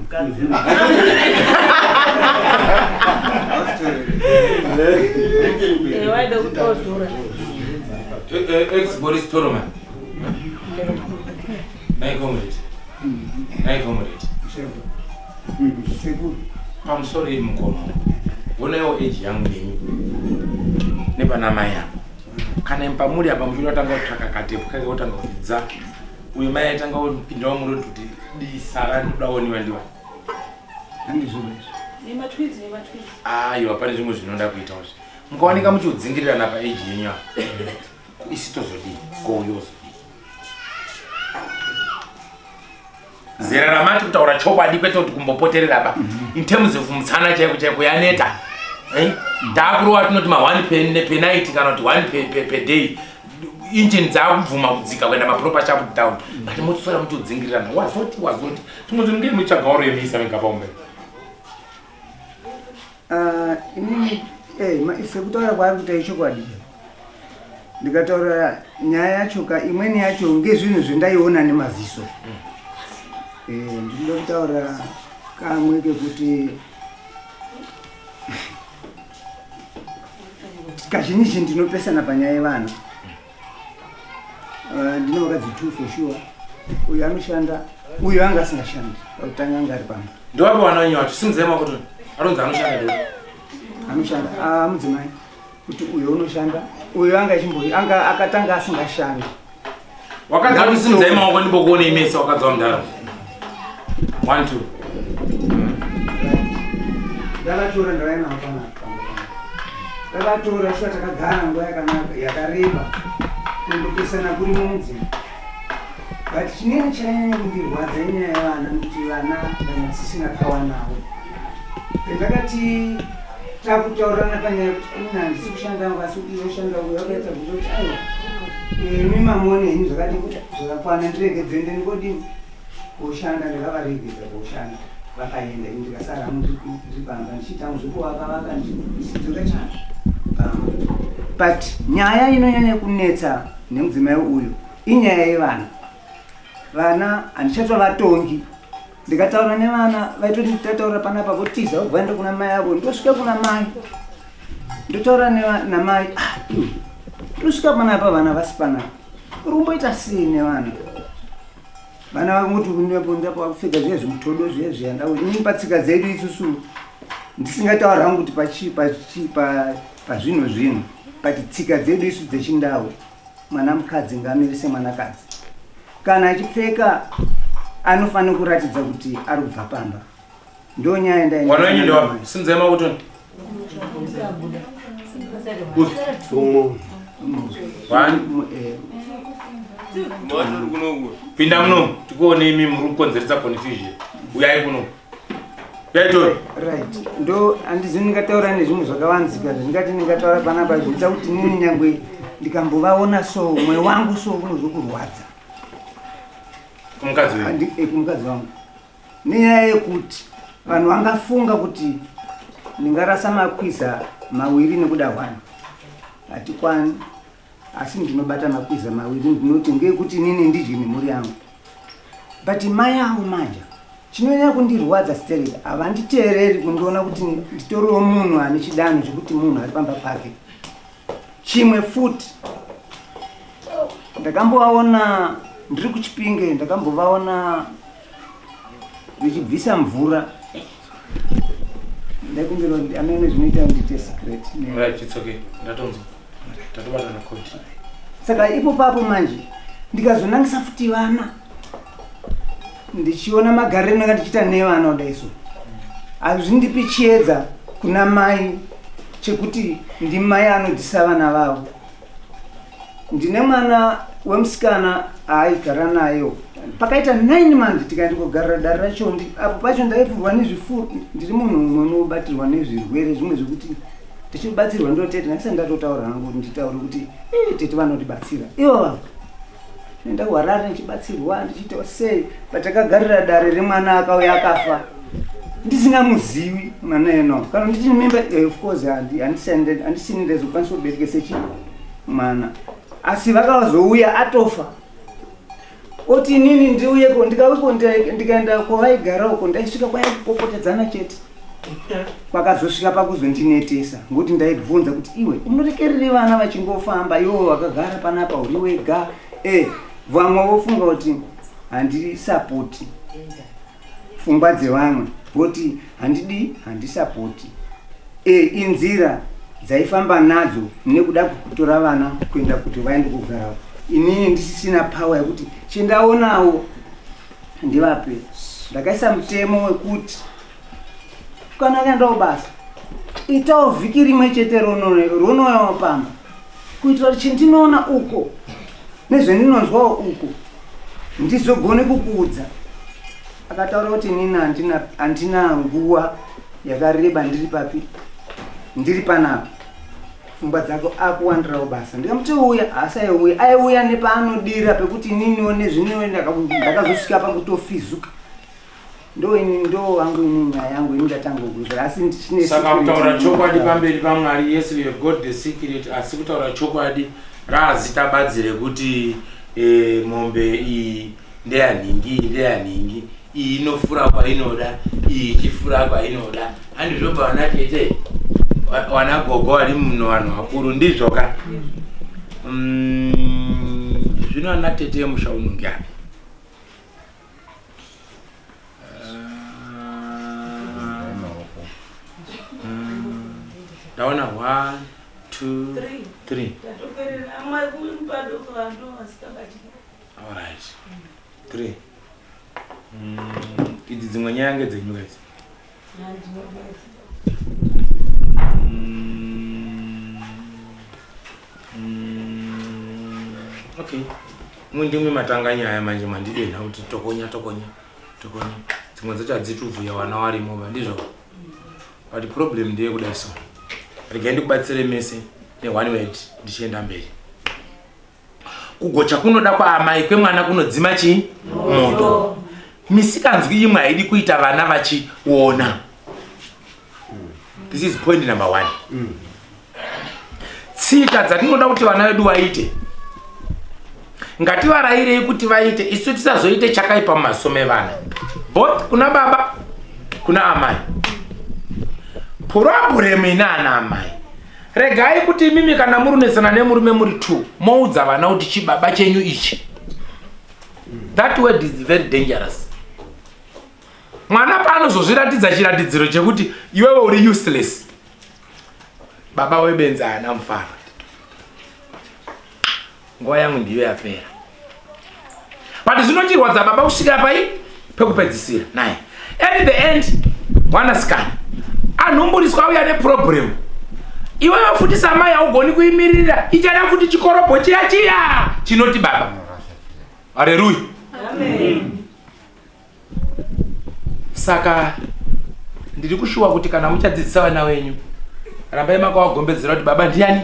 Waida kutodhura. Ex Boris Toroman. Nai comrade. Nai comrade. Sekuru. Pamusoro iyi mukoma. Wonewo age yangu nemi. Nepana mai apa. Kana imi pamuri apa muchida kutanga kutsvaka katepu kake wotanga kuti dza. Uyu mai aitanga kupindawo murodi kuti dii sara ndikuda woniwa ndiwa. Handizvo izvo. Nematwins nematwins. Aiwa pane zvimwe zvinoda kuitawo zve. Mukaoneka muchiudzingirirana pa age yenyu apa. Isi tozodii? Ko uyo ozodii? Zera ramati kutaura chokwadi kwete kuti kumbopoterera ba. In terms of mutsana chaiko chaiko yaneta. Eh? Takurova tinoti ma 1 per, per night kana kuti 1 per, per, per day. Engine dzakubvuma kudzika kuenda ma proper sharp down. But motswera muchiudzingirirana. Wazoti wazoti. Tumwe zvinhu ngei muchitsvaga waremisa vega paumbe. Ah, inini eh, sekutaura kwaari kuita ichokwadi ndikataura nyaya yacho ka imweni yacho ngezvinhu zvendaiona nemaziso eh, ndinoda kutaura kamwe kekuti kazhinji ndinopesana panyaya yevana. Ndine vakadzi two for sure. Uyu anoshanda, uyu anga asingashandi. Pakutanga anga ari pamba. Ndowapi wana wenyu wacho? Simudzai maoko toni. Aronzi anoshanda ndo. Anoshanda. Ah, mudzimai. Kuti uyu unoshanda, uyu anga achimboi, anga akatanga asingashandi. Wakadzi wati simudzai maoko ndimbokuonei mese wakadzi wamudhara. 1 2. Ndakatora ndauya navo panapa. Ndakatora shuwa takagara nguva yakanaka yakareba kundopesana kuri mumudzimu. But chinenge chanyanya kundirwadza inyaya yevana nekuti vana ndanga ndisisina power navo. Ndakati takutaurirana panyaya yekuti ini handisi kushanda hangu asi uyo oshanda uyo akaita bvunzo kuti aiwa imi mamone henyu zvakati kuti zvakakwana ndiregedze ende ndikodini koshanda ndakavaregedza koshanda vakaenda ini ndikasara hangu ndiri pamba ndichiita hangu zvekuvaka vaka ndichidzoka chii pamba but nyaya inonyanya kunetsa nemudzimai uyu inyaya yevana vana handichatovatongi ndikataura nevana vaitoti tataura panapa votiza vobva vaenda kuna mai avo ndosvika kuna mai ndotaura namai ah, ndosvika panapa vana vasi panapa uri kumboita sei nevana vana vakungoti ndapfeka zviya zvimutodo zviya zviya ndau patsika dzedu isusu ndisingataura hangu kuti pazvinhu zvinhu but tsika dzedu isu dzechindau mwana mukadzi ngaamire semwanakadzi kana achipfeka anofanira kuratidza kuti ari kubva pamba. Ndo nyaya ndai. Mwana wenyu ndewapi? Simudzai maoko toni. One. Pinda muno tikuone imi muri kukonzeresa confusion. Uyai kuno. Uyai toni. Right. Ndo handizi ndingataura nezvimwe zvakavanzika zvandingati ndingataura panapa zvinoita kuti nini nyangwe ndikambovaona so mwoyo wangu so unozokurwadza. Kumukadzi wenyu. Eh, kumukadzi wangu. Nenyaya yekuti vanhu vangafunga kuti ndingarasa makwiza mawiri nekuda hwani hatikwani asi ndinobata makwiza mawiri ndinoti ngekuti inini ndidye nemhuri yangu but mai avo manja chinonyanya kundirwadza sterek havanditeereri kundiona kuti nditoriwo munhu ane chidanho chekuti munhu ari pamba pake chimwe futi ndakambovaona ndiri kuchipinge ndakambovaona vechibvisa mvura ndaikumbira kuti amene zvinoita ndiite secret Right, it's okay. Ndatonzwa. Tatobatana kodi. saka ipo papo manje ndikazonangisa futi vana ndichiona magariro ndanga ndichiita nevana kudai so hazvindipi chiedza kuna mai chekuti ndimai anodzisa vana vavo ndine mwana wemusikana aaigara nayo pakaita 9 months tikaenda kogarira dare racho apo pacho ndaifurwa nezvifuru ndiri munhu umwe unobatirwa nezvirwere zvimwe zvekuti tichibatsirwa ndotete ndasati ndatotaura hangu nditaure kuti tete vanotibatsira ivo vavo Enda kuHarare ndichibatsirwa ndichiitawo sei patakagarira dare remwana akauya akafa ndisingamuziwi mwana eno kana ndichine mimba eh, of course handisini ndaizokwanisa kuberekese chi mwana asi vakazouya atofa oti inini ndiuyeko ndikauyeko ndikaenda kwavaigara uko ndaisvika kwaya kupopotedzana chete kwakazosvika pakuzondinetesa ngokuti ndaibvunza kuti iwe unorekerere vana vachingofamba iwe wakagara panapa uri wega e vamwe vofunga kuti handisapoti pfungwa dzevamwe voti handidi handisapoti e inzira dzaifamba nadzo nekuda kutora vana kuenda kuti vaende kugara inini ndisisina power yekuti chindaonawo ndivape ndakaisa mutemo wekuti kana akaendawo basa itawo vhiki rimwe chete ronouyawo pamba kuitira kuti chindinoona uko nezvendinonzwawo uko ndizogone kukuudza akataura kuti inini handina nguva yakareba ndiri papi ndiri panapa pfungwa dzako akuwandirawo basa ndikamuti uya asaiuya aiuya nepaanodira pekuti ininiwo nezviniwo ndakazosvika pakutofizuka ndo ini ndo wangu ini nyaya yangu ini ndatanga kuizva asi ndichine saka kutaura chokwadi pamberi pamwari yes we have got the secret asi kutaura chokwadi raazita badzi rekuti eh, mombe iyi ndeyanhingi iyi ndeyanhingi iyi inofura kwainoda iyi ichifura kwainoda handizvo bavana tete wana gogo vari muno vanhu vakuru ndizvo ka mm, zvino ana tete yemusha uno ngeapi ndaona 1 2 3 Alright. 3. Mm, idzi dzimwe nyaya ngedzenyu guys. Mm, mm, okay. Mwe ndimwe matanga nyaya manje mandidenha kuti tokonya tokonya tokonya. Dzimwe dzacho hadzitubvuya wana warimo ba ndizvo. But problem ndeye kudai so. Regai ndikubatsire mese ne one word ndichienda mberi. Kugocha kunoda kwaamai kwemwana kunodzima chii? Moto. Misikanzwi imwe haidi kuita vana vachiona. This is point number one. Tsika dzatinoda kuti vana vedu vaite ngativarairei kuti vaite isu tisazoite chakaipa mumaziso mevana both kuna baba kuna amai purobhuremu ina ana amai Regai kuti imimi kana murunetsana nemurume muri two moudza vana kuti chibaba chenyu ichi. That word is very dangerous. Mwana paanozozviratidza chiratidziro chekuti iwewe uri useless. Baba webenzi haana mufaro. Nguva yangu ndiyo yapera. But zvinochirwadza baba kusvikira pai pekupedzisira. Naye. At the end Mwanasikana anhumburiswa auya neproblem. Iwewe futi samai haugoni kuimirira, ichada futi chikorobho chiya chiya chinoti baba. Haleluya. Amen. Saka ndiri kushuwa kuti kana muchadzidzisa vana wenyu rambai makawagombedzera kuti baba ndiyani?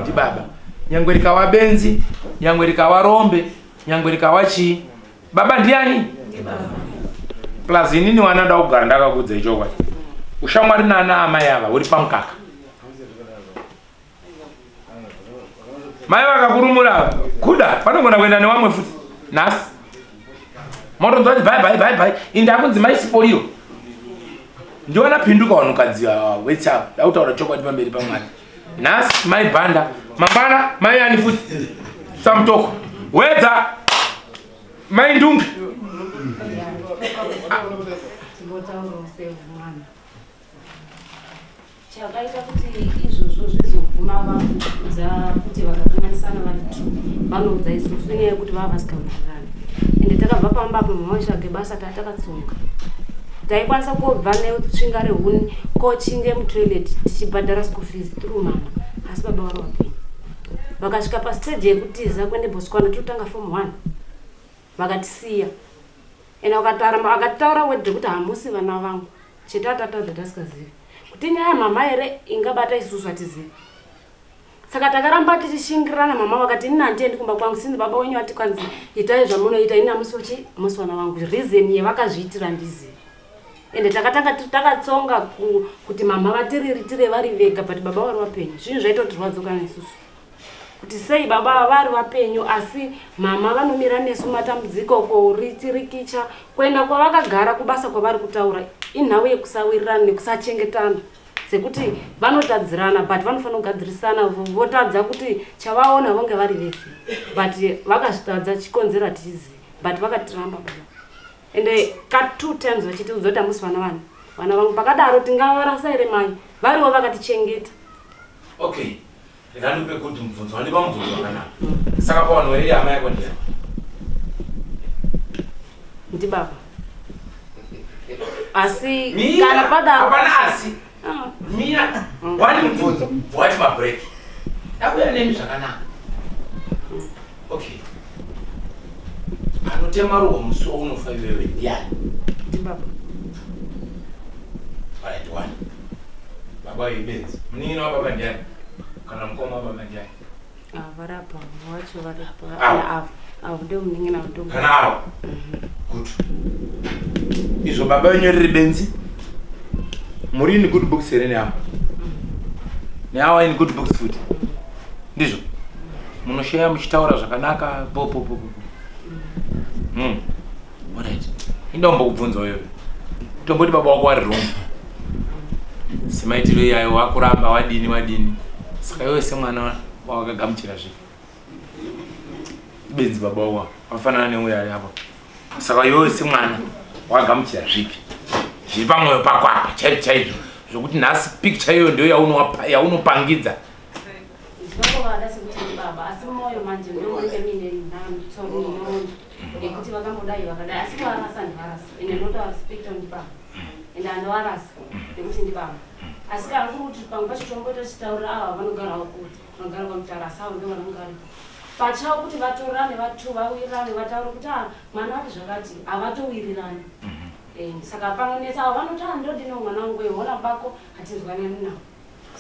Ndibaba. Nyangwe rikawa benzi, nyangwe rikawa rombe, nyangwe rikawa chii, baba ndiyani? Plus inini wana nda kugara ndakakudza ichokwadi. Ushamwari naana amai ava uri pamukaka. Mai vakakurumura ava kuda vanogona kuenda newamwe futi nhasi. Motonzwa kuti bye bye bye bye. Indi akunzi mai Sipoliro. Ndiwana pinduka vanhukadzi ava wetsa ndakutaura chokwadi pamberi paMwari. Nhasi mai Banda, mangwana mai ani futi Samutoko. Wedza mai Ndunge. Chakaita kuti izvozvo zvizoguma vakuudza kuti vakakanganisana vari two vanoudza isusu inyaya yekuti vava vasikawirirani ende takabva pamba apa mama vaitsvage basa taa takatsunga taikwanisa kobva netsvinga rehuni kochinge mutoilet tichibhadhara school fees through mama asi baba vari vapenyu vakasvika pastage yekutiza kuende botswana totanga form one vakatisiya ende vakataura word rekuti hamusi vana vangu Chete atatadza tasikazivi kuti inyaya yamama here ingabata isusu hatizivi. Saka takaramba tichishingirirana mama vakati ini handiendi kumba kwangu since baba wenyu ati kwanzi itai zvamunoita ini hamusi uchi hamusi vana vangu reason yevakazviitira handizivi. Ende takatanga takatsonga kuti mama vatiriritire vari vega but baba vari vapenyu zvinhu zvaitotirwadza kana isusu. kuti sei baba ava vari vapenyu asi mama vanomira nesu matambudziko korichirikicha kuenda kwavakagara kubasa kwavari kutaura inhau yekusawirirana nekusachengetana sekuti vanotadzirana but vanofanira kugadzirisana votadza kuti chavaona vonge vari vese but vakazvitadza chikonzero hatichizivi but vakatiramba baba ende ka two times vachitiudza kuti hamusi vana vani vana vangu pakadaro tingavarasa here mai variwo vakatichengeta okay Rega ndipe good mubvunzo, wandipa mubvunzo wakanaka. Saka pavanhu vairi hama yako ndiyani? Ndibaba. Asi Mira, kana padaro hapana asi. Ah. Mira, wani mubvunzo, wati mabreak. Ndakuya nemi zvakanaka. Okay. Anotema ruwa musi waunofa iwewe ndiyani? Ndibaba. Alright, one. Baba ibenzi. Munin'ina wababa ndiyani? Kana mukoma wababa ndiyani? Ah, varapa wacho varapa. Avo. Avo. Avo ndio munin'ina ndio. Kana avo. Good. Izvo baba venyu riri benzi. Muri in good books here neavo? Neavo in good books futi. Ndizvo. Munosheya muchitaura zvakanaka po po po po. Alright. Indombokubvunza wewe. Tomboti baba wako wari wrong. Semaitiro iyayo wakuramba wadini wadini. Saka iwe semwana wawakagamuchira zvipi? Benzi baba wako wafanana neuyo ari apo. Saka iwewe semwana wakagamuchira zvipi? Zviri pamwoyo pako apa chaizvo chaizvo zvokuti nhasi picture iyoyo ndiyo yaunopangidza. Ndinongovada sekuti ndibaba asi mwoyo manje ndomunenge muine nhorondo yekuti vakambodai vakadai asi kuvarasa ndivarasa ende ndinotovarespecta kuti ndibaba ende handivarasa nekuti ndibaba asi kana kuri kuti pamwe pacho tomboita tichitaurira ava vanogarawo kuti vanogara kwamutara asi avo ndo vanonge varipo pachavo kuti vatorane vatu vawirirane vataure kuti ah mwana wati zvakati havatowirirani eh, saka panonetsa avo vanoti ah ndodino mwana wangu hona bako hatinzwanani navo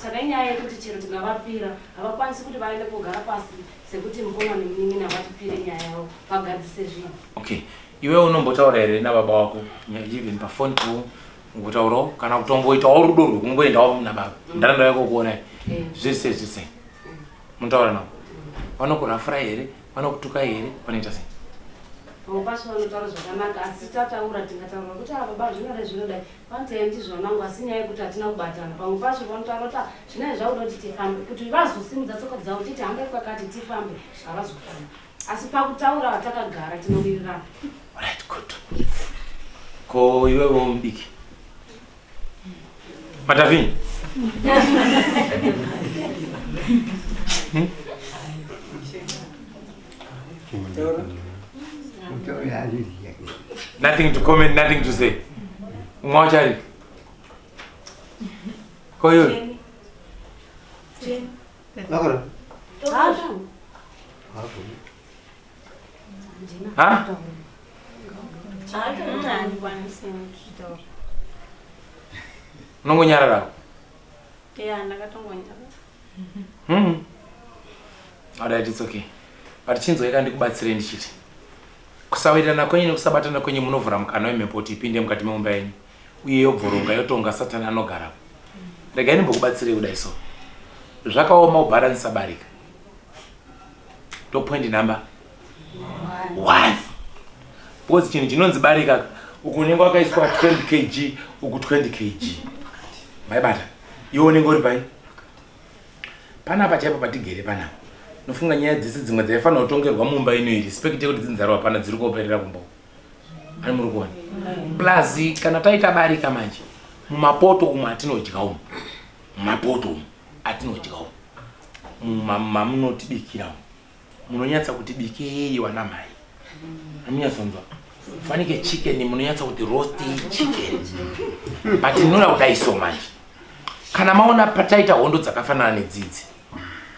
Saka inyaya yekuti chero tikavapira havakwanisi kuti vaende kogara pasi sekuti mukoma nemunin'ina vatipire nyaya yavo vagadzise zvinhu. Okay, iwe unombotaura here nababa wako even pafoni po ungotaurawo kana kutomboitawo rudo rwekumboendawo nababa ndaraunda yako kuona eh. zviri sei zviri sei munotaura navo vanokurafura here vanokutuka here vanoita sei pamwe pacho vanotaura zvakanaka asi tataura tingataura kuti ah baba zvinodai zvinodai Vanoti eya ndizvo vanangu asi inyaya yekuti hatina kubatana. Pamwe pacho vanotaura kuti ah zvinenge zvakuda kuti tifambe kuti vazosimudza tsoka dzavo titi hambai kwakati tifambe havazofambi. Asi pakutaura takagara tinowirirana. Right, good. Ko iwewe mudiki? Matavini? Nothing to comment, nothing to say. Umwe wacho ari? Koyo. Ha? Unongonyarara. Yeah, ndakatongonyarara. Alright, it's okay. But chinzwai ndikubatsire ndichiti. Kusawirirana kwenyu nekusabatana kwenyu munovhura mukana wemhepo kuti ipinde mukati meumba yenyu. Uye yobvoronga yotonga Satani anogarapo. Regai ndimbokubatsirei kudai so. Zvakaoma kubharanisa barika. Ndo point number 1. Because chinhu chinonzi barika uku unenge wakaiswa 20 kg uku 20 kg. Maibata. Iwe unenge uri pai? Panapa chaipo patigere panapa. Nofunga nyaya dzese dzimwe dzaifanira kutongerwa mumba ino iri respect yekuti dzinzarwa pana dziri kuoperera kumba. Ani muri kuona? Plus kana taita barika manje mumapoto umu atinodya umu. Mumapoto umu atinodya umu. Mamunotibikira umu. Munonyatsa kuti bikei wana mai. Amunyatsonzwa. Fanike chicken munonyatsa kuti roast chicken. But ndinoda kudai so manje. Kana maona pataita hondo dzakafanana nedzidzi.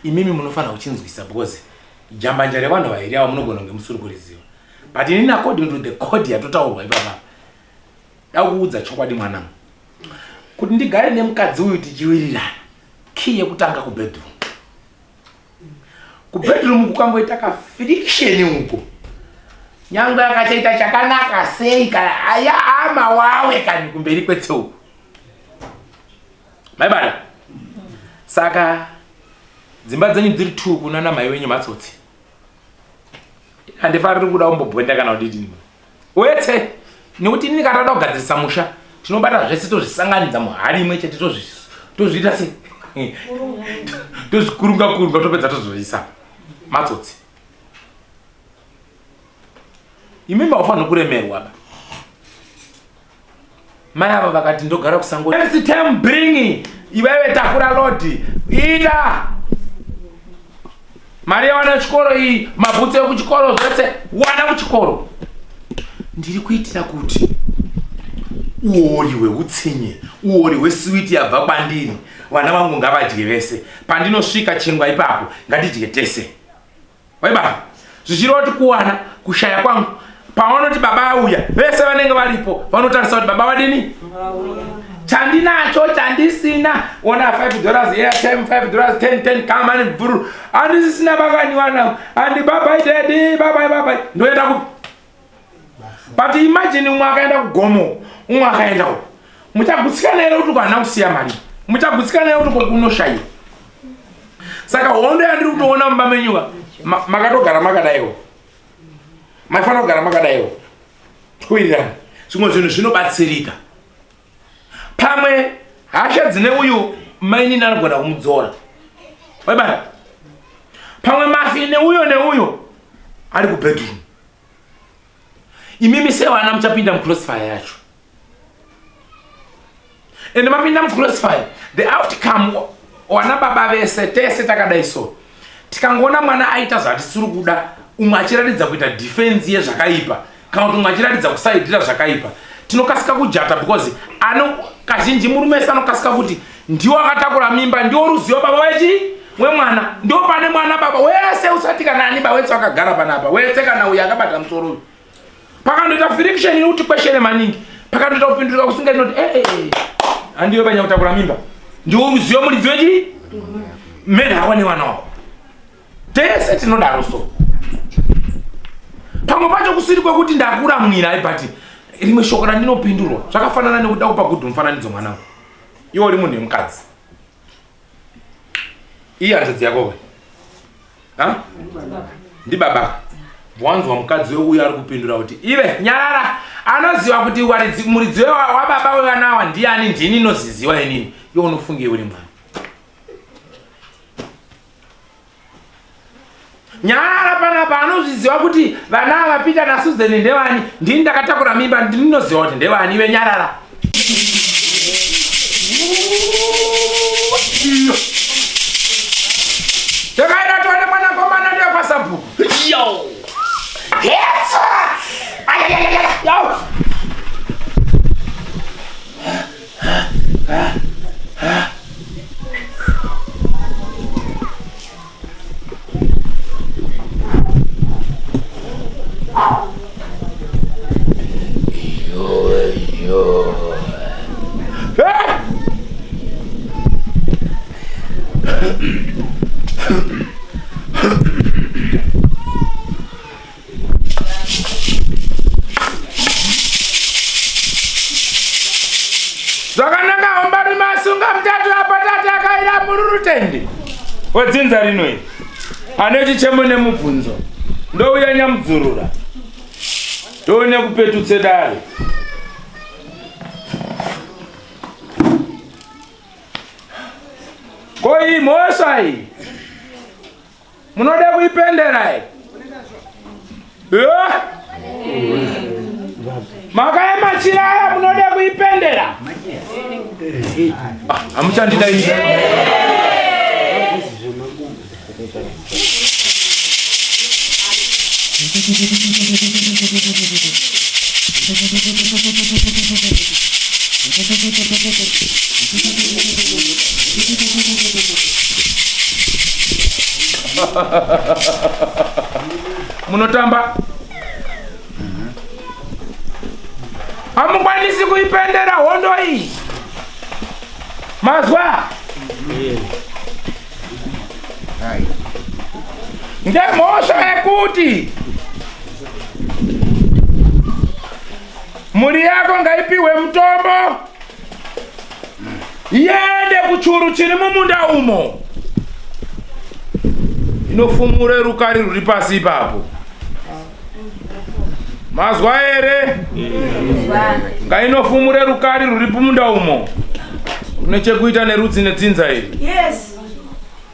Imimi munofanira kuchinzwisa because jambanja revanhu vairi ava munogona kunge musiri kuriziva. But inini according to the code yatotaurwa ipapa. Dakuudza chokwadi mwanangu. Kuti ndigare nemukadzi uyu tichiwirirana. Key yekutanga kubedroom. Kubedroom kukangoita ka friction uko. Nyangwe akachaita chakanaka sei kana aya amawawe kani kumberi kwetseuko. Maibata. Saka dzimba dzenyu dziri two kunana mai wenyu matsotsi. Handifariri kuda kumbobwenda kana kudidini. Wetse nekuti ini ndikatoda kugadzirisa musha tinobata zvese tozvisanganidza muhari imwe chete tozviita se tozvikurunga kurunga topedza tozoisa matsotsi. Imimi haufaniri kuremerwa ba. Mai ava vakati ndogara kusango. Next time bring iwewe takura load. Ita. Mari yawana chikoro iyi, mabhutsu ekuchikoro zvese wana kuchikoro. Ndiri kuitira kuti uori hweutsinye, uori hweswiti yabva kwandiri, vana vangu ngavadye vese. Pandinosvika chingwa ipapo, ngatidye tese. Waibata zvichireva kuti kuwana kushaya kwangu pavanoti baba auya vese vanenge varipo vanotarisa kuti baba vadini chandinacho chandisina ona 5 dollars airtime 5 dollars 10 10 kamani bvuru handisisina bakaniwana handi babai daddy babai babai ndoenda kupi but imagine umwe akaenda kugomo umwe akaenda uko muchagutsikana here kuti uko kusiya mari muchagutsikana here kuti uko kunoshaiwa saka hondo yandiri kutoona mumba menyuka makatogara makadaiwo maifanira kugara makadaiwo tikuwirirana zvimwe zvinhu zvinobatsirika pamwe hasha dzine uyu mainini anogona kumudzora waibata pamwe mafi neuyo neuyo ari kubedroom imimi sevana muchapinda mucrossfire yacho ende mapinda mucrossfire the outcome wana baba vese tese takadai so tikangoona mwana aita zvatisiri kuda umwe achiratidza kuita defense yezvakaipa kana kuti umwe achiratidza kusaidira zvakaipa tinokasika kujata because ano kazhinji murume ese anokasika kuti ndiwo akatakura mimba ndiwo ruzivo baba wechi wemwana ndiwo pane mwana baba wese usati kana ani ba wese wakagara panapa wese kana uyo akabata musoro uyu pakandoita friction yekuti kweshere maningi pakandoita kupindurika kusinga inoti eh, eh, eh. handiwe banya kutakura mimba ndiwo ruzivo muridzi wechi mene hawa nevana wako tese tinodaro so pamwe pacho kusiri kwekuti ndakuramwirai but rimwe shoko randinopindurwa zvakafanana nekuda kupa gudhu mufananidzo mwanangu iwe uri munhu wemukadzi iye hanzvadzi yako we ha ndibaba wanzwa mukadzi weuyo ari kupindura kuti ive nyarara anoziva kuti muridzi wababa wevana awa ndiani ndini inoziziwa inini iwe unofunge uri mwana nyarara panapa anozviziva kuti vana ava Peter naSusan ndevani ndini ndakatakura mimba ndini ndinoziva kuti ndevani ive nyarara takaenda tione mwanakomana ndiye kwasabhuku yo hetsa ayayayaya yo Wedzinza rino iri ane chichemo nemubvunzo ndouya nyamudzurura ndoone kupetutse dare. Ko iyi mhosva iyi munoda kuipendera here? Eh? Mhaka yemachira aya munoda kuipendera? Ah, hamuchandida ini. Munotamba hamukwanisi kuipendera hondo iyi mazwa ngemhosva yekuti mhuri yako ngaipiwe mutombo iende kuchuru chiri mumunda umo inofumure rukari ruri pasi ipapo mazwa here ngainofumure rukari ruri pumunda umo rune chekuita nerudzi nedzinza iri Yes.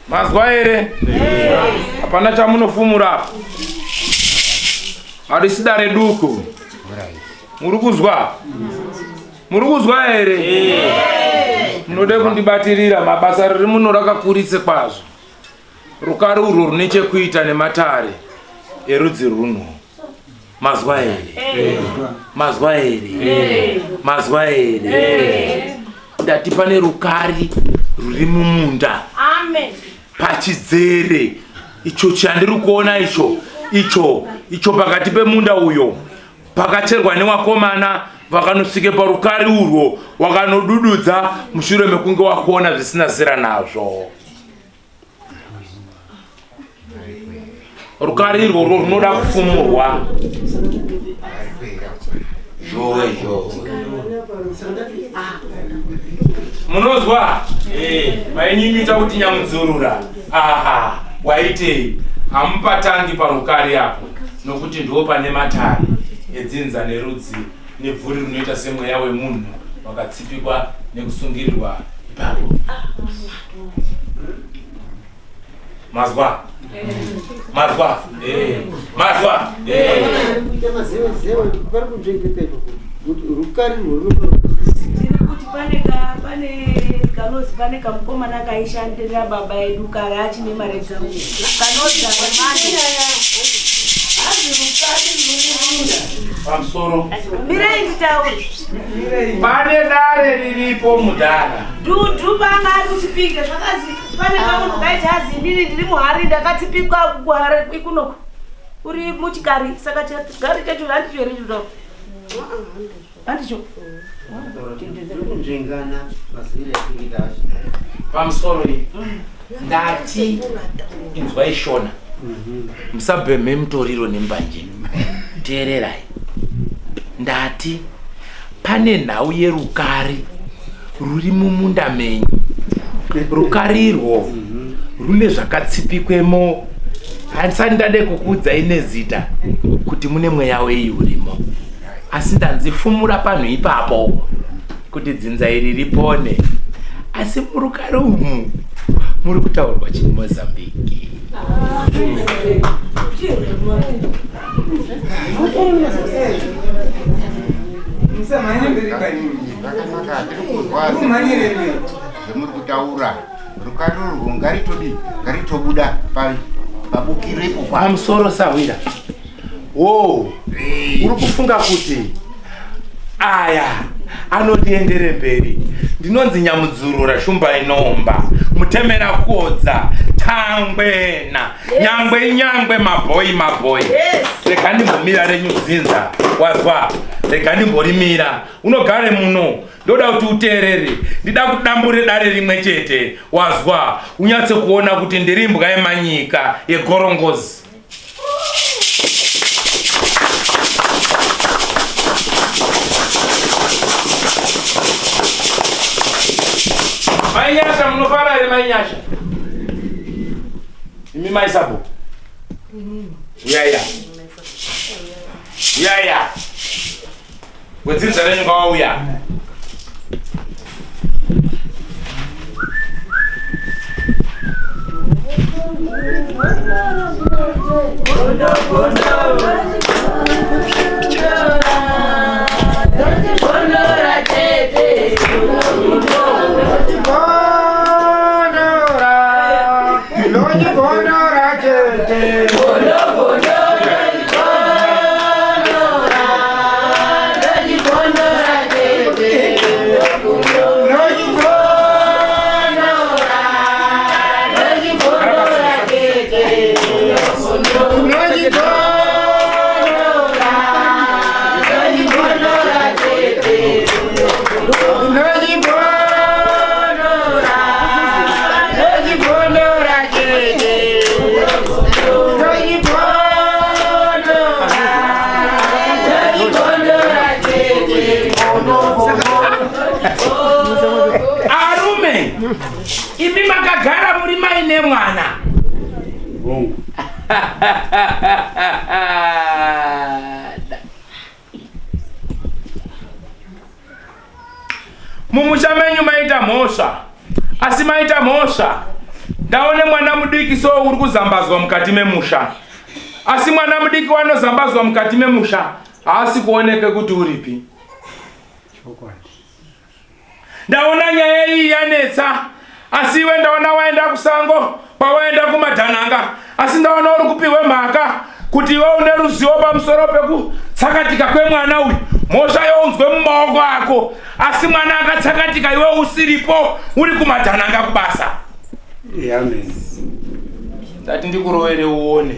Mazwa here? Hapana chamunofumura apa. Harisi dare duku. Muri kuzwa? Muri kuzwa here? Munode kundibatirira mabasa riri muno rakakurise kwazvo. Rukari urwo rune chekuita nematare erudzi runo. Mazwa here? Mazwa here? Mazwa here? Ndati pane rukari ruri mumunda. Amen. Pachidzere icho chandiri kuona icho icho icho pakati pemunda uyo pakacherwa newakomana vakanosvike parukari urwo wakanodududza mushure mekunge wakuona zvisina zera nazvo. Rukari irworwo runoda kufumurwa. Zhowe zhowe. Munozwa? Eh, mainyunyuta kuti nyamudzurura. Aha, waitei? Hamupatangi parukari apo nokuti ndipo pane matare edzinza nerudzi nebvuri rinoita semweya wemunhu wakatsipikwa nekusungirirwa ipapo. Mazwa. Mazwa. Eh. Mazwa. Eh. Kuita mazewe zewe pari kunzvenge pepo kuti rukari rwuno Tiri kuti pane ka pane kanozi pane kamukomana kaishandira baba edu kare achine mare dzangu. Kanozi kamanje. Hanzi rukari rwuno. Pamusoro. Mirai nditaure. Pane dare riripo mudhara. Dudu panga ari kuchipinge zvakazi pane kamunhu kaiti hazi inini ndiri muhari ndakatsipikwa kuhari ikunoku uri muchikari saka chigari chacho handicho here chitaura handicho kunzvengana maziviro ekuita acho Pamusoro iyi. Ndati inzwai shona. Musabhemhe mutoriro nembanje. Teererai. Ndati pane nhau yerukari ruri mumunda menyu. Rukari irwo rune zvakatsipikwemo. Handisati ndade kukuudzai nezita kuti mune mweya wei urimo. Asi ndanzi fumura panhu ipapo kuti dzinza iri ripone. Asi murukari umu muri kutaurwa chiMozambique. Zvakanaka, tiri kuzwa zvemuri kutaura. Rukari urwu ngaritodi ngaritobuda pabukiro ipo pamusoro sahwira. Wo, uri kufunga kuti aya anondiendere mberi. Ndinonzi nyamudzurura shumba inomba mutemera kuodza tangwena nyangwe nyangwe mabhoi mabhoi. Rega ndimbomira renyu dzinza wazwa, rega ndimborimira. Unogare muno, ndoda kuti uteerere, ndida kudambure dare rimwe chete wazwa, unyatse kuona kuti ndiri imbwa yemanyika yegorongozi. Mai Nyasha munofara here Mai Nyasha? Imi mai Sabo. Uyaya. Uyaya. Wedzinza renyu ngawauya. Arume, imi makagara muri mai nemwana. Mumusha menyu maita mhosva, asi maita mhosva. Ndaone mwana mudiki so uri kuzambazwa mukati memusha, asi mwana mudiki wanozambazwa mukati memusha haasi kuoneke kuti uripi. Ndaona nyaya iyi yanetsa, asi iwe ndaona waenda kusango pawaenda kumadhananga, asi ndaona uri kupihwe mhaka kuti iwe une ruzivo pamusoro pekutsakatika kwemwana uyu. Mhosva younzwe mumaoko ako, asi mwana akatsakatika iwe usiripo, uri kumadhananga kubasa. Amen. Ndati ndikurovere uone,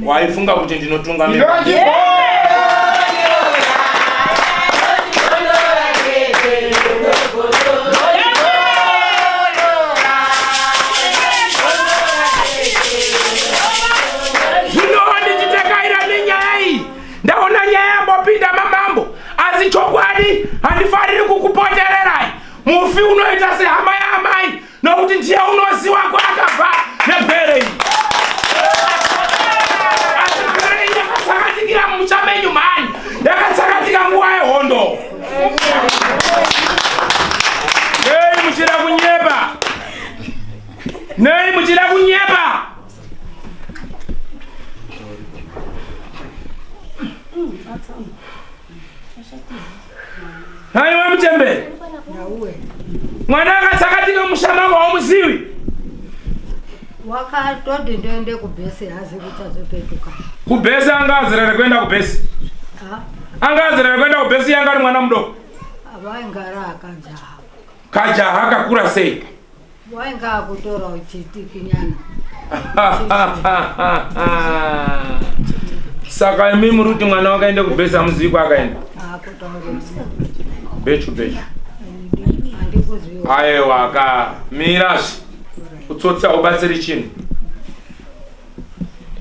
waifunga kuti ndinotungamira. Zvinova ndichitekaira nenyaya iyi, ndaona nyaya yambopinda mamambo, asi chokwadi handifariri kukupotererai. Mufi unoita sehama yaamai, nokuti ndiye unoziwa kwaakabva nepwere iyi. Asi pwere iyi yakatsakatikira mumusha menyu mhani, yakatsakatika nguva yehondo. Nei muchida kunyepa? Nei muchida kunyepa? Naiwe muchembere, mwana akatsakatika musha mako haumuziwi. Wakatoti ndoende kubhesi hazi kuchazopetuka. Kubhesi anga azerere kuenda kubhesi, anga azerere kuenda kubhesi, yanga ari mwana mudoko. Vaingara akajaha. Kajaha kakura sei? Wainga akutora uchitikinyana. Saka imi muri kuti mwana wakaenda kubhesi hamuzivi kwaakaenda? Bechu bechu. Aiwa ka mirazve, utsotsi haubatsiri chinhu.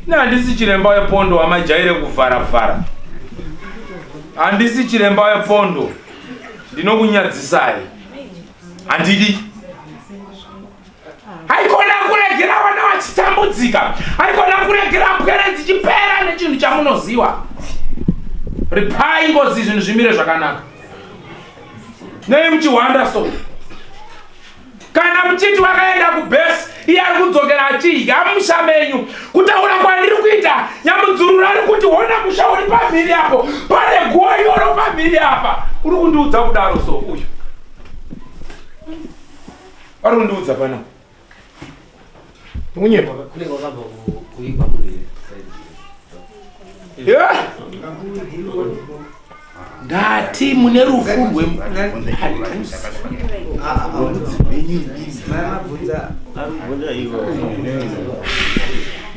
Ini handisi chiremba wepondo wamajaire kuvhara-vhara. Handisi chiremba wepondo, ndinokunyadzisai. Handidi. Haikona kuregera vana vachitambudzika, haikona kuregera pwere dzichipera nechinhu chamunoziwa. Ripai ngozi zvinhu zvimire zvakanaka. Nei muchihwanda so? Kana muchiti wakaenda kubhesi, iye ari kudzokera achidya musha menyu. Kutaura kwandiri kuita, nyamudzururu ari kuti hona musha uri pamhiri apo, pane guwa iroro pamhiri apa. Uri kundiudza kudaro so uyu ari kundiudza pano unyepa. Kune kwakabva kuigwa munhu here? Yeah. Ndati mune rufu rwepadhuze.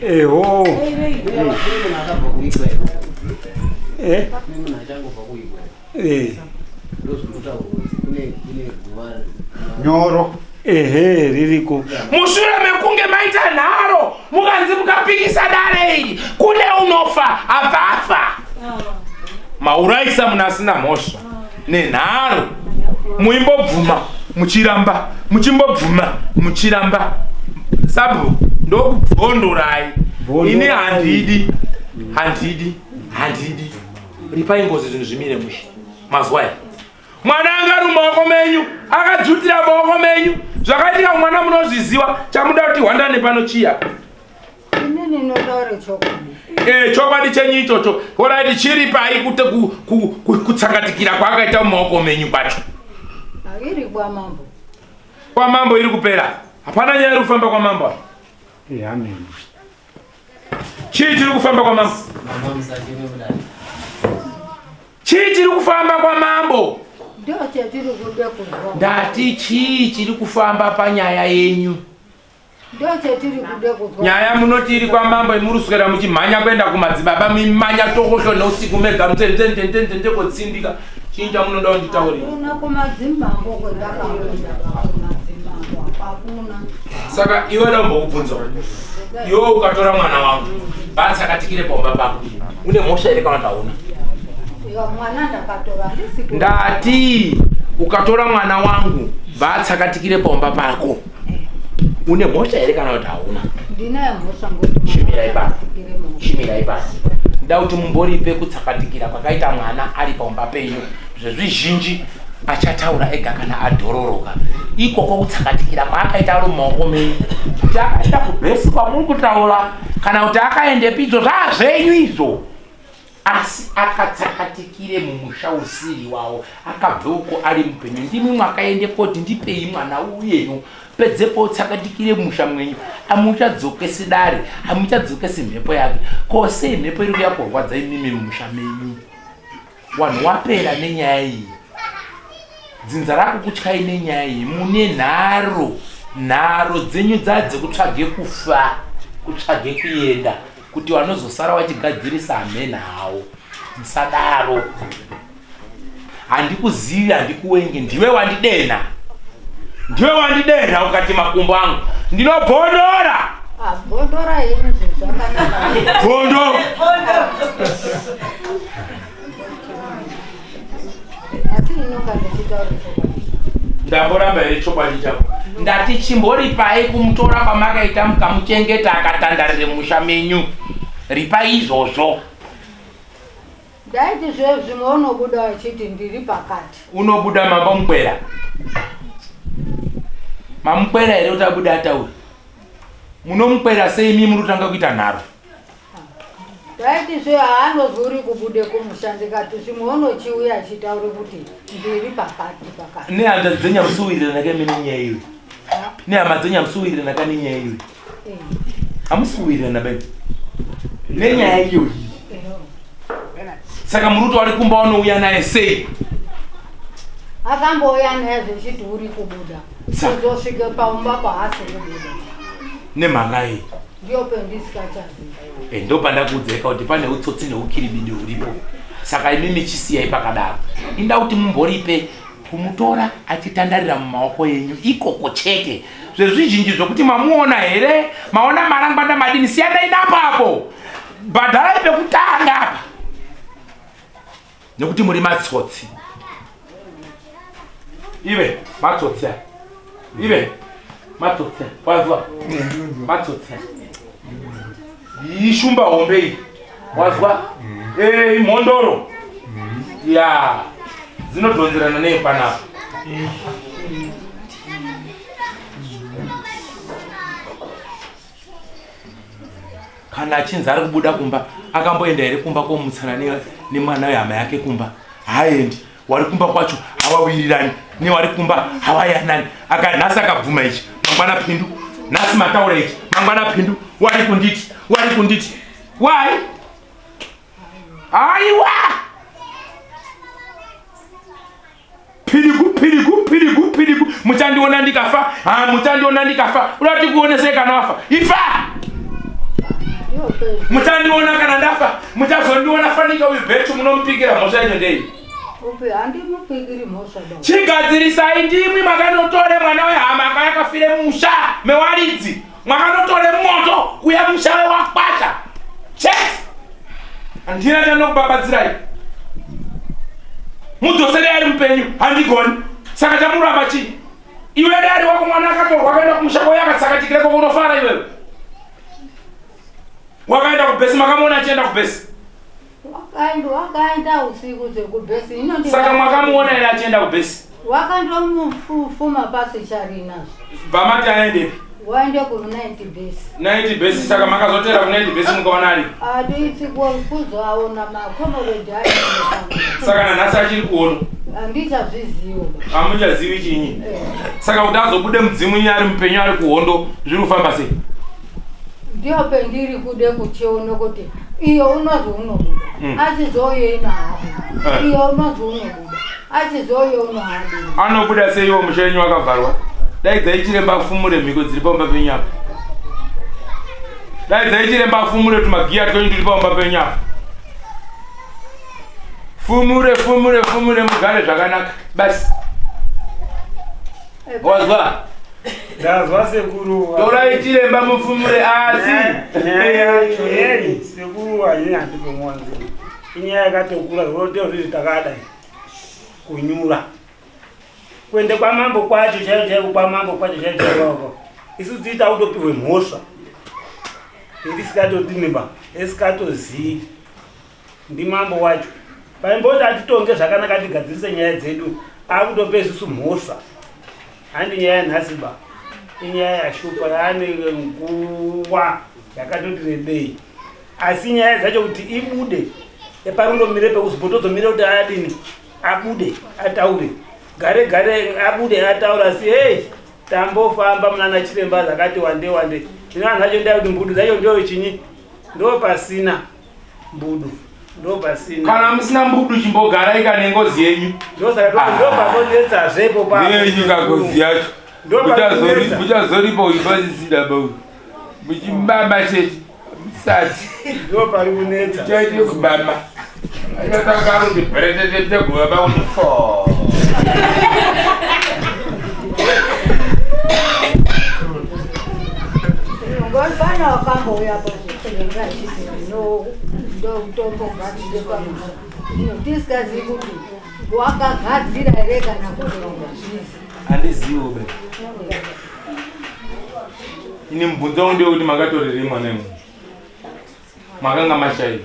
Eho. Eh? Eh. Nyoro. Ehe, ririko. Mushure mekunge maita nharo mukanzi mukapikisa dare iri kune unofa abva afa. Mauraisa munhu asina mhosva nenharo. Muimbobvuma muchiramba, muchimbobvuma muchiramba. Sabu Ndokubvondorai. Ini handidi. Handidi. Handidi. Ripai ngozi zvinhu zvimire mushe. Mazwa aya. Mwana anga ari mumaoko menyu, akadzvutira maoko menyu. Zvakaitika kumwana munozviziwa. Chamuda kuti hwandane pano chiya. Inini ndinotaura chokwadi. Eh, chokwadi chenyu ichocho. Horaiti chiri pai kute kutsakatikira kwaakaita mumaoko menyu kwacho. Iri kwamambo. Kwamambo iri kupera. Hapana nyaya iri kufamba kwamambo. Eh, amen. Chii chiri kufamba kwamambo? Mama musacheme mudare. Chii chiri kufamba kwamambo? Ndio chatiri kuda kunzwa. Ndati chii chiri kufamba panyaya yenyu? Ndio chatiri kuda kunzwa. Nyaya munoti iri kwamambo imuri kuswera muchimhanya kuenda kumadzibaba mimanya tokosho neusiku mega mutendendendendende kotsindika. Chii chamunoda kunditaurira? Hakuna kumadzimambo kwendakaenda kumadzimambo hakuna. Saka iwe ndombokubvunza. Iwe ukatora mwana wangu batsakatikire paumba pako. Une mhosva here kana kuti hauna? Iwa mwana ndakatora handisi ku- Ndati ukatora mwana wangu batsakatikire paumba pako. Une mhosva here kana kuti hauna? Ndinayo mhosva ngokuti Chimira ipapo. Chimira ipapo. Nda kuti mumboripe kutsakatikira kwakaita mwana ari paumba penyu. Zvezvizhinji achataura ega kana adhororoka. Ikoko kutsakatikira kwaakaita ari mumaoko menyu. Kuti akaenda kubhesi kwamuri kutaura kana kuti akaendepi izvo zvaazvenyu izvo. Asi akatsakatikire mumusha usiri wawo akabve uko ari mupenyu ndimi mwakaende koti ndipei mwana uyenyu pedzepo utsakatikire musha mwenyu amuchadzokesi dare amuchadzokesi mhepo yake ko sei mhepo iri kuya kurwadza imimi mumusha menyu wanhu wapera nenyaya iyi dzinza rakukutyai nenyaya iyi mune nharo nharo dzenyu dzadzekutsvage kufa kutsvage kuenda kuti vanozosara vachigadzirisa hamena hawo musadaro handikuzivi handikuwengi ndiwe wandidenha ndiwe wandidenha ukati makumbo angu ndinobhondora Ah, bhondora henyu zvinhu zvakanaka. Bhondo. Asi inonga ndichitaura chokwadi. Ndamboramba here chokwadi chako? Ndati chimboripai kumutora kwamakaita mukamuchengeta akatandarire musha menyu. Ripai izvozvo. Ndaiti zve zvimwe unobuda uchiti ndiri pakati. Unobuda mambo mukwera. Mamukwera here kuti abude ataure? Munomukwera sei imi muri kutanga kuita nharo? Ndaiti zve haanozwi uri kubude kumusha ndikati zvimwe unochiuya achitaura kuti ndiri pakati pakati. Nehama dzenyu hamusi kuwirirana ka nenyaya iyoyi. Nehama dzenyu hamusi kuwirirana ka nenyaya iyoyi. Hamusi kuwirirana bai. Nenyaya iyoyi. Saka muri kuti wari kumba wanouya naye sei? Akambouya naye zvechiti uri kubuda. Saka. Kuzosvike paumba paasi kubuda. Nemhaka iyi. Ndiyo pendisikachazivi. Eh, ndopandakuudzai kuti pane utsotsi neukiribidi huripo saka imimi chisiyai pakadaro inda kuti mumboripe kumutora achitandarira mumaoko enyu ikoko chete zvezvizhinji zvokuti mamuona here maona marangwanda madini siyanai napapo bhadharai pekutanga apa nekuti muri matsotsi ive matsotsi aya ive matsotsi aya wazwa matsotsi aya ishumba hombe iyi wazwa eh imhondoro ya dzinodhonzerana nei panapa kana achinzi ari kubuda kumba akamboenda here kumba komutsana nemwana wehama yake kumba haaendi wari kumba kwacho hawawirirani newari kumba hawayanani aka nhasi akabvuma ichi mangwana pindu nhasi mataura ichi mangwana pindu wari kunditi wari kunditi why aiwa pirigu pirigu pirigu pirigu muchandiona ndikafa ha muchandiona ndikafa uda kuti kuonesei kana wafa ifa muchandiona kana ndafa muchazondiona fanika uyu bhechu munomupikira mhosva yenyu ndei Upi handimupikiri mhosva baba. Chigadzirisai ndimwi makanotore mwana wehama akauya akafire musha mewaridzi mwakanotore moto kuya musha wewakwasha chete handina chandinokubabadzirai mudzosere ari mupenyu handigoni saka chamuramba chii iwe dai ari wako mwana akatorwa akaenda kumusha kwauya akatsakatikira koko unofara iwewe. Wakaenda kubhesi makamuona achienda kubhesi? Wakaenda wakaenda usiku zvekubhesi ino ndi Saka makamuona here achienda kubhesi? Wakandomufuma pasi charina. Bva mati aendepi? Waende ku 90 base. 90 base saka makazotera ku 90 base mukaona ari. Aditsi kuzoaona makomoredhi ayo. Saka nanhasi achiri kuona. Handichazvizivo. Hamuchazivi chinyi. Saka kuti azobude mudzimu iye ari mupenyu ari kuhondo zviri kufamba sei? Ndiyo pendiri kude kuchiona kuti iyo unozi unobuda. Achizouye inohabuda. Iyo unozi unobuda. Achizouye unohabuda. Anobuda sei iwo musha wenyu wakavharwa? Dai dzaichiremba afumure mhiko dziri pamba penyu apa. Dai dzaichiremba afumure tumagiya twenyu turi pamba penyu apa. Fumure fumure fumure mugare zvakanaka basi. Wazwa? Ndazwa sekuru. Torai chiremba mufumure asi. Nyaya yacho yei sekuru anyanya handikomuwanze. Inyaya yakatokura zvinotewa zvizvi takadai. Kunyura. Kuende kwamambo kwacho chaicho chaiko kwamambo kwacho chaicho chaiko. Isu tiita kutopihwe mhosva. Tisikatodini ba, isikatozii. Ndimambo wacho. Paimboti atitonge zvakanaka tigadzirise nyaya dzedu, akutopa isusu mhosva. Handi nyaya yanhasi ba. Inyaya yashupa yaane nguva yakatoti rebei. Asi nyaya dzacho kuti ibude eparundomire pekuzobotozomire kuti adini abude ataure gare gare abude ataure asi hei tambofamba munana chiremba zvakati wande wande zvino vanhu vacho ndai kuti mbudu dzacho ndio chinyi ndo pasina mbudu ndo pasina Kana musina mbudu chimbogarai kana nengozi yenyu. ndosaka ndo panonetsazve ipo pa Yenyu kagozi yacho. Ndo panonetsa. Muchazoripa uyu pasisina ba uyu. Muchibaba chete. Musati. Ndo pari kunetsa. Chaite kubaba. Achatanga kuti bheretete guvaba kuti fo. Ngopana wakambouya pazvitenga achiti ndotombogadzire pamusha. Zvino tisingazivi kuti wakagadzira here kana kuti wangazvizi. Handizivo be. Ini mubvunzo wangu ndewekuti makatorerei mwana imwe. Makanga mashaiwa.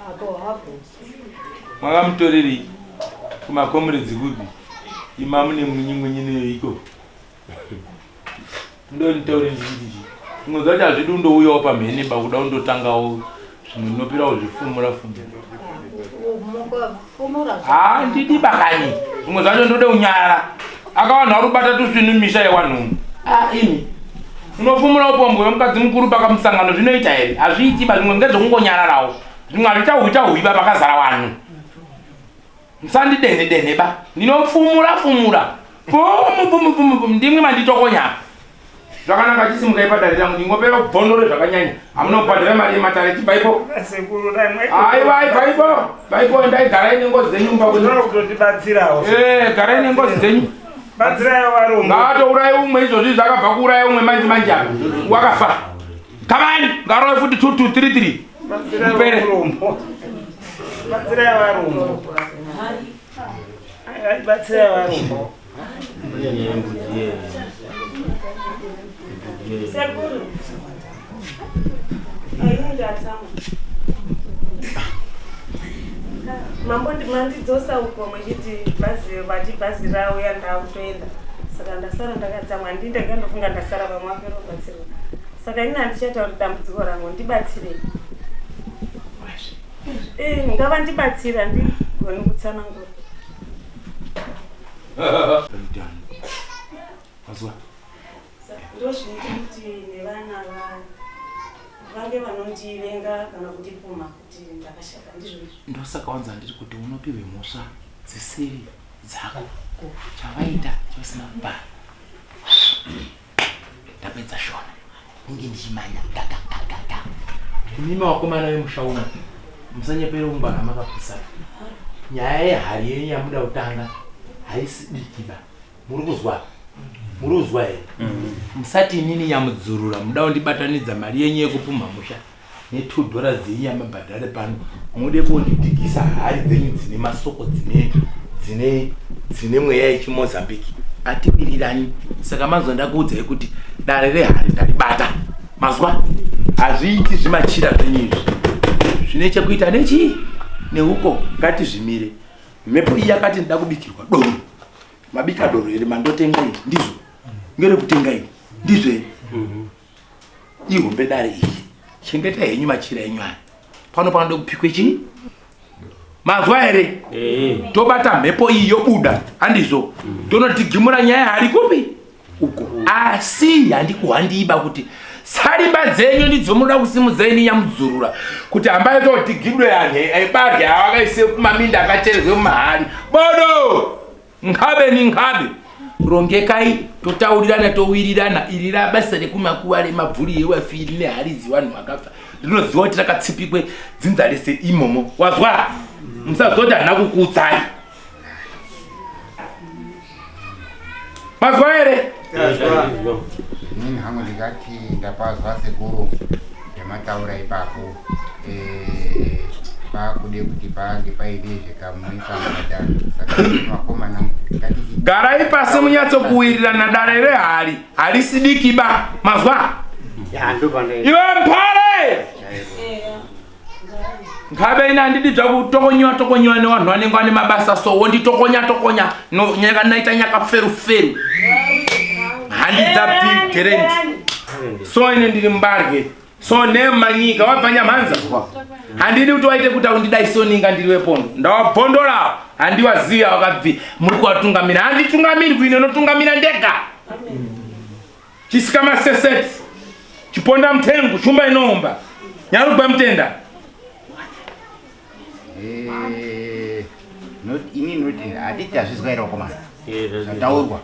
Apo hapo. Makamutorerei kumakomuredzi kupi? Ima mune munyimwenyi neiko. Ndonitaure ndichiti chii? Zvimwe zvacho hazvidi undouyawo pamhene ba kuda undotangawo zvimwe ndinopirawo zvifumura fumura. Mukafumura. Handidi bakani. Zvimwe zvacho ndode kunyarara. Akawanhu vari kubata tusvinu misha yewanhu umu. Ah, ini. Unofumura upombwe wemukadzi mukuru pakamusangano zvinoita here? Hazviiti ba zvimwe ngezvekungonyararawo. Zvimwe hazvichahuita huiba pakazara vanhu. Musandidenhe denhe ba. Ndinofumura fumura. Fumu fumu fumu fumu ndimwi manditokonya apa. Zvakanaka chisimukai padare rangu ndingopera kubvondore zvakanyanya. Hamuna kubhadhara mari yematare chibva ipo. Sekuru dai mwaita. Aiwa ibva ipo. Bva ipo endai garai nengozi dzenyu mumba kwenyu. Kutotibatsirawo. Eh, garai nengozi dzenyu. Batsirai varombo. Ngaatouraya umwe izvozvi zvakabva kuuraya umwe manje manje apa. Wakafa. Kamani, ngarove futi 2 2 3 3. Batsirai Mupere. varombo. Batsirai varombo. Ai, Batsirai varombo. Sekuru. Ayi ndatsamwa. Mambo mandidzosa uko muchiti bhazi vati bhazi rauya ndakutoenda. Saka ndasara ndakatsamwa handii ndega ndofunga ndasara vamwe vapera kubatsirwa. Saka ini handichatauri dambudziko rangu ndibatsirei. Eh, ngavandibatsira ndigone kutsanangura. Wazwa? Ndozvinoita kuti nevana vange vanondivenga kana kundipuma kuti ndakashata ndizvo izvo. Ndosaka wanza ndiri kuti unopiwe mhosva dzisiri dzako. Chavaita chavasina kubara. Ndapedza shona. Ninge ndichimanya. Ga ga ga ga ga. Imimi vakomana vemusha uno. Musanyepere ungwara makapusa. Nyaya yehari yenyu yamuda kutanga haisi diki ba. Muri kuzwa? Muri kuzwa here? Musati inini nyamudzurura muda kundibatanidza mari yenyu yekupumha musha ne2 dollars dzenyu yamabhadhare pano mude kundidhigisa hari dzenyu dzine masoko dzine dzine dzine mweya yechimozambique atiwirirani. Saka manzwa ndakuudzai kuti dare rehari ndaribata. Mazwa? Hazviiti zvimachira zvenyu izvi zvine chekuita nechii neuko, ngatizvimire. Mhepo iyi yakati ndida kubikirwa doro. Mabika doro here mandotenga iri? Ndizvo ngerekutenga iri, ndizvo here? Ihombe dare iri. Chengetai henyu machira enyu aya. Pano panoda kupikwe chii? Manzwa here? Tobata mhepo iyi yobuda, handizvo? Tonotigimura nyaya hari kupi uko. Asi handikuhandiba kuti sarimba dzenyu ndidzo munoda kusimudza ini nyamudzurura kuti hambai totigidwe anhu ebage awakaise kumaminda akachererwe mumahari bodo Nkabe ni nkabe. Rongekai totaurirana towirirana iri rabasa rekumakuva remabvuri ewafiri neharizi vanhu vakafa rinoziva kuti rakatsipikwe dzinza rese imomo wazwa musazoti handina kukuudzai mazwa here Inini hangu ndingati ndapazwa sekuru zvamataura ipapo eh, pakude kuti pange paine zvekamuika mukadaro saka vakomana ngatichi Garai pasi munyatsokuwirirana dare rehari harisi diki ba mazwa iwe mpare Ngabe ina handidi zvakutokonyiwa tokonyiwa nevanhu vanenge vane mabasa so wonditokonya tokonya no nyaka naita nyaka feru feru handidza big talent so ine ndiri mbarwe so nemanyika wabva nyamhanza handidi kuti waite kuti aundidai soninga ndiri wepondo ndawabvondola handiwaziva wakabvi muri kuwatungamira handitungamiri kuine unotungamira ndega Chisika maseseti chiponda mutengu shumba inoomba nyarugwa mutenda. Eh, not ini not hatiti tazvizwa here vakomana zvataurwa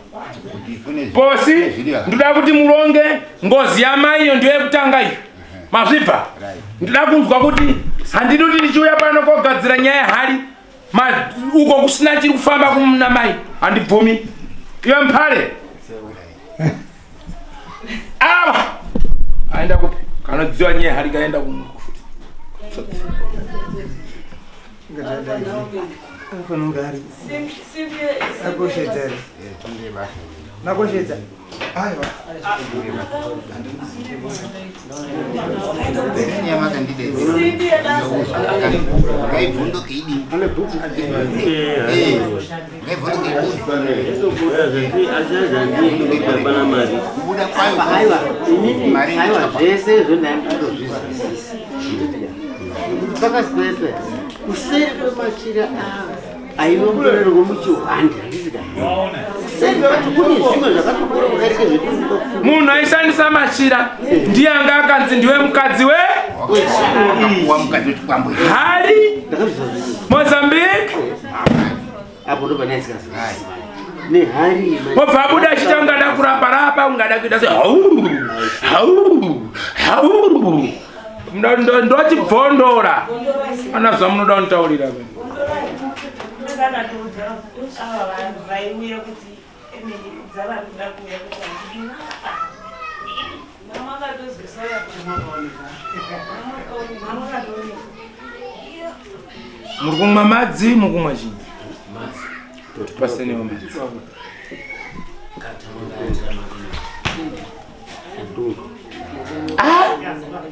kuti kune Posi ndoda kuti muronge ngozi yamai iyo ndiyo yekutanga iyo mazvibva ndoda kunzwa kuti handidi kuti ndichiuya pano kogadzira nyaya yehari Ma, uko kusina chiri kufamba kumuna mai handibvumi iwe mpare ava aenda kupi kanodziwa nyaya hari kaenda kufuti Makoshedza. Aiwa. Aiwa, zvese izvo ndanditozvizwisisa pakazipeswe kuseri kwemachira aiongorerwa muchihwande handiti ka kuseri kwacho kune zvimwe zvakatokura kudarika zvetinoda munhu aishandisa machira ndiye anga akanzi ndiwe mukadzi we hari mozambique apo ndo pane nehari obva abuda achiita ungada kurapa rapa ungada kuita se hau hau hau Ndochibvondora. Ana zvamunoda kunditaurira. Muri kumwa madzi mukumwa chii? Tipasenewo madzi. Ah,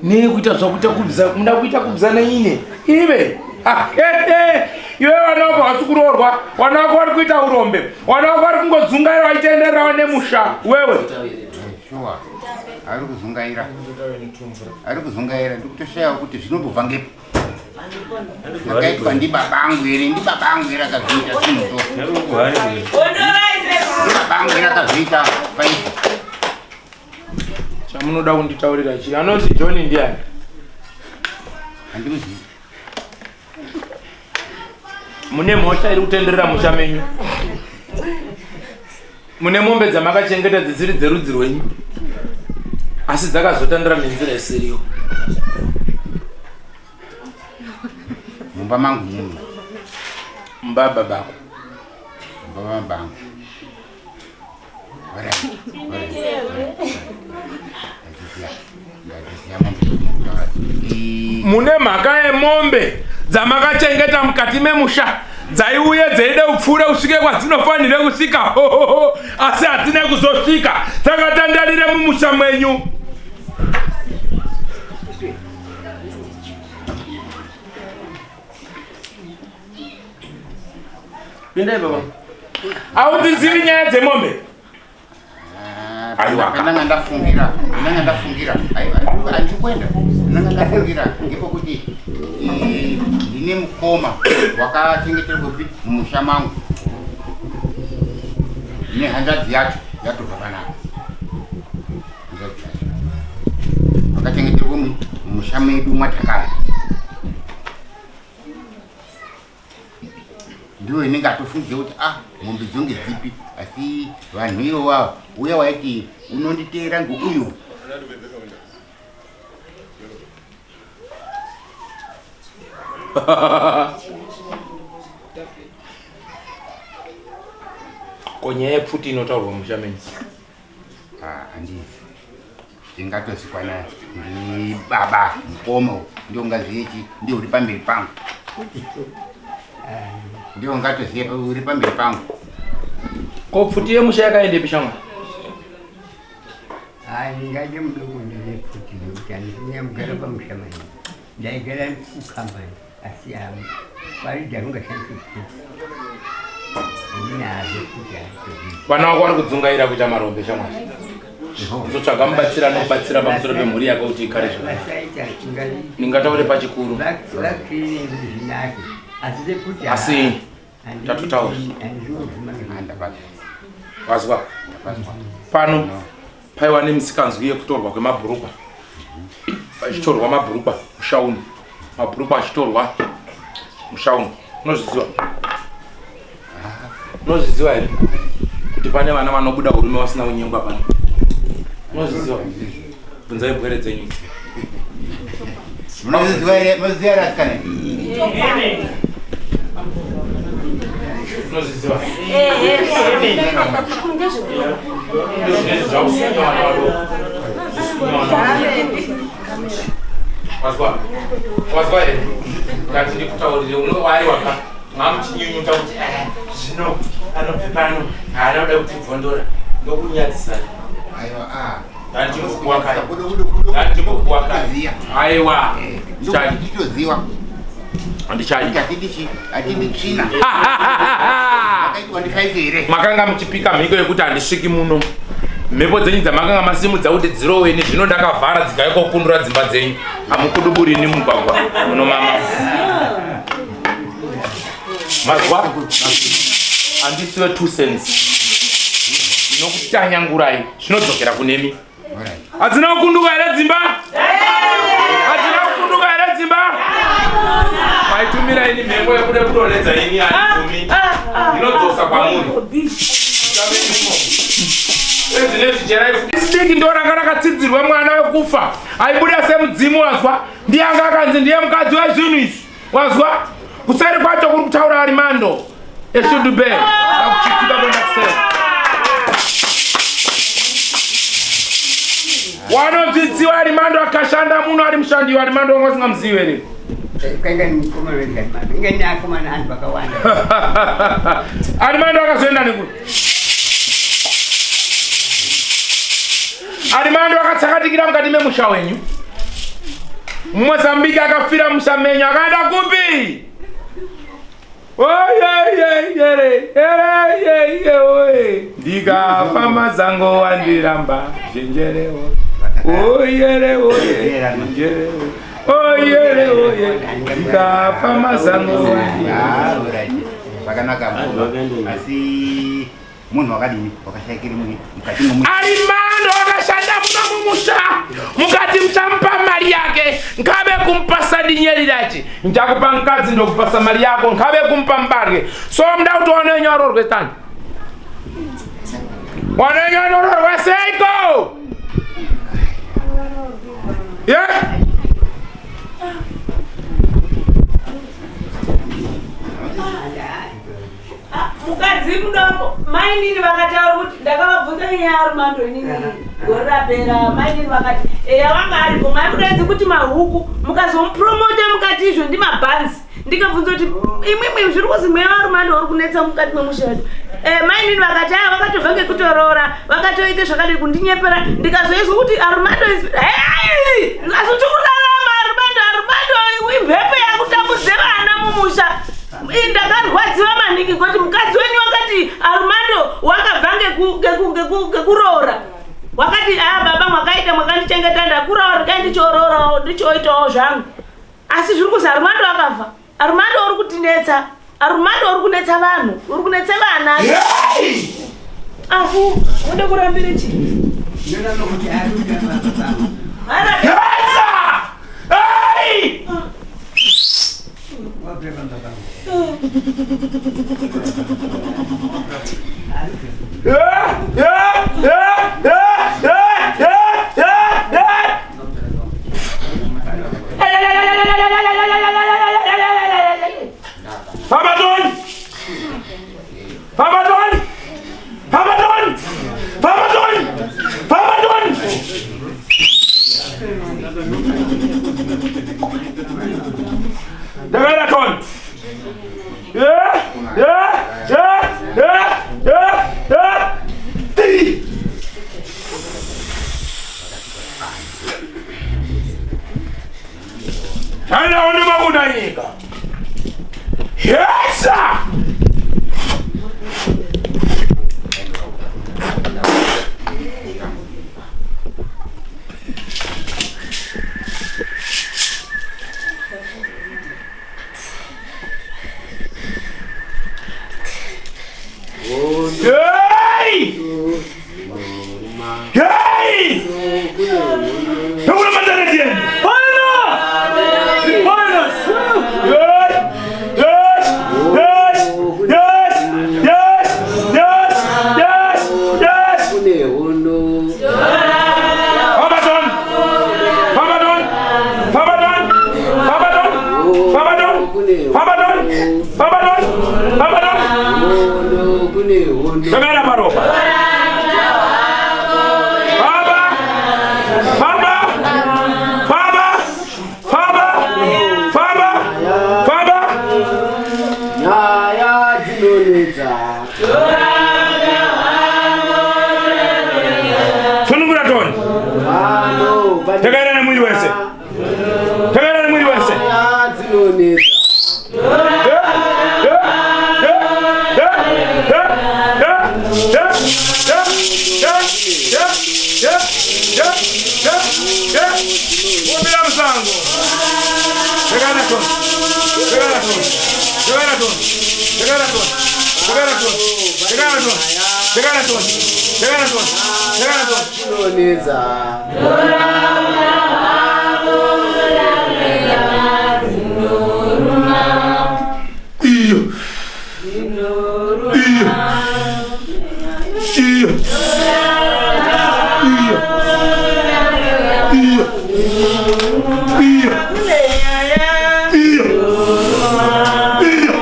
nei kuita zvakuita kubza muda kuita kubza neine ive ah, iwe vana vako havasi kuroorwa vana vako vari kuita urombe vana vako vari kungodzungaira vachitendererawo nemusha wewe shuwa ari kuzungaira ari kuzungaira ndikutoshayawo kuti zvinombobva ngepi zvakaitwa ndibabangu here ndibabangu here akazviita zvinhuzo ndibabangu here akazviita faifu Chamunoda kunditaurira chii? Anonzi John ndiani? Handimuzivi. Mune mhosva iri kutenderera musha menyu. Mune mombe dzamakachengeta dzisiri dzerudzi rwenyu. Asi dzakazotandira nenzira isiriyo. Mumba mangu muno. Mumba babako. Mumba babangu. Mune mhaka yemombe dzamakachengeta mukati memusha dzaiuye dzeide upfuure usvike kwadzinofanire kusvika hohoho asi hadzina kuzosvika dzakatandarire mumusha mwenyu. Pindai baba. Haudzizivi nyaya dzemombe? Aiwa. Ndanga ndafungira, ndanga ndafungira. Aiwa, handiri kuenda. Ndanga ndafungira ngepokuti eh, ndine mukoma wakachengeterwa kupi mumusha mangu. Nehanzvadzi yacho yatobva panapa. Hanzvadzi yacho. Wakachengeterwa mumusha medu mwatakara. Ndiyo inenge atofungidzira kuti ah mombe dzonge dzipi asi vanhu ivo wavo uya waiti unonditeera ngouyu. Ko nyaya yepfuti inotaurwa musha menyu? Ah, handizi. Ingatozikwana ndi baba mukoma uyu ndio ungaziye chi ndio uri pamberi pangu. Ndio ungatoziye uri pamberi pangu. Ko pfuti yemusha yakaendepi shamwari? Hayi ndingaite mudoko ndine pfuti nekuti handisinyamugara pamusha maningi. Ndaigara kukambani asi paridha ungashandise pfuti. Ndinazvo pfuti handitozii. Vana vako vari kudzungaira kuita marombe shamwari. Uzotsvaga mubatsira anokubatsira pamusoro pemhuri yako kuti igare zvakanaka. Vasaita Ndingataure pachikuru. vakirine kuti zvinake asi sekuti Asi tatotaura. Wazwa? Pano paiwa nemisikanzwi yekutorwa kwemabhurukwa. Pachitorwa mabhurukwa mushauni. Mabhurukwa achitorwa mushauni. Unozviziva? Unozviziva here kuti pane vana vanobuda urume vasina kunyengwa pano? Unozviziva? Bvunzai pwere dzenyu idzi. Munozviziva here? Munozviziva here asikana? Unozviziva? Ndozvinezi zvakusunga vana vadoko. Zvisunga vana vadoko. Wazwa? Wazwa here? Ndati ndikutaurire unowaiwa ka mamuchinyunyuta kuti eh, zvino anobve pano haana kuda kutibvondora ndokunyadzisana. Aiwa ah. Ndandimbokuwakai. Ndandimbokuwakai. Aiwa. Ndichadi. Nditoziwa. Handichadi. Hatidi hatidi tsvina. Akaitwa ndifaife here? Makanga muchipika mhiko yekuti handisviki muno. Mhepo dzenyu dzamakanga masimudza kuti dziroweni zvino ndakavhara dzikauya kokundura dzimba dzenyu. Hamukuduburini mugwagwa munomama. Mazwa? Handisiwe 2 cents. Ndinokutanyangurai zvinodzokera kunemi. Hadzina kukunduka here dzimba? Hadzina kukunduka here dzimba? Maitumira ini mhepo yekuda kudonhedza ini handibvumi. Ndinodzosa kwamuri. Ezvinezvi ndo ranga rakatsidzirwa mwana wekufa aibuda semudzimu wazwa ndiye anga akanzi ndiye mukadzi wezvinhu izvi wazwa kuseri kwacho kuri kutaura ari mando eshudube akuchitika kuenda kuseri wanodzidziwa ari mando akashanda muno ari mushandi ari mando wanga usingamuzivi here Kainga ni mukomana wedu Arimando. Inga ni akomana anhu vakawanda. Arimando akazoenda nekuri Arimando akatsakatikira mukati memusha wenyu Mozambique akafira musha menyu akaenda kupi Oyeyeyere, ndikafa mazango wandiramba zhenjerewo oyere oye zhenjerewo oyere oye ndikafa mazango wandiramba Zvakanaka mukoma. Asi munhu wakadini wakashaikiri mukati momu Arimando akashanda muno mumusha mukati muchamupa mari yake ngabe kumupasa dinyeri rache nchakupa mukadzi ndokupasa mari yako ngabe kumupa mubarwe so muda kuti wana wenyu aroorwe tani wana wenyu anoroorwa seiko ye yeah? Mukadzi mudoko mainini vakataura kuti ndakavabvunza nyaya yarumando inini gore rapera mainini vakati eya wanga aripo maimudaidzi kuti mahuku mukazomupromota mukati izvo ndimabhanzi ndikabvunza kuti imwimwi zviri kuzi mweya warumando uri kunetsa mukati memusha wacho eh, mainini vakati aya vakatobva ngekutoroora vakatoita zvakadii kundinyepera ndikazoizwa kuti arumando asi tikurarama arumando arumando imhepo yakutambudze vana mumusha Ii ndakarwadziwa maningi ngoti mukadzi Ndangoonawo regai ndichioroorawo ndichioitawo zvangu. Asi zviri kuzi Armando akafa. Armando uri kutinetsa. Armando uri kunetsa vanhu. Uri kunetsa vana. Afu, unoda kurambira chii? Papa Don! Papa Don! Papa Don! Papa Don! Papa Don! Ndakaenda Ton. Yeah, yeah, yeah, yeah, yeah, yeah. Three. Anaona makunda nyika. Yes! Sir! Hey! Hey! Hakuna matareti yenu. Bwana! Bwana! Yes! Yes! Yes! Yes! Yes! Yes! Yes! Yes! Papa Don! Papa Don! Papa Don! Papa Don! Papa Don! Papa Don! Papa Don! Papa Don! Takaenda paropa. Baba! Baba! Baba! Baba! Baba! Baba! Nyaya dzinonetsa. Sunungura Tony. Takaenda nemwiri wese. Takaenda nemwiri wese. Nyaya dzinonetsa. Kumbira musango. Takaenda Tony. Takaenda Tony. Takaenda Tony. Takaenda Tony. Takaenda Tony. Takaenda Tony. Takaenda Tony. Takaenda Tony. Takaenda Tony. Dzinonetsa. Iyo. Iyo. Iyo. Iyo. Iyo. Iyo. Iyo. Iyo.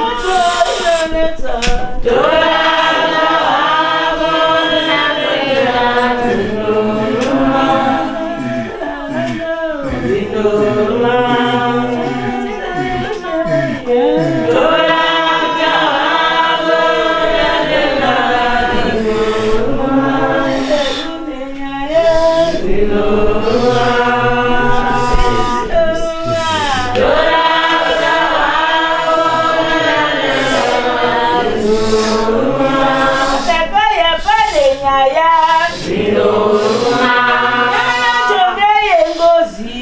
Takaya pane nyaya yacho ndeyengozi.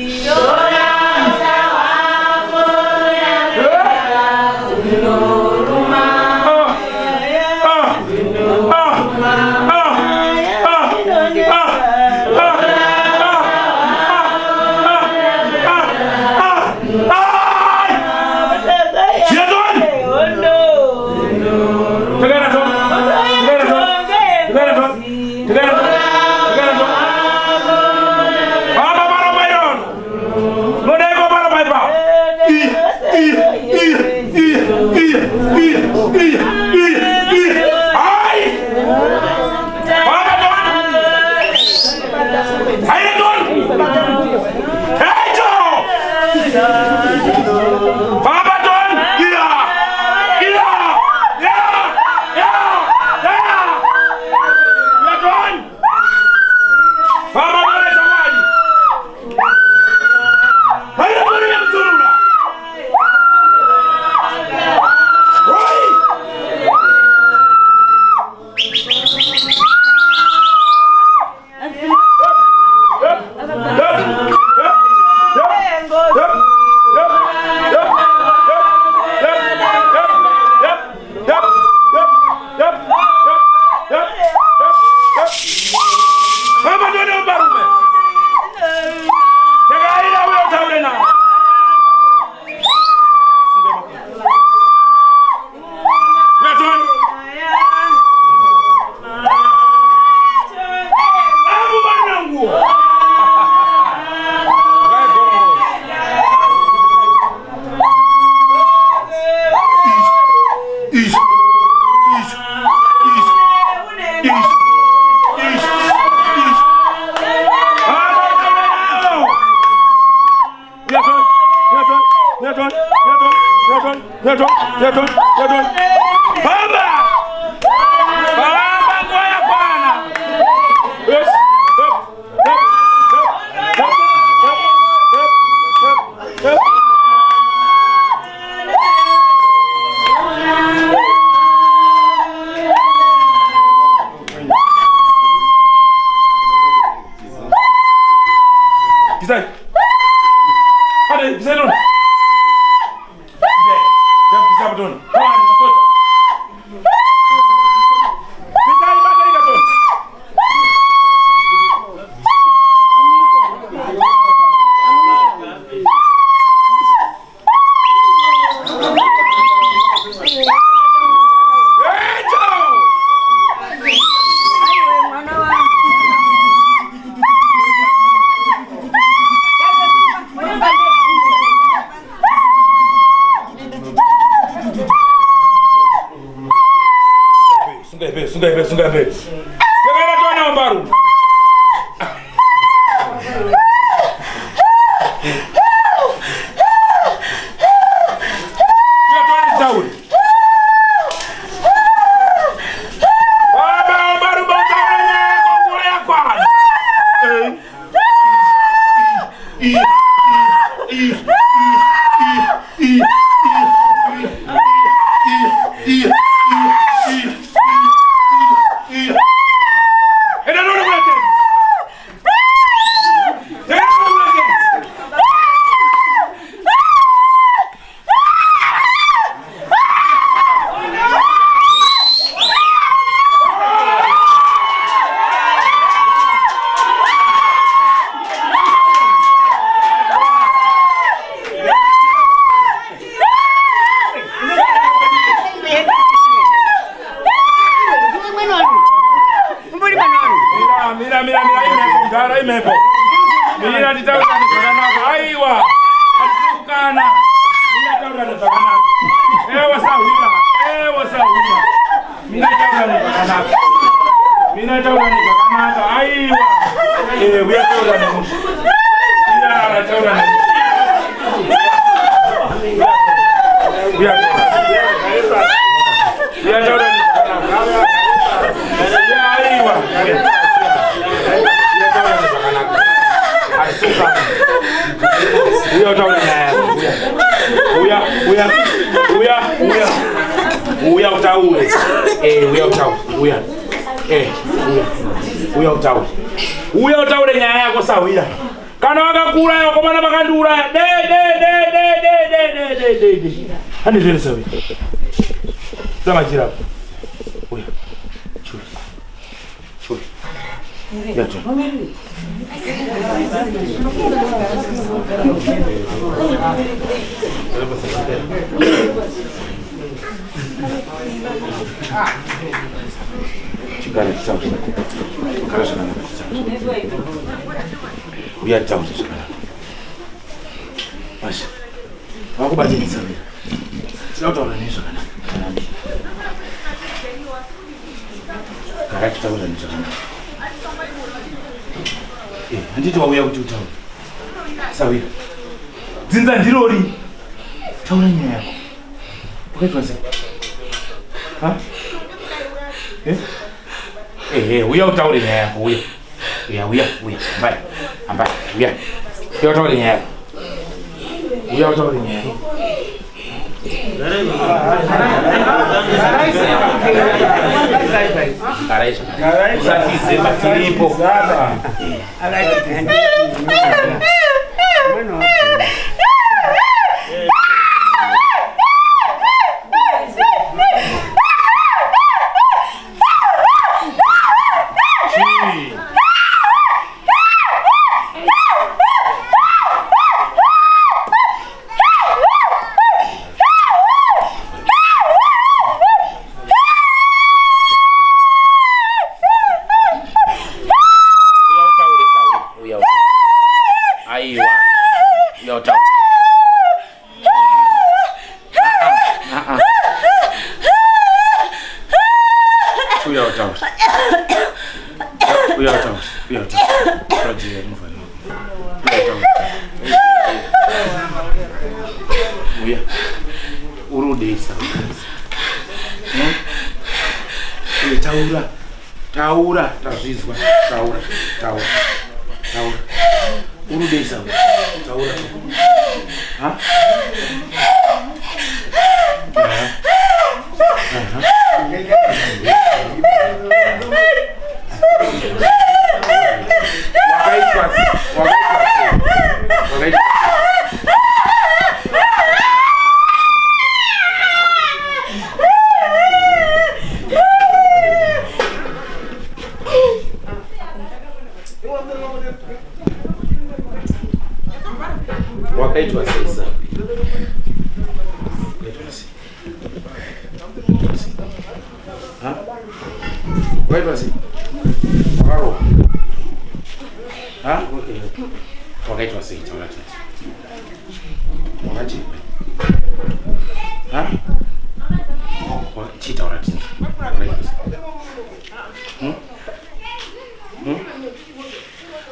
Uya toni. Uya toni. Uya toni. Famba! Famba nguva yakwana. Yes. Up. Up. Up. Up. Up. Up. Up. Up. Pisai. Ade, pisai toni. Pisai toni. Come on, masoja. Pisai bata ika toni. Sunga ipe, sunga ipe, sunga ipe. Tekaira tona mbaru. Uya toni tauri. Baba mbaru bataura nyaya nguva yakwana. Eh. I I I I I I I I. Enda tona kuna tena. Tena kuna tena. Mira, mira, mira, mira, imhepo mdara imhepo. Mira titaurirane zvakanaka. Aiwa. Atikukana. Mira taurirane zvakanaka. Ewa sahwira. Ewa sahwira. Mira taurirane zvakanaka. Mira taurirane zvakanaka. Aiwa. Eh, uya taurirane mushe. Mira taurirane mushe. Uya Uya taurirane zvakanaka. Uya aiwa. Uya taurirane zvakanaka. Asuka. Uya utaure nyaya yako. Uya. Uya, uya, uya, uya. Uya utaure. Eh, uya utaure. Uya. Eh, uya. Uya utaure. Uya utaure nyaya yako sahwira. Kana wakakuuraya vakomana vakandiuraya. De de de de de de de de de de. Handi zvere sahwira. Tamachira. Uya. Chure. Chure. Uya chure. Chigare titaure. Gara zvakanaka titaure. Uya titaure zvakanaka. Basi. Vakubatanidza wena. Tinoda kutaura newe zvakanaka. Gara titaure newe zvakanaka. Eh, handiti wauya kuti utaure. Sawira. Dzinza ndirori. Taura nyaya yako. Wakaitwa sei? Ha? Eh? Ehe, uya utaure nyaya yako, uya. Uya, uya, uya. Ambai. Ambai, uya. Uya utaure nyaya yako. Uya utaure nyaya yako. Garai zvakanaka. Usatize batiripo. Chii. Uya utaure sawa. Uya utaure. Aiwa. Uya utaure. Ah ah. Uya utaure. Uya utaure. Uya utaure. Rajia mufanira. Uya utaure. Uya. Uri Uri kudei Sawi? Taura. Taura, tazvizwa. Taura, taura. Taura. Uri kudei Sawi? Taura. Ha? Aha. Aha. Wakaitwa sei? Wakaitwa sei? Wakaitwa Wakaitwa sei Sawi? Wakaitwa sei? Ha? Wakaitwa sei? Wakarohwa? Ha? Wakaitwa sei? Taura tete. Wakachekwa? Ha? Chitaura tete. Wakaitwa sei? Hmm? Hmm?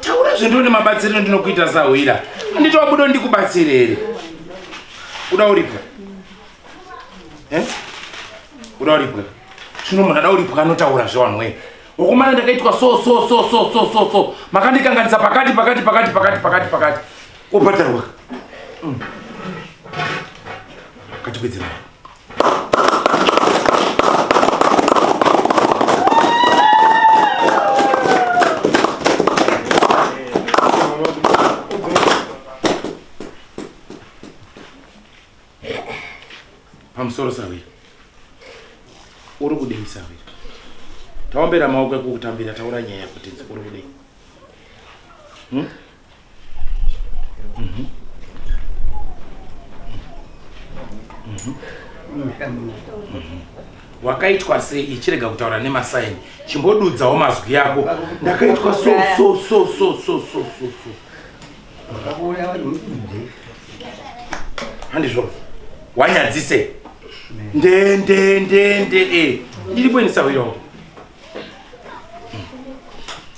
Taura zvendone mabatsiriro ndinokuita sahwira. Handiti wabuda ndikubatsire here? Uda uripwa? Eh? Uda uripwa? Zvino munhu ada uripwa anotaura zvevanhu wee. Wakomana ndakaitwa so so so so so so so. Makandikanganisa pakati pakati pakati pakati pakati pakati. Wobhadharwa. Katikwidze nayo. Pamusoro sahwira. Uri kudei sahwira? Taombera maoko ekukutambira taura nyaya yako tinzi uri kudei? Hmm? Mhm. Mhm. Mhm. Wakaitwa sei ichirega kutaura nemasaini chimbodudzawo mazwi ako ndakaitwa so so so so so so so so handizvo wanyadzise nde nde nde nde e ndiripo ini sahwira wako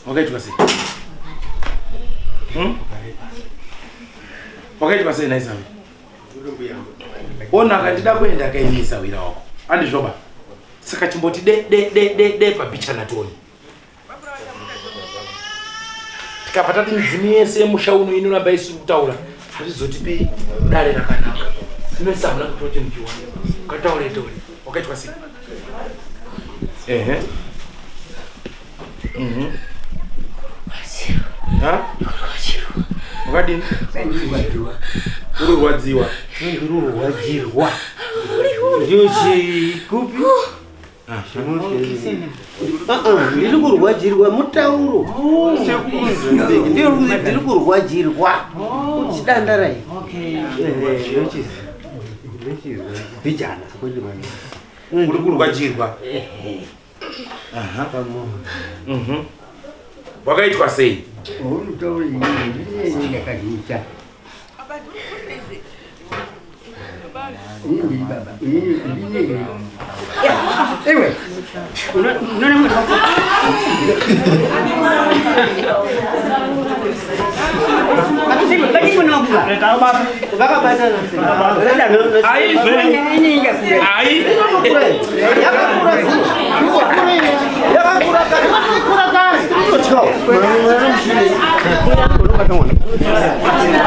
Wakaitwa sei? Hmm? Wakaitwa sei nhai sahwira? Ona akandida kuenda akaimisa sahwira wako. Andizvoba. Saka chimboti de de de de de pabichana tione. Tikabva tati midzimu yese yemusha uno inoramba isiri kutaura hazvizotipi dare rakanaka. Tinoisa hamuna kutora chinhu chione. Ukataure taure. Wakaitwa sei? Ehe. Mhm. Ha? Wakadini? Ururwadziwa. Ururwadzirwa. Ndiyo chikupi? Ndiri kurwadzirwa mutauro. Ndiri kurwadzirwa. Chidandara iyi. Bhijana. Uri kurwadzirwa. Aha. Mhm. Wakaitwa sei? Iwe, unaona mwana wako?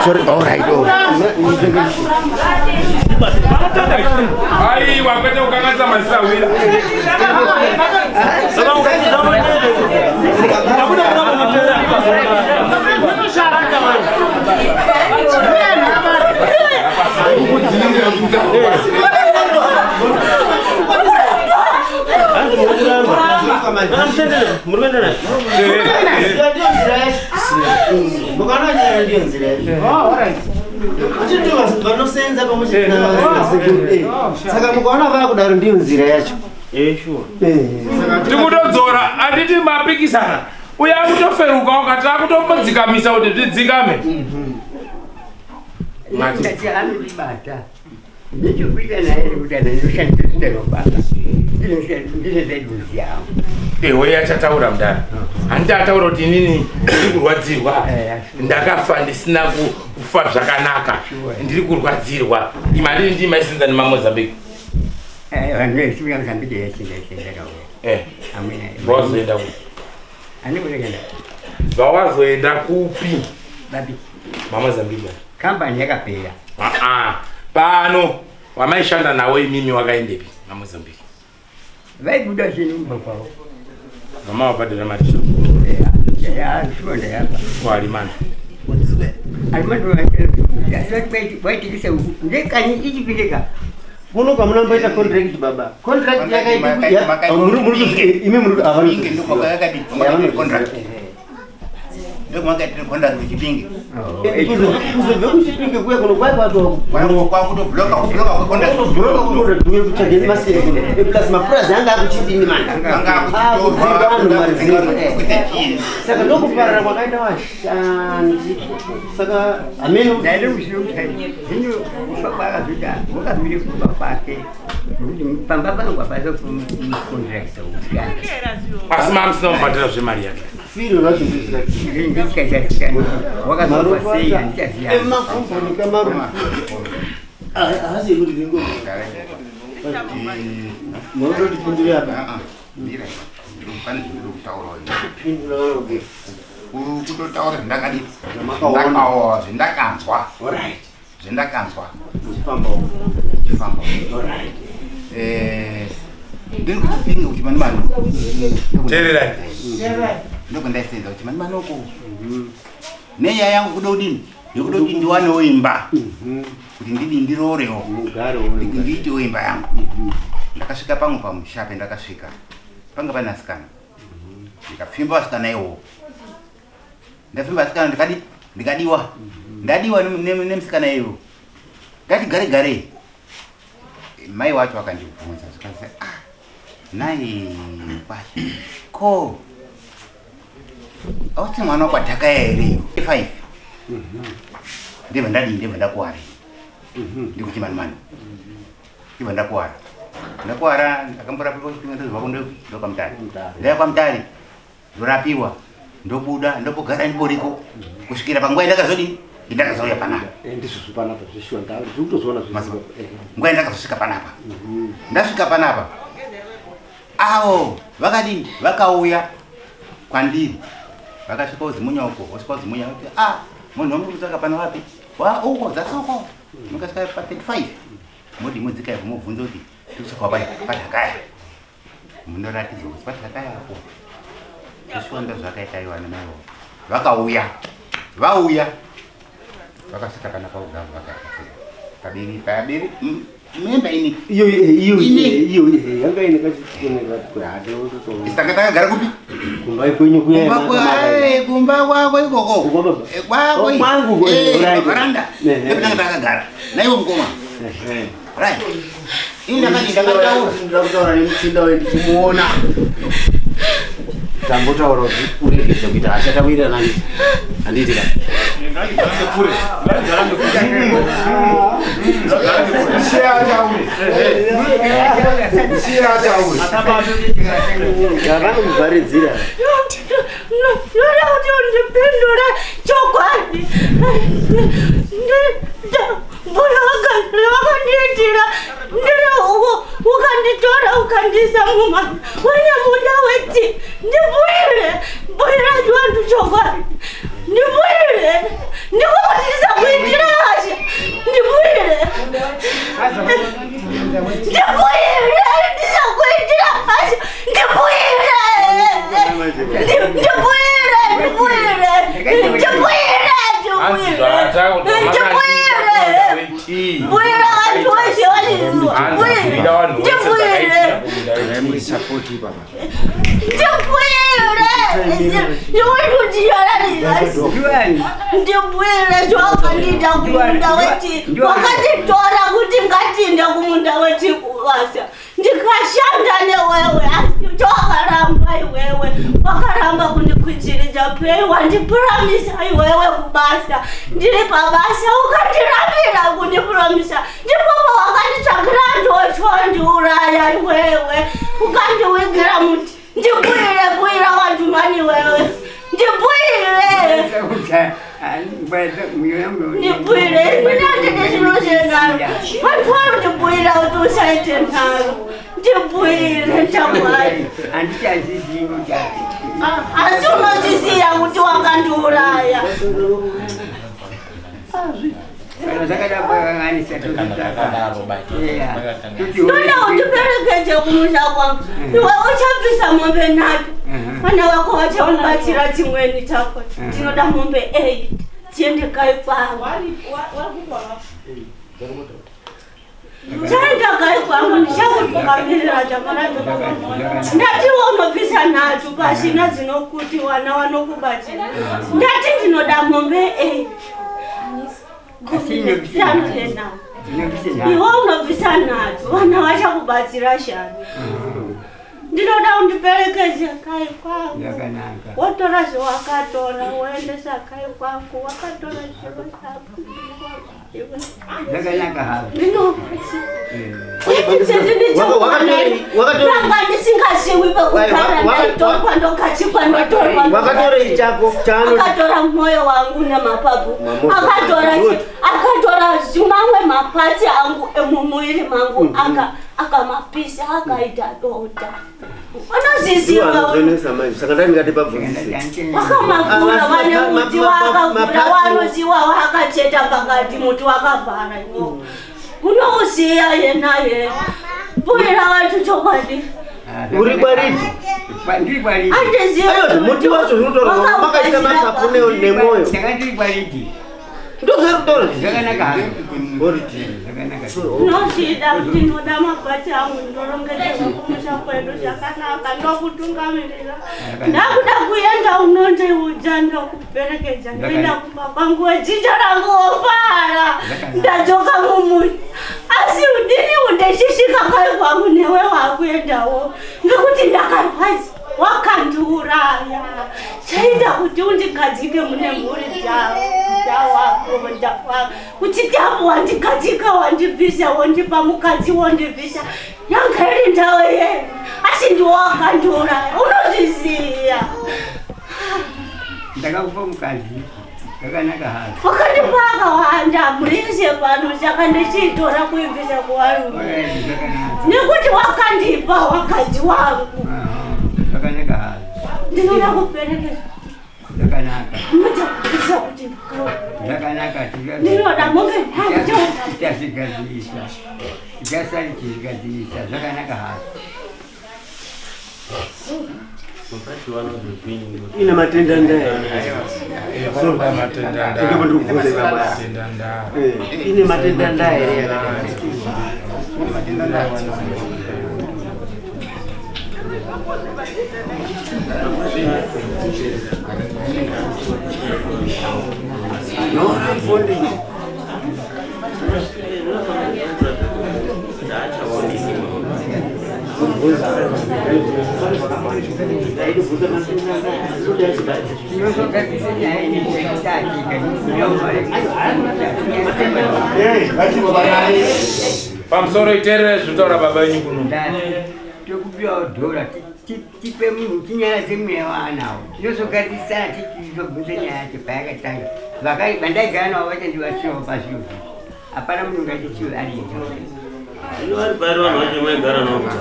Sorry, all right, all right. Aiwa, kwete kukanganisa mazisahwira. Vanosenza pamwe chete nasekuru. Saka mukaona vava kudaro ndiyo nzira yacho. Tikutodzora, handiti mapikisana. Uye akutoferuka ukati akutombodzikamisa kuti zvidzikame. Ndati anondibata. Ndechekuita naye kuti anondishandisa zita rababa. Ndine yangu. Ewe achataura mudara. Handiti ataura kuti inini ndiri kurwadzirwa. Ndakafa ndisina kufa zvakanaka. Ndiri kurwadzirwa. Imi handiti ndimi maisenza nemaMozambique. Vanhu vesiuya Mozambique yese ndakauya. Eh. Vazoenda kupi? Andikurekenda. Vawazoenda kupi? Babi. Mama Zambiki. Kambani yakapera. Ah ah. Pano wamaishanda nawo imimi wakaendepi? Mama Zambiki. Vaibuda zvinhu kumba kwavo. Mama wabhadhara mari. Ya, shuwa ndayapa. Walimana. Waitikisa ndekanyi ichipindika. Kuno kwamunamboita contract baba. Contract yakaita imi muri Chipinge ndiko kwakadii contract. Ndiko kwakaitira contract kuchipinge. Kuzobve kuchipinge kuya kuno kwai kwakutobloka kubloka kwakonda uye kutsvage masere plus mapurazi anga akuchidini mani akudzinga vanhu mari dzedu saka ndokuparara kwakaita vashandi saka hameno ndaida kuziva kuti zvino kufa kwaakazoita wakamire kumba kwake nokuti pamba pangu hapasa kumukontrakta kusikana Asi mama musina kubhadhara zvemari yake. firo racho ndisikachasikani wakazofa sei handichaziva emakomboni kamarufu haasi ekuti ndingo munototipindira apa Mira, pane zvinoda kutaura Kupindura vanhu. Kutotaura zvindakadii? Zvamakaona. Zvindakaona, zvindakanzwa. Alright. Zvindakanzwa. Uchifambawo. Uchifambawo. Alright. Eh, ndiri kuchipinge kuti mani mani. Teererai. Ndokundaisenza kuti mani mani uko. Nenyaya yangu kuda kudini? Yekuda kuti ndiwanewo imba. Kuti ndidi ndiroorewo. Ndiitewo imba yangu. Ndakasvika pamwe pamusha pendakasvika. Panga pane asikana. Ndikapfimba asikana iwowo. Ndapfimba asikana ndikadi ndikadiwa. Ndadiwa nemusikana iyoyo. Ndati gare gare. Mai wacho akandibvunza zvikanzi ah nai kwasha ko ausi mwana wakwadhakaya here five ndibva ndadii ndibva ndakuwara ndikuti mani mani ndibva ndakuwara ndakuwara ndakamborapiwa kuchipinga ndozobva ndokwamutare ndaya kwamutare ndorapiwa ndobuda ndombogara ndimboriko kusvikira panguva yandakazodii ndakazouya panapa ndizvozvo panapa zveshuwa ndiri kutozoona zvese nguva yandakazosvika panapa ndasvika panapa avo vakadini vakauya kwandiri vakasvika uzimunya uko wasvika uzimunya kuti a munhu wamuri kutsvaka pano wapi wa uko dzasi uko mukasvika pa 35 modi modzika ipo mobvunza kuti tikutsvaka patakaya munoratidzwa kuti patakaya apo zveshuwa ndozvakaita ivo ana maivo vakauya vauya vakasvika pana paugavu vakaita pabiri pabiri memba ini iyo iyo iyo yanga ine kachikoneka tanga takagara kupi kumba kwenyu kuya Kumba kumba kwako ikoko kwako Oh, kwangu, right. varanda Ehe. ndopatanga takagara naivo mukoma right ini ndakati ndakataura ndinoda kutaura nemuchinda uyu ndichimuona tambotaura kuti uregedze kuita hasha tawirirana handiti handiti ka vanomuvharidzira Ndoda kuti undipindure chokwadi. Mbuya wakandiitira ndiri uko ukanditora ukandiisa muma une munda weti ndibuyire buyira vantu chokwadi ndibuyire ndiko kuti ndisakuitira hasha ndibuyire ndibuyire ndisakuitira hasha ndibuyire ndibuyire ndibuyire ndibuyire ndibuyire buyira vantu veshe ndibuyire ndibuyire ndiwekutiyararira ndibuyire zvawakandiita kumunda weti wakanditora kuti ngatiinde kumunda weti kubasa ndikashanda newewe asi chawakaramba iwewe wakaramba kundikwidziridza pei wandipuramisa iwewe kubasa ndiri pabasa ukandirambira kundipuromisa ndipo pawakanditsvagira ndochondiuraya iwewe ukandiwigira muti ndibuyire buyira wantumani iwewe ndibuyire ndibuyire mina ndine zviro zvenaro vantu vanondibuyira kuti Usaite nharo. Ndibhuire ndamwari. Handichazizivi chake. Asi unozviziva kuti wakandiuraya. Kana zvakadaro pakanganisa Ndoda undiperekedze kumusha kwangu. Iwe uchabvisa mombe nhatu. Vana vako vachakubatsira dzimweni dzako. Ndinoda mombe 8. Tiende kai kwangu. Chaenda kai kwangu ndichakutungamirira chakanaka. Ndati unobvisa nhatu pasina dzinokuti vana vanokubatsira. Ndati ndinoda mombe 8. Shanu nenhatu. Iwe unobvisa nhatu vana vachakubatsira shanu. Ndinoda undiperekedze kai kwangu. Zvakanaka. Wotora zvawakatora woendesa kai kwangu wakatora zviro zvako. Zvakanaka hazvo. Ndanga ndisingaziwi pekugara ndaitorwa ndokachikwa ndotorwa. Wakatorei chako chaano Akatora mwoyo wangu nemapapu. Mamoto. Akatora Good. akatora mamwe mapatsi angu emumuviri mangu aka akamapisa akaita dota. Unozviziva anozvenesa manje saka ndandingati pabvunzise wakamavhura vane muti waakavhura wanoziwa waakacheta pakati muti wakavhara iwo unouziya yena ye buyira vantu chokwadi Uri kwaridi? Ndiri kwaridi. Handizivi. Aiwa, muti wacho zvinotorwa makaisa mapapu nemwoyo. Ndanga ndiri kwaridi. Ndozvarutora. Zvakanaka hazvo. Ndinozvida kuti ndinoda mabhachi angu ndorongedzerwa kumusha kwedu zvakanaka ndokutungamirira ndakuda kuenda unondiudza ndokuperekedza ndoenda kumba kwangu wejinja rangu wofara ndadzoka mumuni asi ndini undechisvika kai kwangu newe wakuendawo ngekuti ndakarwadza wakandiuraya chaita kuti undigadzike mune mhuri dzawako kuti tapo wandigadzika wandibvisa wondipa mukadzi wondibvisa yanga iri ndau yenu asi ndiwo wakandiuraya unozviziya Ndakakupa mukadzi. Zvakanaka hazvo. wakandipa akawanda mhuri yese pano saka ndichiitora kuibvisa kuvarume Zvakanaka. nekuti wakandipa wakadzi wangu Zvakanaka hazvo. ndinoda kuperekedza Zvakanaka. mudzakubvisa kuti Zvakanaka. Ndinoda mombe nhatu. Tichazvigadzirisa. Tichasari tichigadzirisa. Zvakanaka hazvo. Ine matenda ndaya. Vanoda matenda ndaa. Ndipo ndikubvunza ipapo. Matenda ndaa. Ine matenda ndaa here yakadai? Tinozogadzirisa nyaya iyi Pamusoro iteerere zvinotaura baba venyu kuno. Tokupiwawo dhora tipe munhu tinyaradze mweya waanawo. Tinozogadzisana tichizobvunza nyaya yacho payakatanga. Vandaigara navo vachandibatsirawo pazviro izvi. Hapana munhu ungaite chiro ari ega. Zvino vari pari vanhu vacho maigara navo kuda.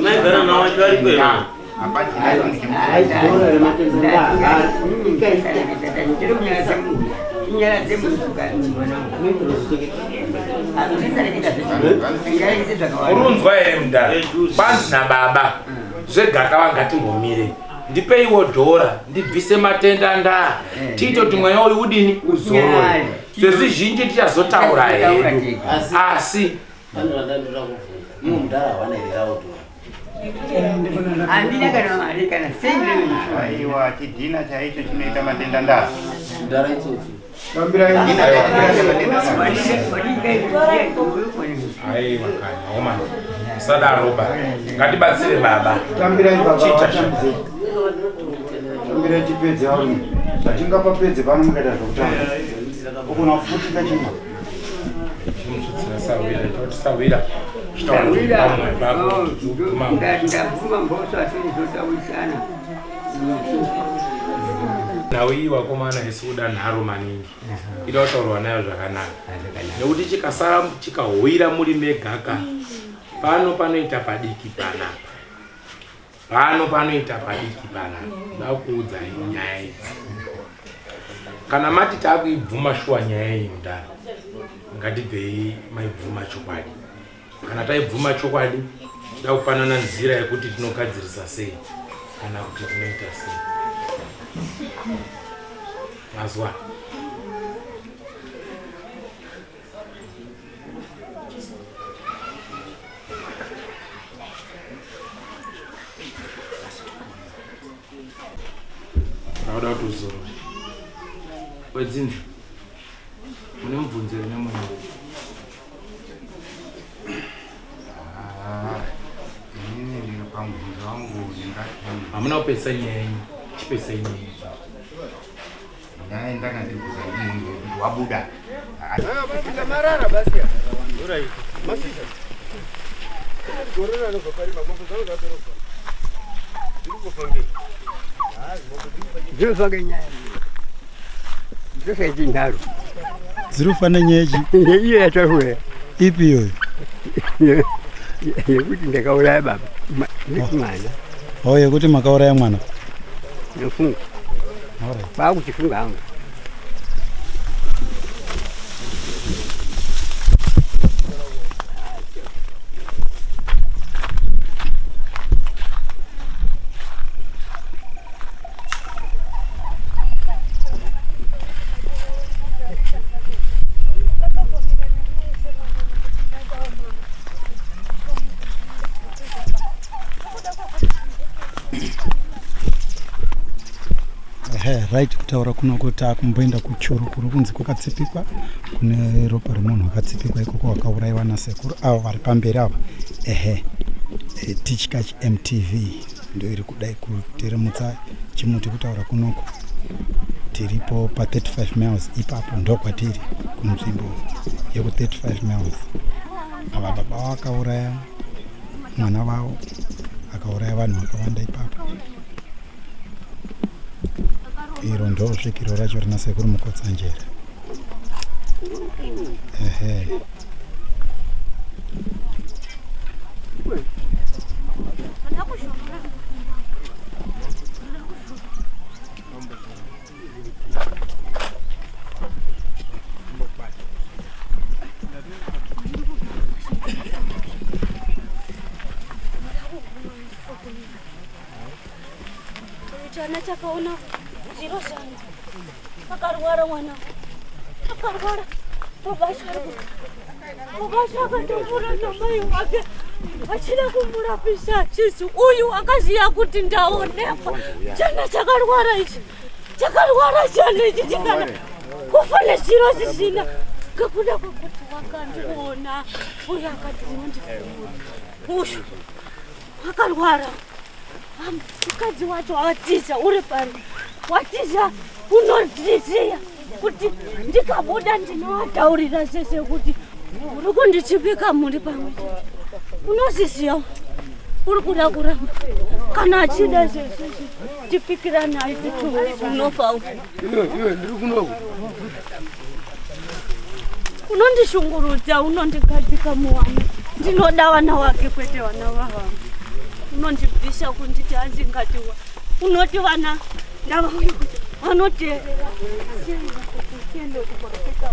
Maigara navo vacho vari kwenu. Urunzwa here mudhara? Panzi nababa zvegakava ngatimbomire. Ndipeiwo dhora ndibvise matenda ndaa tiitoti mweya uyu udini uzorore. Zvezvizhinji tichazotaura hedu asi Pane vandandoda kubvunza. Iwo mudhara hawana here rawo dhora? Handina kana mari kana sendi. Aiwa, chidhina chaicho chinoita matenda ndaa. Mudhara itsotsi. Aiwa kana oma musadaro ba ngatibatsire baba. Tambirai baba Chiita vatambidze. Tambirai tipedze varume. Hatingapapedze pano mukaita zvekutamba. Ukona kufutika chimwe. Chimusvitsira sawira ita kuti sawira chitaura kuti pamwe pako Ndabvuma mhosva asi ndinotawisana. Nhau iyi vakomana isi kuda nharo maningi, ida kutaurwa nayo zvakanaka, nekuti chikasara chikahwira muri megaka pano panoita padiki panapa, pano panoita padiki panapa. Ndakuudzai nyaya idzi, kana mati taakuibvuma shuwa nyaya iyi mudhara, ngatibvei maibvuma chokwadi. Kana taibvuma chokwadi, tida kupanana nzira yekuti tinogadzirisa sei kana kuti tinoita sei. Mazwa ndakuda kuti uzorore wedzinza. Mune mubvunzo here nemwana? Ah, inini ndiri pamubvunzo wangu ndingati hamuna kupedzisa nyaya yenyu, chipedzisai nyaya yenyu. Nyaya ndanga ndiri kuza ndii wabuda. Marara basi ya. Mashizha. Gorora anobva pari mambo zangu zvatorobva. Ndiri kufambira. Ndinotsvaka nyaya. Ndinotsvaka chinharo. Dziri kufana nyaya chi? Iyo yataura. Ipi iyoyo? Yekuti ndakauraya baba mwana. Oh, yekuti makauraya mwana. Ndinofunga. Kwakuchifunga hangu. Ehe, right, kutaura kunoko takumboenda kuchuru kuri kunzi kwakatsipikwa, kune ropa remunhu akatsipikwa ikoko wakaurayiwa nasekuru avo vari pamberi ava. Ehe, e, Tichkach MTV ndo iri kudai kuteremutsa chimuti. Kutaura kunoko tiripo pa 35 miles ipapo, ndokwatiri kunzvimbo yeku 35 miles. Ava baba vakauraya mwana vavo, akauraya vanhu vakawanda ipapo. Iro ndo svikiro racho rina sekuru Mukotsanjera. Ehe. Chana chakaona zviro zvangu. Akarwara mwana, akarwara. Mubasha akatomura namai wake achida kumurapisa achizi uyu akaziva kuti ndaonekwa. Chana chakarwara ichi, chakarwara chana ichi, chikana kufa nezviro zvisina ngekuda kwekuti wakandiona uyu akati unondifumura uyu Akarwara. Mukadzi wacho watiza uri pari? Watiza unondisiya kuti ndikabuda ndinovataurira sese kuti uri kundichipika muri pamwe chete. Unozviziva uri kuda kuramba kana achida sese tipikirana aiti unofa. Iwe ndiri kunoku. Unondishungurudza, unondigadzika muwana. Ndinoda vana wake kwete vana vavangu. Unondibvisa kunditi hanzi ngatiwa. Unoti vana ndavauya kuti vanoteerera. Tiende kuprofesa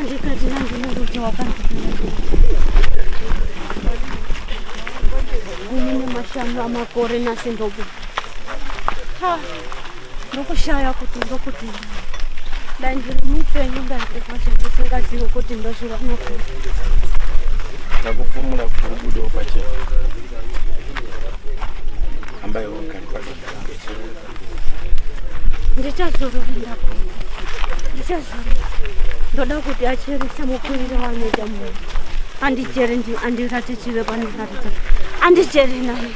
Ndikati nandinokuti Gumi nemashanu amakore nhasi ndobuda. Ha, ndokushaya kuti ndokuti dai ndiri mupenyu ndaikufa zvendisingazivi kuti ndozviwana kupi. Ndakupfumura kuti ubudewo pachena. Hambai wogari padonda. Ndichazorora ndakura. Ndichazorora. Ndoda kuti achere semukurire waanoita munhu. Andichere ndi andiratidzire pandiratidza. Andichere naye.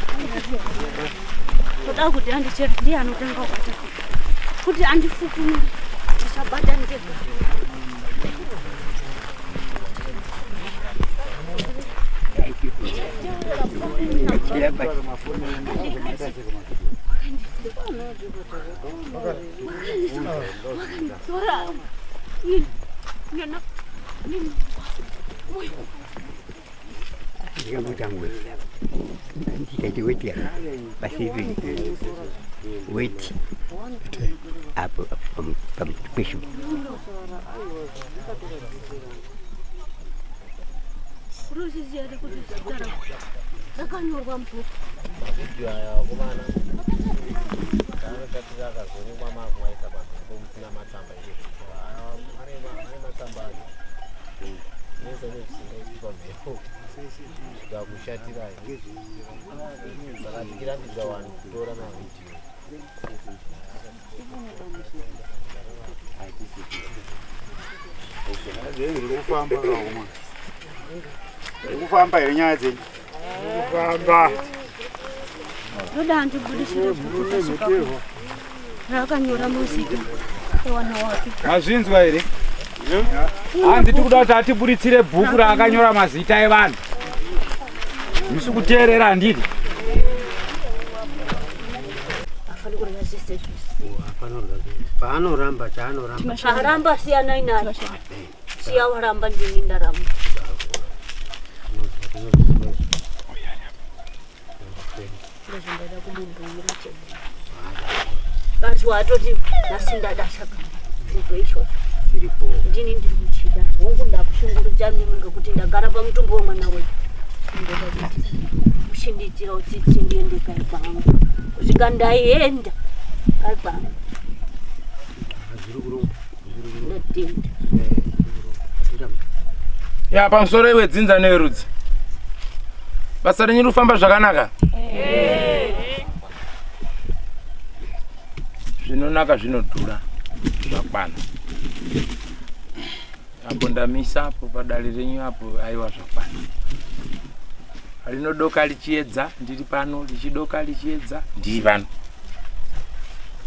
Ndoda kuti andichere ndiye anotanga kubata. Kuti andifukunure. Ndichabata ndega. Ndikamboita ngozi ndikaite weti yaka basi weti apo pamukweshu. Unoziziva here kuti zita rako rakanyorwa mubhuku? Mavhidhiyo aya vakomana anotatira akazoonekwa maakuvaisa pamhepo musina matsamba ane matsamba acho nese nezvisingaiswi pamhepo zvikakushatirai saka tichirambidza vanhu kutora mavhidhiyo. Kufamba kaoma. Kufamba here nyaya dzenyu? Kufamba. Ndoda andibudisire bhuku tasvika raakanyora mazita ewana wake. Mazvinzwa here? Hanzi tikuda kuti atiburitsire bhuku raakanyora mazita evanhu. Musi kuteerera handiti? Afanira kurya zvese zvese. Paanoramba chaanoramba. Aramba siyanai naye. Siya waramba ndini ndaramba. Ndozvandada kumubhuyira chete. Basi watoti nhasi ndada saka ndibve ichocho. Ndini ndiri kuchida. Hongu ndakushungurudza mimi ngekuti ndagara pamutumbi wemwana wenyu. Ndoda kuti uchindiitira utsitsi ndiende kai kwangu. Kusvika ndaenda kai kwangu. Ndatenda. Ya pamusoro iwe dzinza newerudzi. Basa renyu rikufamba zvakanaka? Zvinonaka zvinodhura zvakwana. Apo ndamisa apo padare renyu apo aiwa zvakwana. Rinodoka richiedza ndiri pano, richidoka richiedza ndiri pano.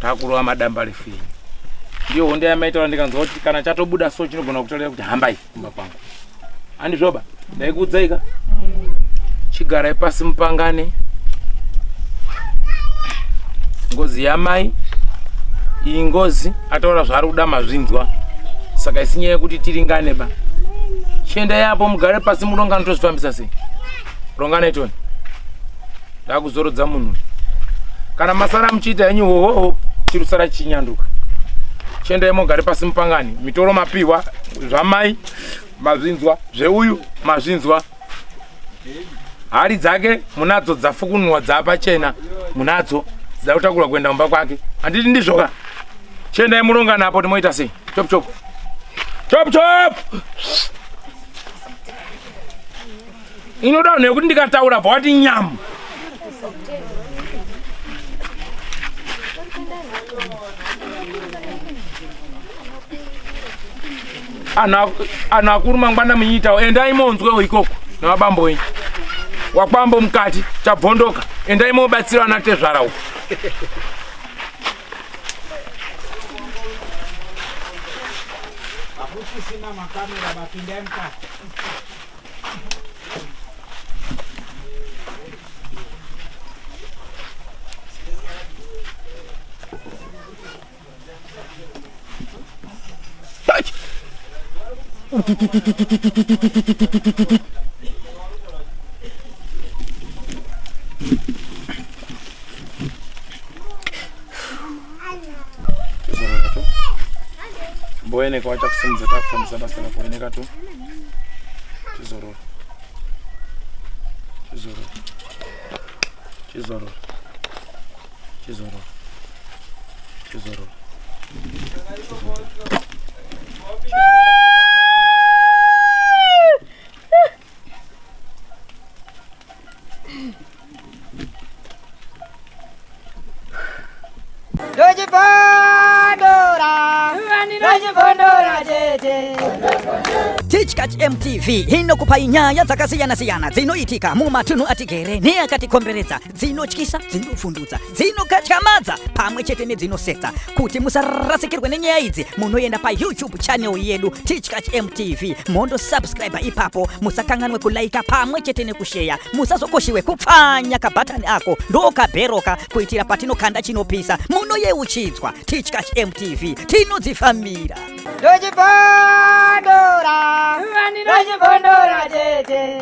Takurova madamba refu yenyu. Ndiyo hondo yamaitaura ndikanzwa kuti kana chatobuda so chinogona kutaurira kuti hambai kumba kwangu. Handizvoba ndaikuudzai ka? Chigarai pasi mupangane. Ngozi yamai iyi ngozi ataura zvaari kuda mazvinzwa. Saka isi nyaya yekuti tiringane ba. Chiendai apo mugare pasi murongano tozvifambisa sei? Ronganai toni. Ndakuzorodza munhu. Kana masara muchiita henyu hohoho chirusara chichinyanduka. Chiendai mogare pasi mupangane. Mitoro mapiwa zvamai mazvinzwa zveuyu mazvinzwa. Hari dzake munadzo dzafukunurwa dzapachena munadzo dzida kutakurwa kuenda kumba kwake. Handiti ndizvoka? Chiendai murongane apo timoita sei? Chop chop. Chop chop. Inoda vanhu yekuti ndikataura bva wati nyamu. Anhu akuru mangwana munyitawo endai monzwewo ikoko navabambo wenyu. Wakwambo mukati chabvondoka endai mobatsira ana tezvara uko. Hakusisina makamera bapindai mukati. Mboeneka wachakusimudza takufambisa basa rako eneka tu. Chizorora. Chizorora. Chizorora. Ndochibondora, ndochibondora chete. Tichkach MTV inokupai nyaya dzakasiyana-siyana dzinoitika mumatunhu atigere neakatikomberedza, dzinotyisa, dzinovhundutsa, dzinokatyamadza pamwe chete nedzinosetsa. Kuti musarasikirwe nenyaya idzi, munoenda paYouTube channel yedu Tichkach MTV mondosubscribe ipapo. Musakanganwe kulaika pamwe chete nekusheya. Musazokoshiwe kupfanya kabhatani ako ndokabheroka kuitira patinokanda chinopisa munoyeuchidzwa. Tichkach MTV tinodzifambira. Ndochibondora, ndochibondora chete.